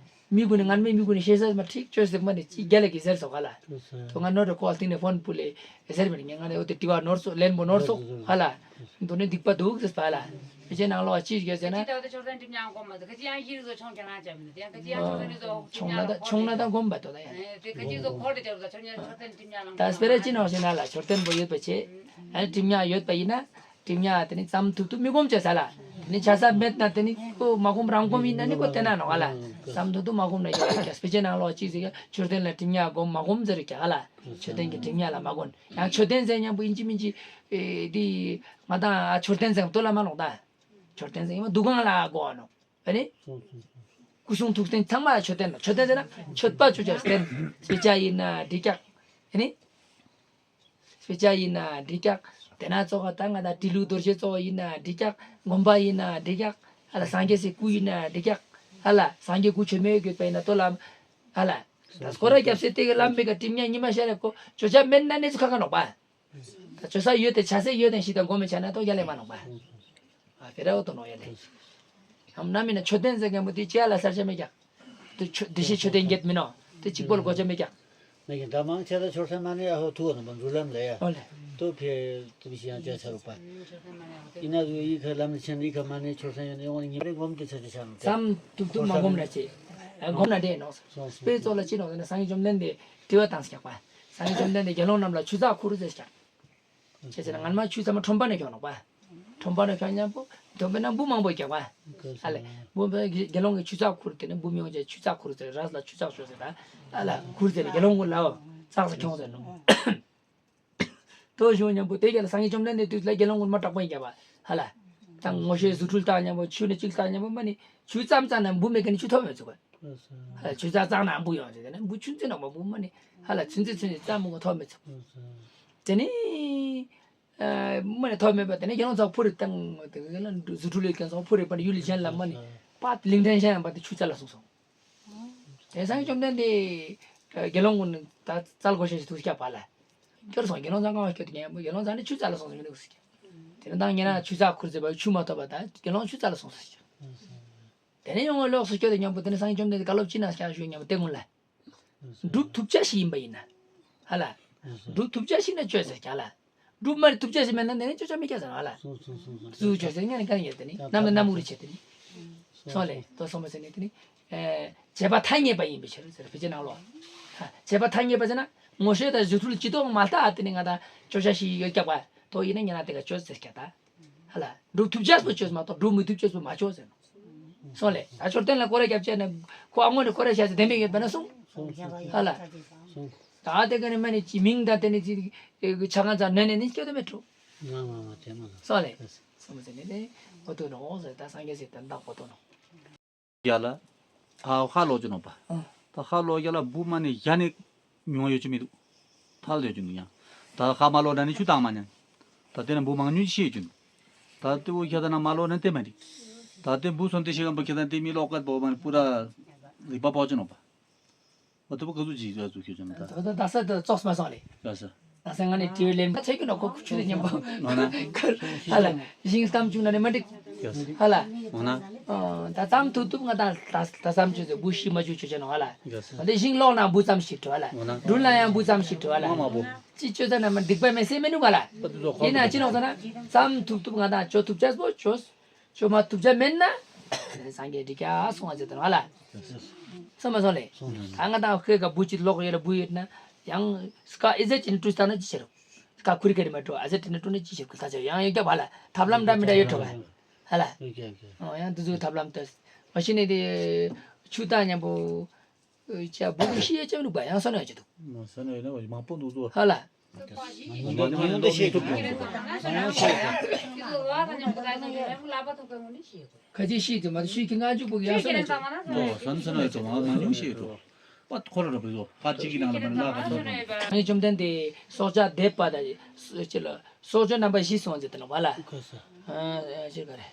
མི་ཀུན་ནི་ངར་མེད་མི་ཀུན་ནི་ཤེས་ས་མ་ཁྲིག་བཅོས་ཟེར་མ་ནི་ཅི་རྒྱ་ལ་གི་ཟེར་སོག་ཧ་ལ། དོ་ང་ནོར་རེ་ཁོ་ཨ་སྟེང་ནས་ཕོན་པུ་ལས་ཟེར་མི་ནི་ང་ནི་འོ་དེ་དྲི་བ་ནོར་སོག་ལན་པོ་ནོར་སོག་ཧ་ལ། འདོ་ནི་སྡིག་པ་འདུག་ཟེར་པ་ལ། མི་ཅན་ནང་ལོགས་ཅི་ཟེར་ཟེར་ན། ཆོང་ན་ད་ཆོང་ན་ད་སྒོམ་པ་དོ་ད་ཡ། ད་སྤེ་ར་ཅི་ནང་ཟེར་ན་ལ་མཆོད་རྟེན་པོ་ཡོད་པ་ཆེ། ཨ་ནི་གྲིབ་ཉག་ཡོད་པ་ཡིན་ན། གྲིབ་ཉག་དེ་ནི་ཙམ་ཐུབ་ཐུབ་མི་སྒོམ་བྱས་ས་ལ། དེ་ནི་ཆ་ས་མེད་ན་དེ་ནི་ཁོ་མ་སྒོམ་རང་སྒོམ་ཡིན་ན་ནི་ཁོ་དེ་ན་ནོག་ལ། ཙམ་ཐུབ་ཐུབ་མ་སྒོམ་ན་ཡོད་ཀྱང་སྤེ་ཆའི་ནང་ལོགས་ཅི་ཟེར་ཀྱང་མཆོད་རྟེན་ལ་གྲིབ་ཉག་སྒོམ་མ་སྒོམ་ཟེར་ཀྱང་ཧ་ལ། མཆོད་རྟེན་གྱི་གྲིབ་ཉག་ལ་མ་སྒོམ། ཡང་མཆོད་རྟེན་ཟེར་མཉམ་པོ་ཡིན་གཅིག་མིན་གཅིག་ཨེ་འདི་ང་དང་ཨ་མཆོད་རྟེན་ཟེར་མདོ་ལ་མ་ལོག་ད། མཆོད་རྟེན་ཟེར་ཡིན་མ་འདུ་ཁང་ལ་སྒོམ་ནོག་ཨ་ནི། སྐུ་གསུང་ཐུགས་རྟེན་ཚང་མ་ལ་མཆོད་རྟེན་ལ་མཆོད་རྟེན་ཟེར་ན་མཆོད་པ་བཅུ་ཆ་རྟེན། སྤེ་ཆ་ཡིན་ན་འགྲིག་ཀྱག་ཨ་ནི། སྤེ་ཆ་ཡིན་ན་འགྲིག་ཀྱག་དེ་ན་གཙོ་བོ་ད་ང་དང་སྤྲེལ་ལུག་རྡོ་རྗེ་གཙོ་བོ་ཡིན་ན་འགྲིག་ཀྱག་དགོན་པ་ཡིན་ན་འགྲིག་ཀྱག་ཧ་ལ། སངས་རྒྱས་སའི་སྐུ་ཡིན་ན་འགྲིག་ཀྱག་ཧ་ལ། སངས་རྒྱས་སྐུ་མཆོད་མེ་དགོས་པ་ཡིན་ན་ལྟོ་ལ་ཧ་ལ། ད་སྐོར་ར་རྒྱབ་སའི་དེ་གི་ལམ་མེ་ག་གྲིབ་ཉག་ཉི་མ་ཤར་རེ་ཀོ་ཅོ་ཆ་མེད་ན་གནས་ཚུལ་ཁ་ཁ་ནོག་པ། ད་ཆོས་ས་ཡོད་དེ་ཆ་སེ་ཡོད་དེ་ཞིག་དང་སྒོམ་མི་ཆ་ན་ཏོ་རྒྱ་ལས་མ་ནོག་པ། ཨ་ཕེ་ར་འོ་ཏོ་ནོ་ཡ་ལེ། ཨམ་ན་མི་ན་མཆོད་རྟེན་ཟེར་མཁན་པོ་དེ་ཅི་ཡ་ལ་སར་ཆ་མེད་ཀྱག་དེ་ཆོ་དེ་ཤེས་མཆོད་རྟེན་བརྒྱད་མི་ནོ། དེ་གཅིག་པོ་ལ་གོ་ཆ་མེད་ཀྱག་ནི་གི་འདྲ་མང་ཆེ་ད་ཆོར་སེ་མ་ནི་ཨ་ཧོ་ཐུ་བ་ནོ་པ་འགྲུལ་ལམ་ལ་ཡ། ཨོ་ལེ། ཏོ་ཕེ་ཏུ་བི་ཤི་ཡང་ཅ་ཆ་རུ་པ། ཡིན་ན་ཡི་ཁ་ལམ་ནི་ཆེན་ཡི་ཁ་མ་ནི་ཆོར་སེ་ཡོད་ནི་ཡོང་ནི་ཉི་མ་རེ་སྒོམ་དེ་ཆ་དེ་ཆ་ནོ། ཙམ་ཐུབ་ཐུབ་མ་སྒོམ་ན་ཆེ། ཨ་སྒོམ་ན་དེ་ནོ། སོང་སོང་། དཔེ་ཚོགས་ལ་ཅི་ནོ་ཟེར་ན་སངས་རྒྱས་བཅོམ་ལྡན་འདས་དྲི་བ་བཏང་ཟེར་ཀྱག་པ། སངས་རྒྱས་བཅོམ་ལྡན་འདས་དགེ་སློང་རྣམས་ལ་ཆུ་ཚགས་ཁུར་ཟེར་ཀྱག་ཅེས་ཟེར་ན་ངན་མ་ཆུ་ཚང་མ་ཁྲོན་པ་ནས་ཁྱོང་ནོག་པ། ཁྲོན་པ་ནས་ཁྱོང་མཉམ་པོ་དོན་པས་ན་འབུ་མང་པོ་རྒྱག་པ། ཨ་ལེ། འབུ་དགེ་སློང་གི་ཆུ་ཚགས་ཁུར་དེ་ནས་འབུ་མི་ཡོང་ཅེས་ཆུ་ཚགས་ཁུར་ཟེར་རས་ལ་ཆུ་ཚགས་ཤོག་ཟེར་ད། ཨ་ལ་ཁུར་ཟེར་ནས་དགེ་སློང་ངུ་ལའོ། ཚགས་སུ་ཁྱོང་ཟེར་ནོ། དོ་ཞུ་མཉམ་པོ་དེ་ག་ལ་སངས་རྒྱས་བཅོམ་ལྡན་འདས་དུས་ལ་དགེ་སློང་ངུ་མ་དྲག་པོ་ཡིན་རྒྱག་པ། ཧ་ལ། ད་ངོ་ཤེས་རྫུ་འཕྲུལ་བཏང་མཉམ་པོ་ཆུ་ནས་གཅིག་བཏང་མཉམ་པོ་མ་ནི་ཆུ་ཙམ་ཙམ་ན་འབུ་མེད་མཁན་ནི་ཆུ་ཐོབ་མི་ཚུགས་པ། ཧ་ལ་ཆུ་ཚགས་གཙང་ན་འབུ་ཡོང་ཟེར་དེ་ནས་འབུ་ཆུན་ཚོད་ནག་པ་འབུ་མ་ནི་ཧ་ལ་ཚུན་ཚོད་ཚུན་ཚོད་ཙམ་མོ་ཐོབ་མི་ཚུགས། དེ་ནི་མ་ནི་ཐོབ་མེད་པ་དེ་ནི་ཡང་ཚགས་ཕུ་རི་བཏང་དེ་ག་ལ་རྫུ་འཕྲུལ་ལས་ཀྱང་ཚགས་ཕུ་རི་པ་ནི་ཡུལ་ལི་གཞན་ལ་མ་ནི་པ་ལིང་ཕྲན་གཞན་ཡང་པ་དེ་ཆུ་རྩ་ལ་སོང་སོང་། དེ་སངས་རྒྱས་བཅོམ་ལྡན་འདས་དགེ་སློང་ཀུན་ད་རྩལ་གོ་ཤེས་ཤིག་ཐུགས་སྐྱབས་པ་ལ། སྐྱོར་སོང་དགེ་སློང་ཚང་གང་བ་སྐྱོར་དེ་ཉན་པོ་དགེ་སློང་ཚང་ནི་ཆུ་རྩ་ལ་སོང་སོང་མི་འདུག་ཟེར་ཀྱང་། དེ་ནི་ད་ངེད་ན་ཆུ་རྩ་ཁུར་ཟེར་བ་ཆུ་མ་ཐོབ་པ་ད་དགེ་སློང་ཆུ་རྩ་ལ་སོང་སོང་ཟེར་ཀྱང་། དེ་ནས་ཡོང་བ་ལོགས་སུ་སྐྱོད་དེ་མཉམ་པོ་དེ་ནས་སངས་རྒྱས་བཅོམ་ལྡན་འདས་བཀའ་སློབ་ཅི་གནང་སྐྱབས་ཞུས་མཉམ་པོ་དེ་ཀུན་ལ། སྒྲུབ་ཐུབ་ཅག་ཞིག་ཡིན་པ་ཡིན་ན། ཧ་ལ། སྒྲུབ་ཐུབ་ཅག་ཞིག་ན་བཅོས་ཟེར་ཀྱང་ལ། སྒྲུབ་མ་རེད་ཐུབ་ཅག་ཞིག་མེད་ན་དེ་ནས་བཅོས་ཅག་མི་སྐྱ་ཟེར་ཧ་ལ། ཙུ་བཅོས་ཟེར་ཉན་ནི་ག་ནས་ཡོད་དེ་ནི་ནམ་ན་ནམ་འུ་རི་བྱེད་དེ་ནི། སོང་ལེ་དོ་སོང་མ་ཟེར་ནི་དེ་ནི། བྱེད་པ་ཐ་སྙད་པ་ཡིན་པའི་ཕྱིར་ཟེར་ཕལ་ཆེར་ནང་ལོགས། བྱེད་པ་ཐ་སྙད་པ་ཟེར་ན་ངོ་ཤེས་དང་རྫུ་འཕྲུལ་ཅི་ཐོག་མ་ལྟ་དེ་ནི་ང་དང་བཅོས་ཅག་ཞིག་ཡོད་ཀྱག་པ་དོ་ཡིན་ན་ཉན་ན་དེ་ག་བཅོས་ཟེར་ཀྱག་ད། ཧ་ལ། སྒྲུབ་ཐུབ་ཅག་པོ་བཅོས་མ་གཏོགས་སྒྲུབ་མི་ཐུབ་ཅག་པོ་མ་བཅོས་ཟེར་ནོ། སོང་ལེ། ད་མཆོད་རྟེན་ལ་སྐོར་ར་རྒྱབ་བྱས་ནས་ཁོ་ཨ་ངོ་ནས་སྐོར་ར་བྱས་ཚེ་བདེན་པའི་ཡོད་པ་ན་སོང་། ཧ་ལ། ད་དེ་ག་ནས་མ་ནས་ཅི་མིང་དང་དེ་ནས་ཅི་ཆ་གང་ཚང་ནན་ནས་ནི་སྐྱོ་དེ་མེད་འགྲོ། སོང་ལེ། སོང་ཟེར་ནས་ནི་གོ་ཐུབ་ནོ་ཟེར་ད་སངས་རྒྱས་ཟེར་དོན་དག་གོ་ཐུབ་ནོ། ཡ་ལ། ཧ་ཧ་ལོ་ཅི་ནོ་པ། ད་ཧ་ལོ་ཡ་ལ་འབུ་མ་ནས་ཡ་ནས་མྱོང་ཡོད་ཅི་མི་འདུག་ཐལ་ཡོད་ཅི་འདུག་ཡང་། ད་ཧ་མ་ལོ་ན་ནི་ཆུ་བཏང་མ་ཉན། ད་དེ་ན་འབུ་མང་ཉུང་ཤེས་ཡོད་ཅི་འདུག་ད་དེ་འུ་ཁྱ་ད་ན་མ་ལོ་ན་དེ་མ་འགྲིག་ད་དེ་འབུ་སོང་དེ་ཤེས་གམ་པ་ཁྱ་ད་དེ་མི་ལོག་གད་པོ་མ་ནི་པུ་ར་རིག་པ་པོ་ཅི་ནོ་པ། འོ་དེ་པོ་ག་ཚོད་ཅིག་ཡ་ཚུགས་ཁྱོད་ཅི་ནོ་ད། ད་ད་ས་ད་ཙོགས་མ་སོང་ལེ། ལ་ས། ད་ས་ང་ནི་དྲི་བའི་ལན་ད་ཆེ་གི་ནོ་ཁོ་ཁུ་ཆུ་དེ་ཉམ་པོ། ནོ་ན། ཁུར་ཧ་ལ་ཞིང་སྐམ་བཅུག་ན་ནི་མ་འགྲིག་ཡ་ས། ཧ་ལ། འོ་ན། ད་ཙམ་ཐུབ་ཐུབ་ང་ད་ད་ད་ཙམ་ཆུ་ཚོད་འབུ་ཤི་མ་བཅུག་ཆུ་ཆ་ནོ་ཧ་ལ། ཡ་ས། འདི་ཞིང་ལོག་ན་འབུ་ཙམ་ཞིག་འགྲོ་ཧ་ལ། འོ་ན། སྦྲུལ་ན་ཡང་འབུ་ཙམ་ཞིག་འགྲོ་ཧ་ལ། མ་མ་པོ། ཅི་བཅོས་ད་ན་མ་འགྲིག་པ་མེད་སེ་མེད་ནུག་ཧ་ལ། ཡིན་ན་ཅི་ནོག་ཟེར་ན་ཙམ་ཐུབ་ཐུབ་ང་ད་བཅོས་ཐུབ་ཆ་སྤོ་བཅོས། བཅོས་མ་ཐུབ་ཆ་མེད་ན། སངས་རྒྱས་འགྲིག་ཀྱག་སོང་བ་ཟེར་དང་ཧ་ལ། སོང་མ་སོང་ལེ། ད་ང་ད་ཁོས་ག་འབུ་ཅིག་ལོག་ཡོད་ལ་འབུ་ཡོད་ན། ཡང་སྐ་ཨི་ཟེར་ཅིག་ནི་བཀྲུས་ད་ན་ཅི་བྱེད་རོགས། ཀ་ཁུ་རི་ཀ་རི་མ་འགྲོ་ཨ་ཟེར་དྲི་ན་སྤྲོ་ནི་ཅི་བྱེད་ཁུ་ད་ཆ་ཡང་ཡོད་ཀྱག་བ་ལ་ཐབས་ལམ་འདྲ་མི་འདྲ་ཡོད་འགྲོ་བ། ཧ་ལ། ཨོ་ཡང་འདི་ཚོའི་ཐབས་ལམ་དེ། མ་གཞི་ནས་དེ་ཆུ་དང་མཉམ་པོ། ཅ་བུ་གུ་ཤི་ཡ་ཅ་མི་འདུག་པ་ཡང་ས་ན་ཡོད་ཀྱི་འདུག་ས་ན་ཡོད་ན་མང་པོ་འདུག་ཚོ། ཧ་ལ། མང་ཉུང་དེ་ཤེས་ཐུབ་ཀྱི་འདུག་མང་ཉུང་ཤེས་ཐུབ། ཁ་ཅིག་ཤི་དེ་མ་ཤི་གི་ང་འཇུག་པོ་ཡང་ས་ན་ཡོད་ཀྱི་འདུག་ས་ན་ས་ན་ཡོད་ཀྱི་མང་ཉུང་ཤེས་ཐུབ། པ་ཁོ་ར་ར་བུ་ཡོ་པ་གཅིག་གི་ནང་ལ་མ་ལ་ག་ཚོད་ནོ། སངས་རྒྱས་བཅོམ་ལྡན་འདས་སྲོག་ཆགས་འདེབས་པ་དང་ཅི་ལ་སྲོག་གཅོད་རྣམ་པ་བཞི་གསུངས་ཟེར་དེ་ནོ་བ་ལ། ཁོ་ས། ཨ་ཅི་ག་རེ།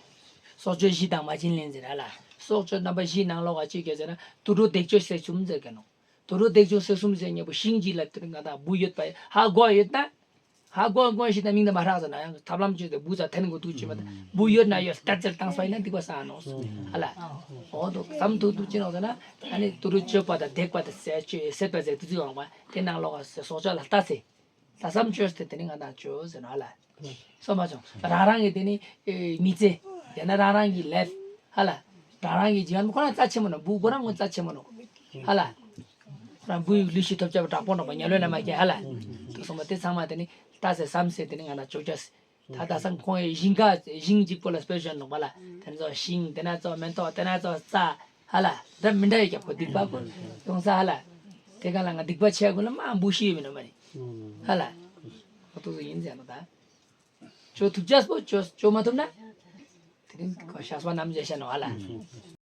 སྲོག་གཅོད་བཞི་དང་མ་བྱིན་ལེན་ཟེར་ཧ་ལ། སྲོག་གཅོད་རྣམ་པ་བཞིའི་ནང་ལོགས་ཀ་ཅི་ག་ཟེར་ན་དུད་འགྲོ་སྡིག་གཅོད་བསད་གསུམ་ཟེར་ག་ནོ། དུད་འགྲོ་སྡིག་གཅོད་བསད་གསུམ་ཟེར་མཉམ་པོ་ཤིང་གཅིག་ལ་དེ་ང་དང་འབུ་ཡོད་པ་ཧ་གོ་ཡོད་ན། ཧ་གོ་གོ་ཞིག་དང་མིང་དུ་མ་ཧྲག་ཟེར་ན་ཡང་ཐབས་ལམ་བཅོས་ཏེ་བུ་ཚ་ཐན་གོ་དུ་ཅི་མ་ད་བུ་ཡོད་ན་ཡོད་སྟ་ཙེར་བཏང་སོ་ཡིན་ན་སྡིག་པ་བསགས་ནོ། ཧ་ལ། འོ་དུ་བསམ་ཐུག་ཐུག་ཅི་ནོ་ཟེར་ན་ཨ་ནི་དུ་རུ་བཅོས་པ་དང་བརྡེག་པ་དང་ཟད་བཅོས་ཟད་པ་ཟད་དུ་ཚུད་འོང་བ་དེ་ནང་ལོགས་སོག་ཅོག་ལ་ལྟ་ཚེ། ལྷག་བསམ་བཅོས་ཏེ་དེ་ནི་ང་དང་བཅོས་ཟེར་ནོ་ཧ་ལ། སོ་མ་བྱུང་རང་རང་གི་དེ་ནི་མི་ཚེ་ཡང་ན་རང་རང་གི་ལེབ་ཧ་ལ། རང་རང་གི་རྒྱུན་ཁོ་རང་རྩ་ཆེན་མོ་ནོ་བུ་ཁོ་རང་ངོ་རྩ་ཆེན་མོ་ནོ་ཧ་ལ། རང་བུ་ཡི་ལུས་ཤིག་ཐོབ་ཅབ་དྲག་པོ་ནོ་པ་ཉ་ལོས་ན་མ་སྐྱེ་ཧ་ལ། དུ་སོ་མ་དེ་ཚང་མ་དེ་ནི་ལྟ་ཟེར་བསམ་ཟེར་དེ་ནི་ང་དང་བཅོས་ཅས། ད་ད་སང་ཁོང་ཡི་ཞིང་ཁ་ཞིང་གཅིག་པོ་ལ་སྤེ་ཞོན་ནོག་པ་ལ། དེ་ཚོ་ཞིང་དེ་ན་ཚོ་མེ་ཏོག་དེ་ན་ཚོ་རྩྭ་ཧ་ལ་འདྲ་མི་འདྲ་ཡི་རྒྱབ་ཁོ་སྡིག་པ་ཁོ་ཡོང་ས་ཧ་ལ། དེ་ག་ལ་ང་སྡིག་པ་ཆེ་ཁོ་ལ་མ་འབུ་ཤི་ཡོད་མི་ནོ་མ་རེད། ཧ་ལ། ཁོ་ཏོག་ཏོག་ཡིན་ཟེར་ནོ་ད། ཅོ་ཐུབ་ཅས་པོ་ཅོ་ཅོ་མ་ཐུབ་ན། དེ་རིང་ཁོ་ཤ་སྤ་ནམ་བྱས་ཤ་ནོ་ཧ་ལ།